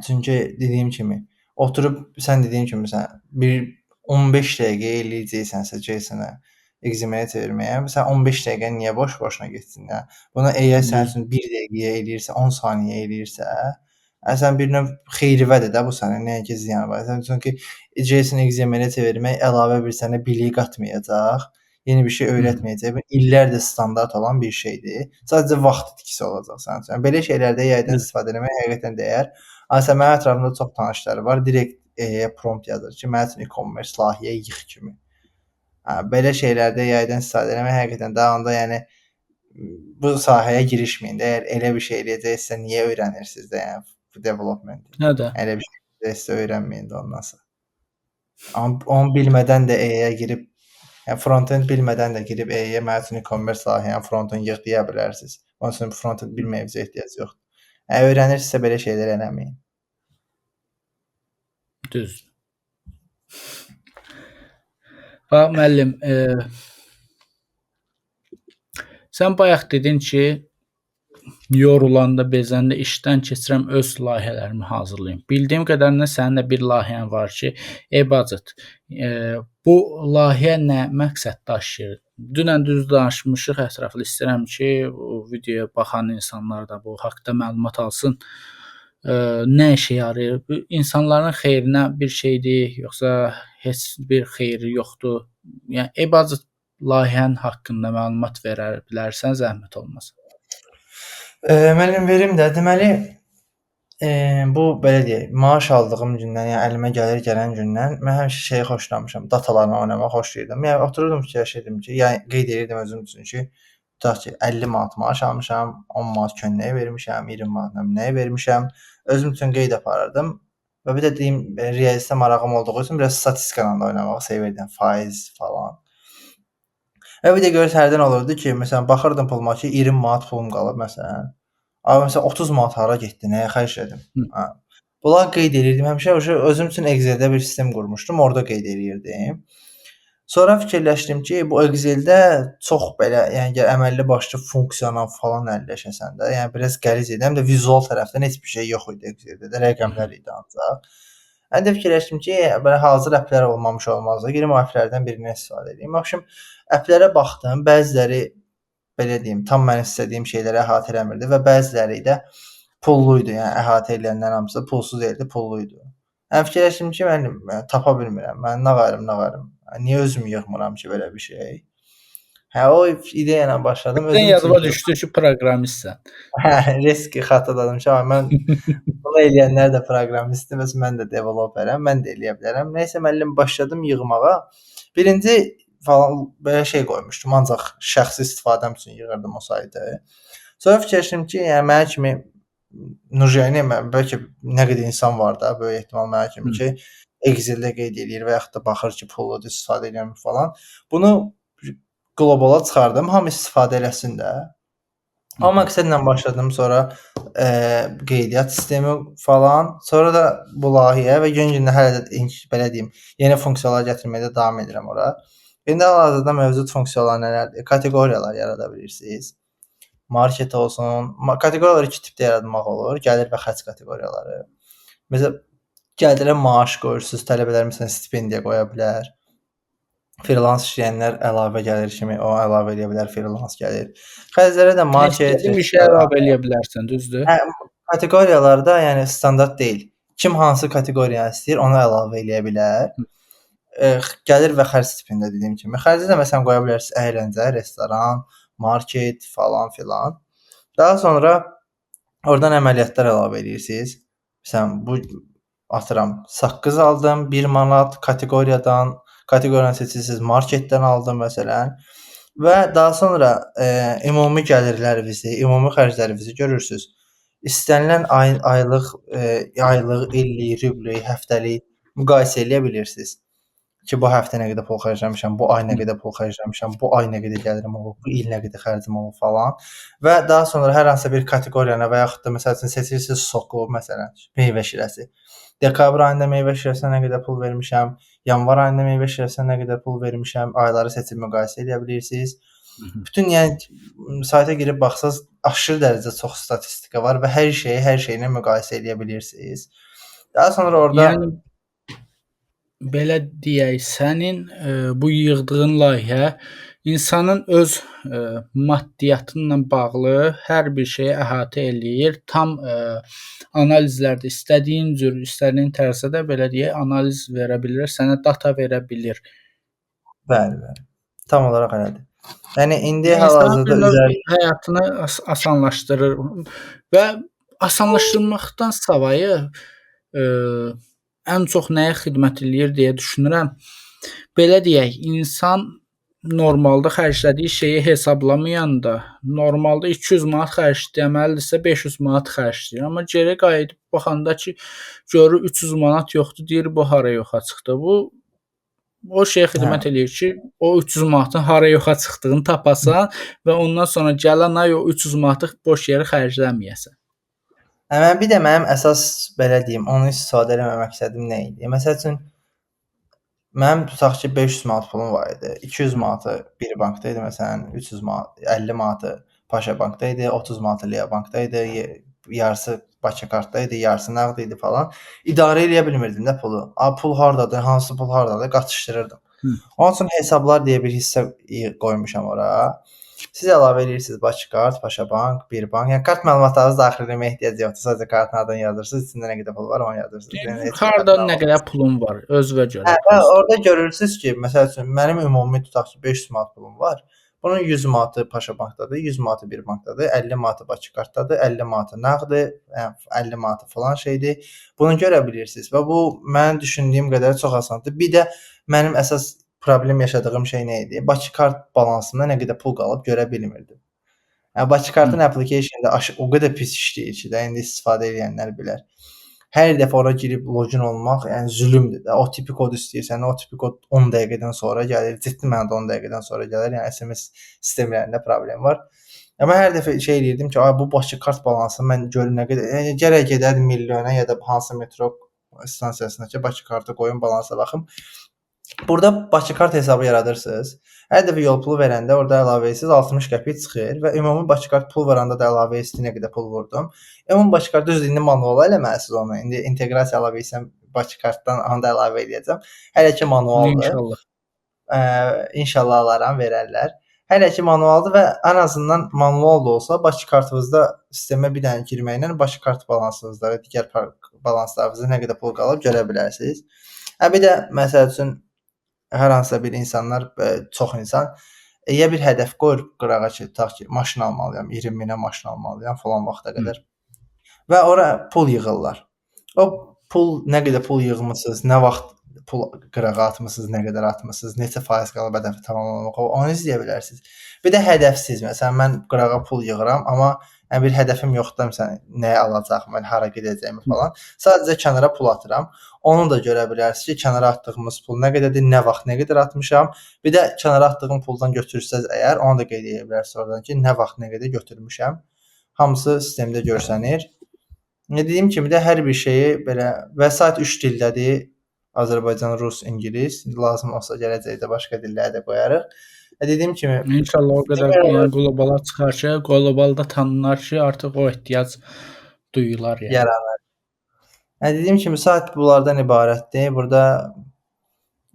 Çünki dediyim kimi, oturub sən dediyin kimi sən bir 15 dəqiqə eləyəcəksənsə JSON-ı XML-ə çevirməyə, sən 15 dəqiqə niyə boş-boşuna getsin də? Bunu AI sənin üçün 1 dəqiqəyə eləyirsə, 10 saniyə eləyirsə, sən bir növ xeyirvədir də bu sənə, nəinki ziyanı var. Sən çünki JSON XML-ə çevirmək əlavə bir sənə bilik qatmayacaq, yeni bir şey öyrətməyəcək. Bu illərdir standart olan bir şeydir. Sadəcə vaxt itkisi olacaq sənin üçün. Belə şeylərdə AI-dan istifadə etmək həqiqətən dəyər. Amma mənim ətrafımda çox tanışları var. Direkt AI-yə prompt yazır ki, mənim üçün e-commerce layihəyə yığ kimi. Belə şeylərdə AI-dan istifadə etmək həqiqətən də onda yəni bu sahəyə girişməyin də. Əgər elə bir şey eləyəcəksə niyə öyrənirsiniz də, yəni bu development. Nə də? Elə bir şey eləyəcəksə öyrənməyin də ondan sonra. Amma onu bilmədən də AI-yə girib, yəni front-end bilmədən də girib AI-yə mənim üçün e-commerce layihənin front-end yığ deyə bilərsiniz. Onun üçün front-end bilməyinizə ehtiyac yoxdur. Əgər öyrənirsinizsə belə şeylər eləməyin. Düz. Bax müəllim, sən bayaq dedin ki, yorulanda, bezəndə işdən keçirəm, öz layihələrimi hazırlayım. Bildiyim qədərilə sənin də bir layihən var ki, e-budget. Bu layihə nə məqsəd daşıyır? Dünən düz danışmışıq, ətraflı istəyirəm ki, bu videoya baxan insanlar da bu haqda məlumat alsın. Nə işə yarayır? Bu insanların xeyrinə bir şeydir, yoxsa heç bir xeyri yoxdur? Yəni e-budget layihənin haqqında məlumat verə bilərsən, zəhmət olmasa. Müəllim verim də, deməli, bu belə deyək, maaş aldığım gündən, yəni əlimə gəlir gələn gündən mən həmişə şeyi xoşlamışam, datalarla oynamağı xoşlayırdım. Yəni otururdum fikirləşirdim ki, yəni qeyd edirdim özüm üçün ki, tutaq ki, 50 manat maaş almışam, 10 manat köynəyə vermişəm, 20 manat nəyə vermişəm. Özüm üçün qeyd aparırdım. Və bir də deyim, riyaziyyata marağım olduğu üçün biraz statistikayla da oynamağı sevirdim, faiz falan. Və bir də görürsən hərdən olurdu ki, məsələn, baxırdım puluma ki, 20 manat pulum qalıb məsələn. Abi məsələn 30 manat hara getdi, nəyə xərclədim? Hə. Bunları qeyd edirdim. Həmişə özüm üçün Excel-də bir sistem qurmuşdum, orada qeyd edirdim. Sonra fikirləşdim ki, bu Excel-də çox belə, yəni əməlli başlı funksiyalar falan əlləşəsən də, yəni biraz qəliz idi. Həm də vizual tərəfdən heç bir şey yox idi Excel-də də, rəqəmlər idi ancaq. Mən də fikirləşdim ki, belə hazır applər olmamış olmazdı. Girim o applərdən birini istifadə edeyim. Baxışım, applərə baxdım, bəziləri belə deyim, tam mən istədiyim şeyləri əhatə eləmirdi və bəziləri də pullu idi. Yəni əhatə edənlərin hamısı pulsuz deyildi, pullu idi. Mən fikirləşdim ki, mən tapa bilmirəm. Mən nə qarım. Niyə özüm yığmıram ki belə bir şey? Hə, o ideya ilə başladım. Sən yadıma düşdü ki, proqramistsən. Hə, riski xatırladım ki, mən bunu eləyənlər də proqramistdir, bəs mən də developerəm, mən də eləyə bilərəm. Nəysə müəllim başladım yığmağa. Birinci falan belə şey qoymuşdum. Ancaq şəxsi istifadəm üçün yığırdım o saytı. Sonra fikirləşdim ki, yəni mənə kimi Nujəni bəlkə nə qədər insan var da, böyük ehtimal mənə kimi ki, Excel-də qeyd eləyir və yaxud da baxır ki, pulludur, istifadə edirəm falan. Bunu qlobala çıxardım, hamı istifadə eləsin də. O məqsədlə başladım, sonra qeydiyyat sistemi falan, sonra da bu layihə və gün-gündən hələ də belə deyim, yeni funksiyalar gətirməyə də davam edirəm ora. İndi hal-hazırda mövcud funksiyalar nələrdir? Kateqoriyalar yarada bilirsiniz. Market olsun. Kateqoriyaları iki tipdə yaratmaq olur. Gəlir və xərc kateqoriyaları. Məsələn, gəlirə maaş qoyursunuz, tələbələr məsələn stipendiya qoya bilər. Freelance işləyənlər əlavə gəlir kimi o əlavə eləyə bilər, freelance gəlir. Xərclərə də market, İstədiyin bir şey əlavə eləyə bilərsən, düzdür? Hə, kateqoriyalarda yəni standart deyil. Kim hansı kateqoriyanı istəyir, onu əlavə eləyə bilər. Gəlir və xərc tipində dediyim kimi. Xərci də məsələn qoya bilərsiniz əyləncə, restoran, market falan filan. Daha sonra oradan əməliyyatlar əlavə eləyirsiniz. Məsələn, bu atıram, saqqız aldım 1 manat kateqoriyadan, kateqoriyanı seçirsiniz, marketdən aldım məsələn və daha sonra ümumi gəlirlərinizi, ümumi xərclərinizi görürsüz. İstənilən ay, aylıq, aylıq, illik, rublik, həftəlik müqayisə eləyə bilirsiniz. Ki bu həftə nə qədər pul xərcləmişəm, bu ay nə qədər pul xərcləmişəm, bu ay nə qədər gəlirim olub, bu il nə qədər xərcim olub falan. Və daha sonra hər hansısa bir kateqoriyanı və yaxud da məsəl üçün seçirsiniz soku, məsələn, meyvə şirəsi. Dekabr ayında meyvə şirəsinə nə qədər pul vermişəm, yanvar ayında meyvə şirəsinə nə qədər pul vermişəm, ayları seçib müqayisə edə bilirsiniz. Bütün yəni sayta girib baxsaz aşırı dərəcədə çox statistika var və hər şeyi hər şeylə müqayisə edə bilirsiniz. Daha sonra orada yəni belə deyək, sənin bu yığdığın layihə insanın öz maddiyyatı ilə bağlı hər bir şeyi əhatə eləyir. Tam analizlərdə istədiyin cür, istədiyin tərzdə də belə deyək, analiz verə bilir, sənə data verə bilir. Bəli, bəli. Tam olaraq elədir. Yəni indi hal-hazırda üzər həyatını asanlaşdırır və asanlaşdırmaqdan savayı ən çox nəyə xidmət eləyir deyə düşünürəm. Belə deyək, insan normalda xərclədiyi şeyi hesablamayanda, normalda 200 manat xərcləməlidirsə 500 manat xərcləyir. Amma geri qayıdıb baxanda ki, görür 300 manat yoxdur, deyir bu hara yoxa çıxdı. Bu o şeyə xidmət eləyir ki, o 300 manatın hara yoxa çıxdığını tapasan və ondan sonra gələn ay o 300 manatı boş yerə xərcləməyəsən. Mən bir də mənim əsas belə deyim, onu istifadə eləmə məqsədim nə idi? Məsəl üçün mənim tutaq ki 500 manat pulum var idi. 200 manatı bir bankda idi məsələn, 300 manat, 50 manatı Paşa bankda idi, 30 manatı Lea bankda idi, yarısı Bakı kartda idi, yarısı nağd idi falan. İdarə eləyə bilmirdim də pulu. A pul hardadır, hansı pul hardadır, qatışdırırdım. Onun üçün hesablar deyə bir hissə qoymuşam ora. Siz əlavə eləyirsiniz Bakı kart, Paşa bank, bir bank. Yəni kart məlumatlarınızı daxil eləməyə ehtiyac yoxdur. Sadəcə kartın adını yazırsınız, içində nə qədər pul var, onu yazırsınız. Yəni harda nə qədər pulun var, özünə görə. Hə, orada görürsüz ki, məsəl üçün mənim ümumi tutaq ki 500 manat pulum var. Bunun 100 manatı Paşa bankdadır, 100 manatı bir bankdadır, 50 manatı Bakı kartdadır, 50 manatı nağdı, yəni 50 manatı falan şeydir. Bunu görə bilirsiniz və bu mənim düşündüyüm qədər çox asandır. Bir də mənim əsas problem yaşadığım şey nə idi? Bakı kart balansımda nə qədər pul qalıb görə bilmirdim. Yəni Bakı kartın application-da o qədər pis işləyir ki, də indi istifadə edənlər bilər. Hər dəfə ora girib login olmaq, yəni zülmdür də. OTP kod istəyirsən, OTP kod 10 dəqiqədən sonra gəlir. Ciddi mənada 10 dəqiqədən sonra gəlir. Yəni SMS sistemlərində problem var. Amma hər dəfə şey eləyirdim ki, ay bu Bakı kart balansı mən görüm nə qədər, yəni gərək gedərdim milyona ya da hansı metro stansiyasına ki, Bakı kartı qoyum balansa baxım. Burada Bakı kart hesabı yaradırsınız. Hər dəfə yol pulu verəndə orada əlavə edirsiniz, 60 qəpik çıxır və ümumi Bakı kart pul varanda da əlavə edirsiniz, nə qədər pul vurdum. Ümumi Bakı kart düzdür, indi manual eləməlisiniz onu. İndi inteqrasiya əlavə etsəm Bakı kartdan onu da əlavə eləyəcəm. Hələ ki manualdır. İnşallah. İnşallah alaram, verərlər. Hələ ki manualdır və ən azından manual da olsa Bakı kartınızda sistemə bir dənə girməklə Bakı kart balansınızda və digər balanslarınızda nə qədər pul qalıb görə bilərsiniz. Hə bir də məsəl üçün hər hansısa bir insanlar, çox insan ya bir hədəf qoyur qırağa ki, tutaq ki, maşın almalıyam, 20 minə maşın almalıyam falan vaxta qədər. Və ora pul yığırlar. O pul nə qədər pul yığmısınız, nə vaxt pul qırağa atmısınız, nə qədər atmısınız, neçə faiz qalıb hədəfi tamamlamağa, onu izləyə bilərsiniz. Bir də hədəfsiz, məsələn, mən qırağa pul yığıram, amma yəni bir hədəfim yoxdur da, məsələn, nəyi alacağam, mən hara gedəcəyimi falan. Sadəcə kənara pul atıram. Onu da görə bilərsiniz ki, kənara atdığımız pul nə qədərdir, nə vaxt nə qədər atmışam. Bir də kənara atdığım puldan götürsəz əgər, onu da qeyd edə bilərsiniz oradan ki, nə vaxt nə qədər götürmüşəm. Hamısı sistemdə görsənir. Dediyim kimi də hər bir şeyi belə və sayt 3 dildədir. Azərbaycan, Rus, İngilis. Lazım olsa gələcəkdə başqa dilləri də qoyarıq. Dediyim kimi İnşallah o qədər yəni qlobala çıxar ki, qlobalda tanınar ki, artıq o ehtiyac duyular yəni. Yaranır. Dediyim kimi sayt bunlardan ibarətdir. Burada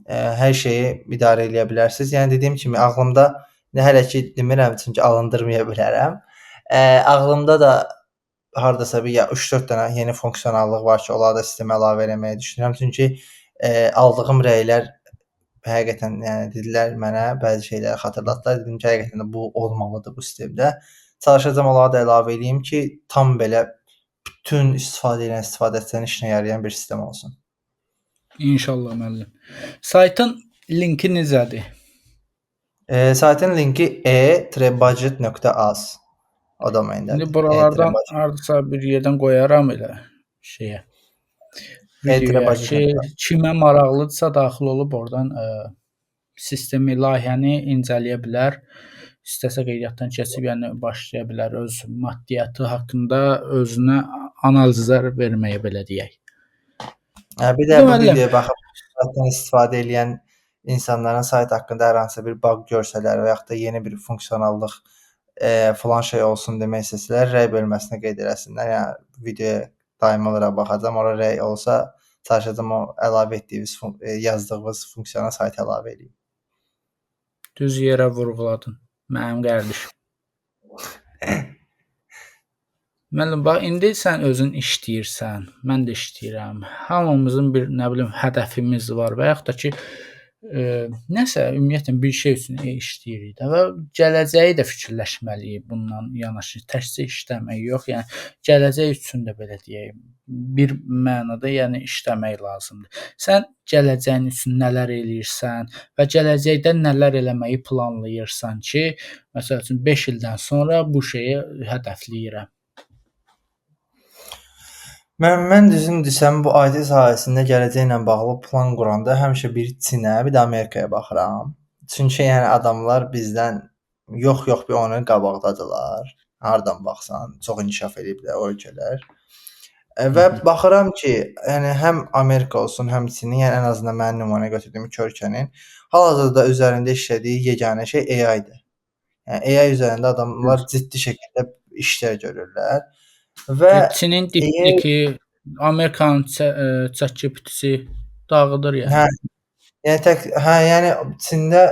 hər şeyi idarə eləyə bilərsiniz. Yəni dediyim kimi ağlımda hələ ki demirəm çünki alındırmaya bilərəm. Ağlımda da hardasa bir 3-4 dənə yeni funksionallıq var ki, onları da sistemə əlavə eləməyi düşünürəm. Çünki aldığım rəylər həqiqətən yəni dedilər mənə, bəzi şeyləri xatırlatdılar. Dedim ki, həqiqətən də bu olmalıdır bu sistemdə. Çalışacağam onları da əlavə eləyim ki, tam belə bütün istifadə edən istifadəçilərin işinə yarayan bir sistem olsun. İnşallah müəllim. Saytın linki necədir? Saytın linki e-budget.az o domaindədir. İndi buralardan hardasa bir yerdən qoyaram elə şeyə. Videoya ki, kimə maraqlıdırsa daxil olub oradan sistemi, layihəni incələyə bilər. İstəsə qeydiyyatdan keçib, yəni başlaya bilər öz maddiyyatı haqqında özünə analizlər verməyə belə deyək. Bir də bu videoya baxıb saytdan istifadə eləyən insanların sayt haqqında hər hansısa bir bug görsələr və yaxud da yeni bir funksionallıq filan şey olsun demək istəsələr, rəy bölməsinə qeyd eləsinlər. Yəni videoya daimi olaraq baxacağam. Ora rəy olsa çalışacağam o əlavə etdiyimiz, yazdığımız funksiyona sayt əlavə eləyim. Düz yerə vurğuladın, mənim qardaşım. Müəllim, bax, indi sən özün işləyirsən, mən də işləyirəm. Hamımızın bir, nə bilim, hədəfimiz var və yaxud da ki, nəsə ümumiyyətlə bir şey üçün işləyirik də və gələcəyi də fikirləşməliyik bundan yanaşı. Təkcə işləmək yox, yəni gələcək üçün də belə deyək, bir mənada yəni işləmək lazımdır. Sən gələcəyin üçün nələr eləyirsən və gələcəkdə nələr eləməyi planlayırsan ki, məsəl üçün 5 ildən sonra bu şeyi hədəfləyirəm. Mən düzünü desəm, bu IT sahəsində gələcəklə bağlı plan quranda həmişə bir Çinə, bir də Amerikaya baxıram. Çünki yəni adamlar bizdən yox bir 10 il qabaqdadırlar. Hardan baxsan, çox inkişaf eləyiblər o ölkələr. Və baxıram ki, yəni həm Amerika olsun, həm Çinin, yəni ən azından mənim nümunə götürdüyüm iki ölkənin hal-hazırda üzərində işlədiyi yeganə şey AI-dir. Yəni AI üzərində adamlar ciddi şəkildə işlər görürlər. Və Çinin DeepSeek-i, Amerikanın ChatGPT-si dağıdır yəni. Hə, yəni yəni Çində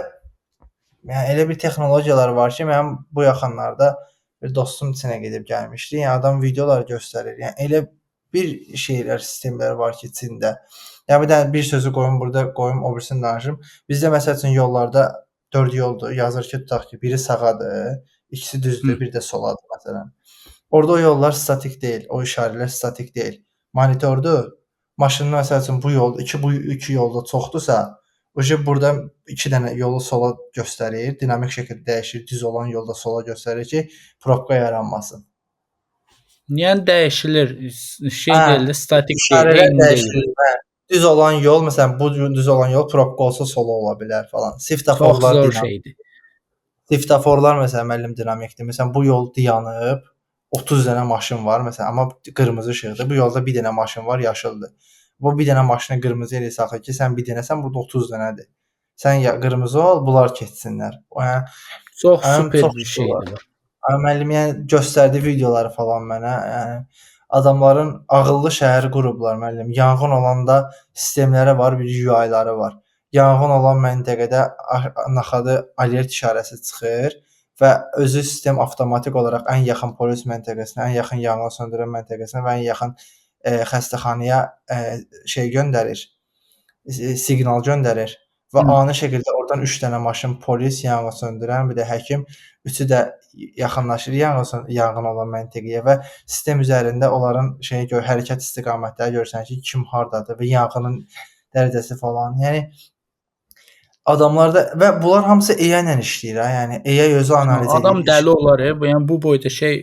yəni elə bir texnologiyalar var ki, mənim bu yaxınlarda bir dostum Çinə gedib gəlmişdi. Yəni adam videolar göstərir. Yəni elə bir şeylər, sistemlər var ki, Çində. Yəni bir dənə bir sözü qoyum burada, qoyum o birisini danışım. Bizdə məsəl üçün yollarda 4 yoldur. Yazır ki, tutaq ki, biri sağadır, ikisi düzdür, bir də soladır məsələn. Orada o yollar statik deyil, o işarələr statik deyil. Monitordur. Maşının məsəl üçün bu yol, iki yolda çoxdursa, o burada iki dənə yolu sola göstərir, dinamik şəkildə dəyişir, düz olan yolda sola göstərir ki, probka yaranmasın. Yəni dəyişilir, şey deyil, statik deyil, eyni dəyişilir. Hə. Düz olan yol, məsələn, bu düz olan yol probka olsa sola ola bilər falan. Svetoforlar dinamik. Şeydir. Svetoforlar məsələn müəllim dinamikdir. Məsələn, bu yol dayanıb, 30 dənə maşın var məsələn, amma qırmızı işıqdır. Bu yolda bir dənə maşın var, yaşıldır. Bu bir dənə maşını qırmızı elə saxla ki, sən bir dənəsən, burada 30 dənədir. Sən ya qırmızı ol, bunlar keçsinlər. O yəni çox super çox bir şeydir. Müəllim yəni göstərdi videoları falan mənə. Yəni adamların ağıllı şəhər qurublar müəllim. Yanğın olanda sistemləri var, bir UI-ları var. Yanğın olan məntəqədə naxadı alert işarəsi çıxır və özü sistem avtomatik olaraq ən yaxın polis məntəqəsinə, ən yaxın yanğın söndürən məntəqəsinə və ən yaxın xəstəxanaya şey göndərir, siqnal göndərir və ani şəkildə oradan 3 dənə maşın, polis, yanğın söndürən, bir də həkim, üçü də yaxınlaşır yanğın olan məntəqəyə və sistem üzərində onların şeyi gör, hərəkət istiqamətləri görsən ki, kim hardadır və yanğının dərəcəsi falan. Yəni adamlarda və bunlar hamısı AI ilə işləyir ha. Yəni AI özü analiz Adam eləyir. Dəli olar, yəni bu boyda şey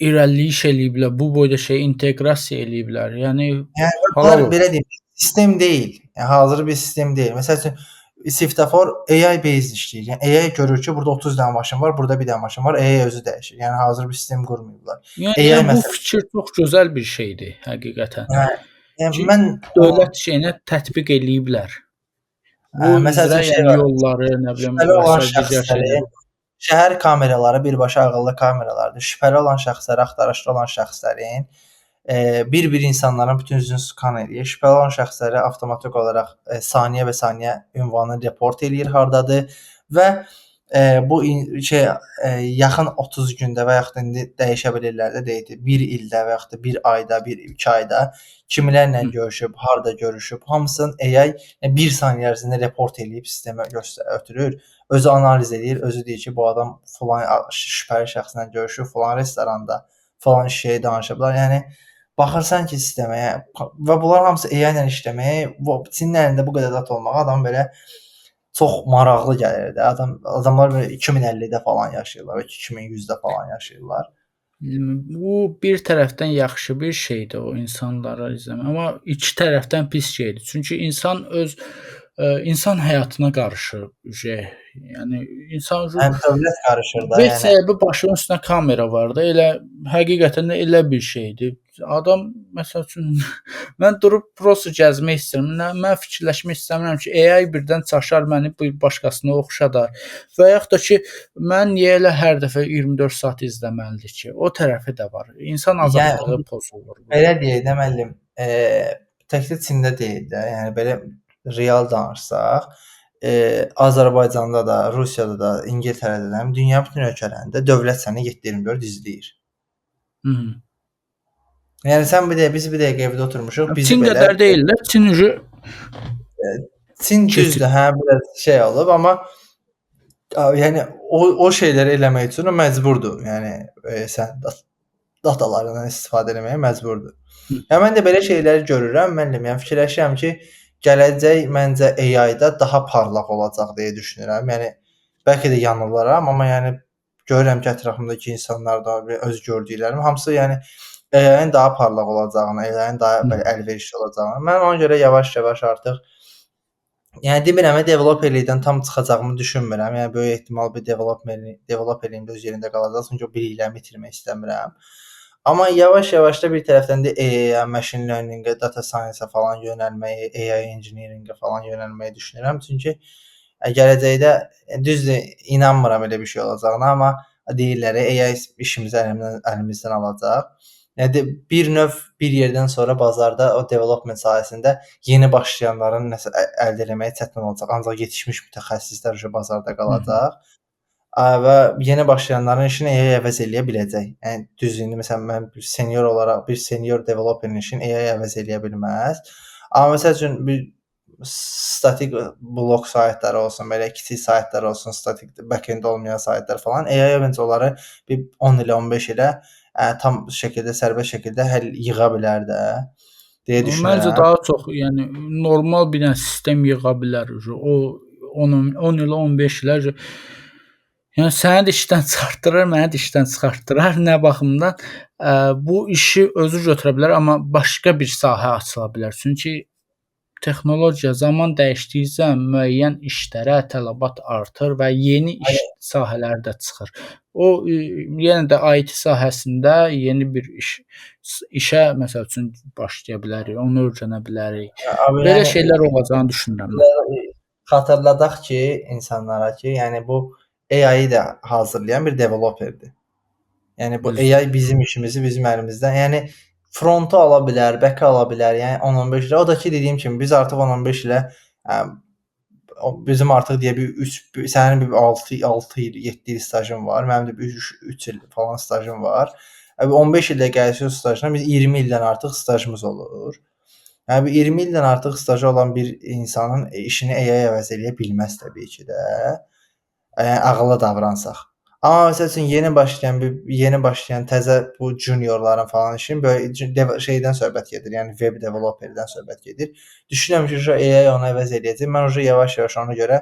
irəliləyiş eləyiblər, bu boyda şey inteqrasiya eləyiblər. Yəni Yəni bunlar halal olsun. Belə deyim, sistem deyil. Yəni hazır bir sistem deyil. Məsəl üçün Svetofor AI based işləyir. Yəni AI görür ki, burada 30 dənə maşın var, burada bir dənə maşın var. AI özü dəyişir. Yəni hazır bir sistem qurmayıblar. Yəni AI yəni bu məsəl fikir çox gözəl bir şeydir həqiqətən. Hə, yəni Ki mən dövlət şeyinə tətbiq eləyiblər. Bu məsəl üzrə üçün şey yəni var. Yolları, nə bilim, Şübhəli və olan sair digər şəxsləri şeyləri. Şəhər kameraları birbaşa ağıllı kameralardır. Şübhəli olan şəxsləri, axtarışda olan şəxslərin bir-bir insanların bütün üzünü skan eləyir. Şübhəli olan şəxsləri avtomatik olaraq saniyə və saniyə ünvanı report eləyir hardadır və bu şey yaxın 30 gündə və yaxud da indi dəyişə bilirlər də deyək ki, 1 ildə və yaxud da 1 ayda, 1-2 ayda kimlərlə görüşüb, harda görüşüb, hamısını AI bir saniyə ərzində report eləyib sistemə göstər ötürür. Özü analiz eləyir, özü deyir ki, bu adam filan şübhəli şəxslə görüşüb, filan restoranda filan şeyi danışıblar. Yəni baxırsan ki, sistemə, yəni və bunlar hamısı AI ilə işləməyə, bu Çinin əlində bu qədər data olmağı adam belə çox maraqlı gəlir də. Adamlar belə 2050-də falan yaşayırlar, bəlkə 2100-də falan yaşayırlar. Bu bir tərəfdən yaxşı bir şeydir o insanlara izləmək, amma iki tərəfdən pis şeydir. Çünki insan öz insan həyatına qarışır şey. Yəni insan Həm dövlət qarışır da, bir yəni. səbəbi başının üstünə kamera var da, elə həqiqətən də elə bir şeydir. Adam məsəl üçün mən durub prosta gəzmək istəyirəm. Mən fikirləşmək istəmirəm ki, AI birdən çaşar məni bir başqasına oxşadar və yaxud da ki, mən niyə elə hər dəfə 24 saat izləməlidir ki? O tərəfi də var. İnsan Yəni azadlığı pozulur. Belə deyək də müəllim, təkcə Çində deyil də, yəni belə real danışsaq, Azərbaycanda da, Rusiyada da, İngiltərədə də, dünyanın bütün ölkələrində dövlət səni 7/24 izləyir. Hı -hı. Yəni sən bir dəqiqə, biz bir dəqiqə evdə oturmuşuq, bizi Çin belə qədər deyil də, Çin ucu Çin keçib. düzdür, hə, biraz şey olub, amma yəni o şeyləri eləmək üçün o məcburdur. Yəni sən datalarından istifadə eləməyə məcburdur. Yəni mən də belə şeyləri görürəm, müəllim, yəni fikirləşirəm ki, gələcək məncə AI-da daha parlaq olacaq deyə düşünürəm. Yəni bəlkə də yanılıram, amma yəni görürəm ki, ətrafımdakı insanlar da və öz gördüklərim hamısı yəni AI-ın daha parlaq olacağını, AI-ın daha belə əlverişli olacağını. Mən ona görə yavaş-yavaş artıq yəni demirəm, developerlikdən tam çıxacağımı düşünmürəm. Yəni böyük ehtimal bir developerliyim də öz yerində qalacaq, çünki o biliklərimi itirmək istəmirəm. Amma yavaş-yavaş da bir tərəfdən də AI-ya, machine learning-ə, data science-a falan yönəlməyi, AI engineering-ə falan yönəlməyi düşünürəm. Çünki gələcəkdə düzdür, inanmıram elə bir şey olacağına, amma deyirlər AI işimizi əlimizdən alacaq. Yəni bir növ bir yerdən sonra bazarda o development sahəsində yeni başlayanların nəsə əldə eləməyi çətin olacaq. Ancaq yetişmiş mütəxəssislər o bazarda qalacaq. Və yeni başlayanların işini AI əvəz eləyə biləcək. Yəni düz indi məsələn mən bir senior olaraq bir senior developerin işini AI əvəz eləyə bilməz. Amma məsəl üçün bir statik blog saytları olsun, belə kiçik saytlar olsun, statik backend olmayan saytlar falan AI məncə onları bir 10 ilə 15 ilə tam şəkildə sərbəst şəkildə həll yığa bilər də deyə Məncə düşünürəm. Daha çox, yəni normal bir dənə sistem yığa bilər. O 10 10 ilə 15 ilə yəni səni də işdən çıxartdırar, məni də işdən çıxartdırar. Nə baxımdan? Bu işi özü götürə bilər, amma başqa bir sahə açıla bilər. Çünki texnologiya zaman dəyişdikcə müəyyən işlərə tələbat artır və yeni iş sahələri də çıxır. O yenə də IT sahəsində yeni bir işə məsəl üçün başlaya bilərik, onu öyrənə bilərik. Abi, Belə yəni şeylər olacağını düşünürəm mən. Xatırladaq ki, insanlara ki, yəni bu AI-yı da hazırlayan bir developerdir. Yəni bu AI bizim işimizi bizim əlimizdən, yəni frontu ala bilər, back ala bilər, yəni 10-15 ilə. O da ki, dediyim kimi biz artıq 10-15 ilə bizim artıq deyə bir 3, sənin bir 6 il, 7 il stajın var, mənim də bir 3 il falan stajım var. 15 ildə gəlsə stajına biz 20 ildən artıq stajımız olur. Yəni bir 20 ildən artıq stajı olan bir insanın işini AI əvəz eləyə bilməz təbii ki də. Yəni ağıllı davransaq. Amma məsəl üçün yeni başlayan təzə bu juniorların falan işin böyle şeydən söhbət gedir. Yəni web developerdən söhbət gedir. Düşünürəm ki, AI onu əvəz eləyəcək. Mən уже yavaş-yavaş ona görə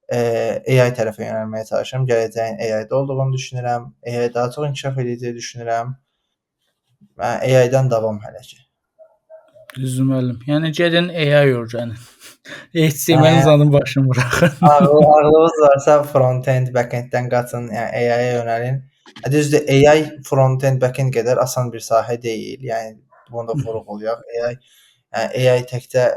AI tərəfə yönəlməyə çalışıram. Gələcəyin AI-da olduğunu düşünürəm. AI daha çox inkişaf eləyəcəyi düşünürəm. Mən AI-dan davam hələ ki. Düzdür müəllim. Yəni gedin AI öyrənin. HTML-in zadın başını buraxın. Ağlınız varsa front-end, back-end-dən qaçın, yəni AI-ya yönəlin. Düzdür, AI front-end, back-end qədər asan bir sahə deyil. Yəni bunu da vurğulayaq. AI, yəni AI təkcə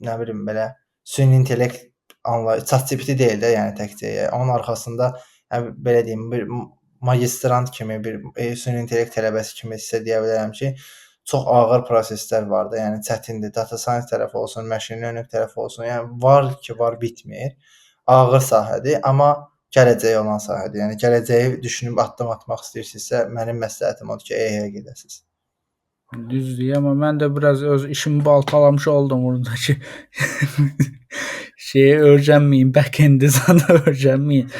nə bilim belə süni intellekt anlay ChatGPT deyil də, yəni təkcə AI. Onun arxasında, yəni belə deyim, bir magistrant kimi, bir süni intellekt tələbəsi kimi sizə deyə bilərəm ki, çox ağır proseslər var da, yəni çətindir. Data science tərəfi olsun, machine learning tərəfi olsun, yəni var ki, var bitmir. Ağır sahədir, amma gələcəyi olan sahədir. Yəni gələcəyi düşünüb addım atmaq istəyirsinizsə, mənim məsləhətim odur ki, AI-ya gedəsiniz. Düzdür, amma mən də biraz öz işimi baltalamış oldum orada ki şeyi öyrənməyin, back-endi zada öyrənməyin.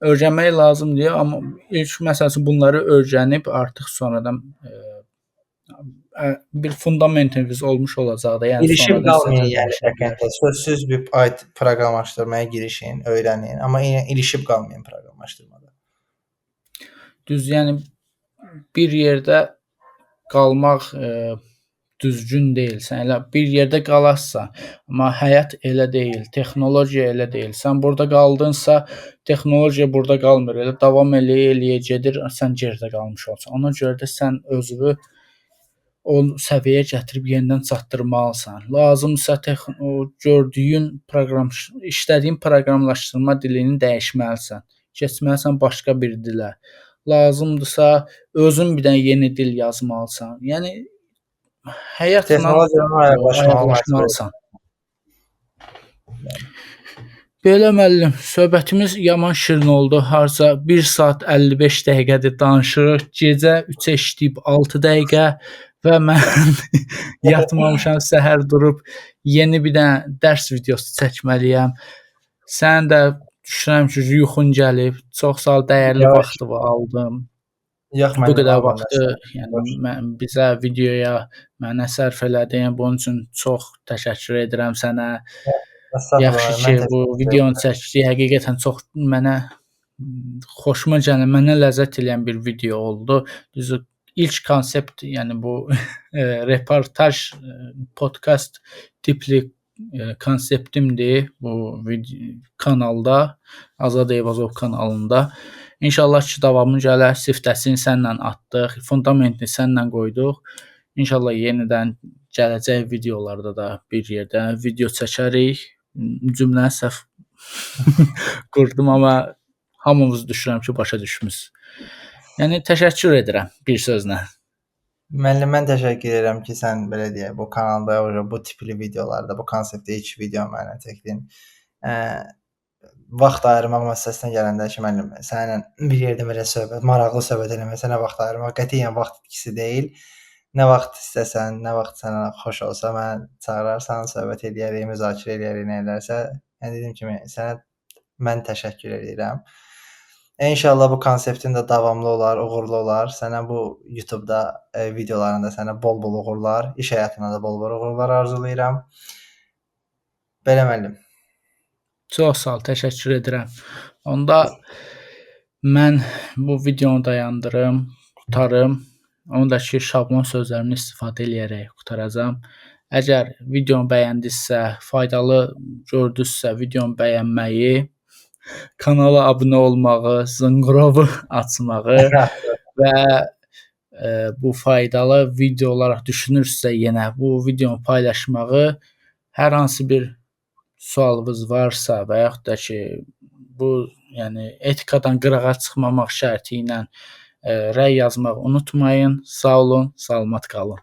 Öyrənmək lazımdır, amma ilk məsəl üçün bunları öyrənib artıq sonradan bir fundamentiniz olmuş olacaq da, yəni İlişib qalmayın, yəni back-end-də. Sözsüz bir IT proqramlaşdırmaya girişin, öyrənin, amma yenə ilişib qalmayın proqramlaşdırmada. Düz, yəni bir yerdə qalmaq düzgün deyil. Sən elə bir yerdə qalarsan, amma həyat elə deyil, texnologiya elə deyil. Sən burada qaldınsa, texnologiya burada qalmır. Elə davam eləyə-eləyə gedir, sən geridə qalmış olsan. Ona görə də sən özünü o səviyyəyə gətirib yenidən çatdırmalısan. Lazımsa o gördüyün proqram, işlədiyin proqramlaşdırma dilini dəyişməlisən. Keçməlisən başqa bir dilə. Lazımdırsa özün bir dənə yeni dil yazmalısan. Yəni həyatla ayaqlaşmalısan. Belə müəllim, söhbətimiz yaman şirin oldu. Harca 1 saat 55 dəqiqədir danışırıq. Gecə 3-ə işləyib 6 dəqiqə və mən yatmamışam, səhər durub yeni bir dənə dərs videosu çəkməliyəm. Sən də düşünürəm ki, yuxun gəlib. Çox sağ ol, dəyərli vaxtını aldım. Yox, bu qədər vaxtı, yəni mən bizə videoya mənə sərf elədin. Bunun üçün çox təşəkkür edirəm sənə. Yaxşı ki, bu videonu çəkdik. Həqiqətən çox mənə xoşuma gələn, mənə ləzzət eləyən bir video oldu. Düzü ilk konsept, yəni bu reportaj, podkast tipli konseptimdir bu kanalda, Azad Eyvazov kanalında. İnşallah ki, davamı gələr. Siftəsini sənlə atdıq, fundamentini sənlə qoyduq. İnşallah yenidən gələcək videolarda da bir yerdə video çəkərik. Cümləni səhv qurdum, amma hamımız düşünürəm ki, başa düşmüsünüz. Yəni təşəkkür edirəm bir sözlə. Müəllim, mən təşəkkür edirəm ki, sən belə deyək, bu kanalda bu tipli videolarda, bu konseptdə ilk video mənə çəkdin. Vaxt ayırmaq məsələsinə gələndə ki, müəllim, səninlə bir yerdə belə söhbət, maraqlı söhbət eləmək, sənə vaxt ayırmaq qətiyyən vaxt itkisi deyil. Nə vaxt istəsən, nə vaxt sənə xoş olsa, məni çağırarsan, söhbət eləyərik, müzakirə eləyərik, nə elərsə. Yəni dediyim kimi, sənə mən təşəkkür edirəm. İnşallah bu konseptin də davamlı olar, uğurlu olar. Sənə bu YouTube-da videolarında sənə bol-bol uğurlar, iş həyatında da bol-bol uğurlar arzulayıram. Belə müəllim. Çox sağ ol, təşəkkür edirəm. Onda mən bu videonu dayandırım, qurtarım. Onu da ki, şablon sözlərini istifadə eləyərək qurtaracağam. Əgər videonu bəyəndinizsə, faydalı gördünüzsə, videonu bəyənməyi, kanala abunə olmağı, zınqırovu açmağı və bu faydalı video olaraq düşünürsünüzsə yenə bu videonu paylaşmağı, hər hansı bir sualınız varsa və yaxud da ki, bu yəni etikadan qırağa çıxmamaq şərti ilə rəy yazmağı unutmayın. Sağ olun, salamat qalın.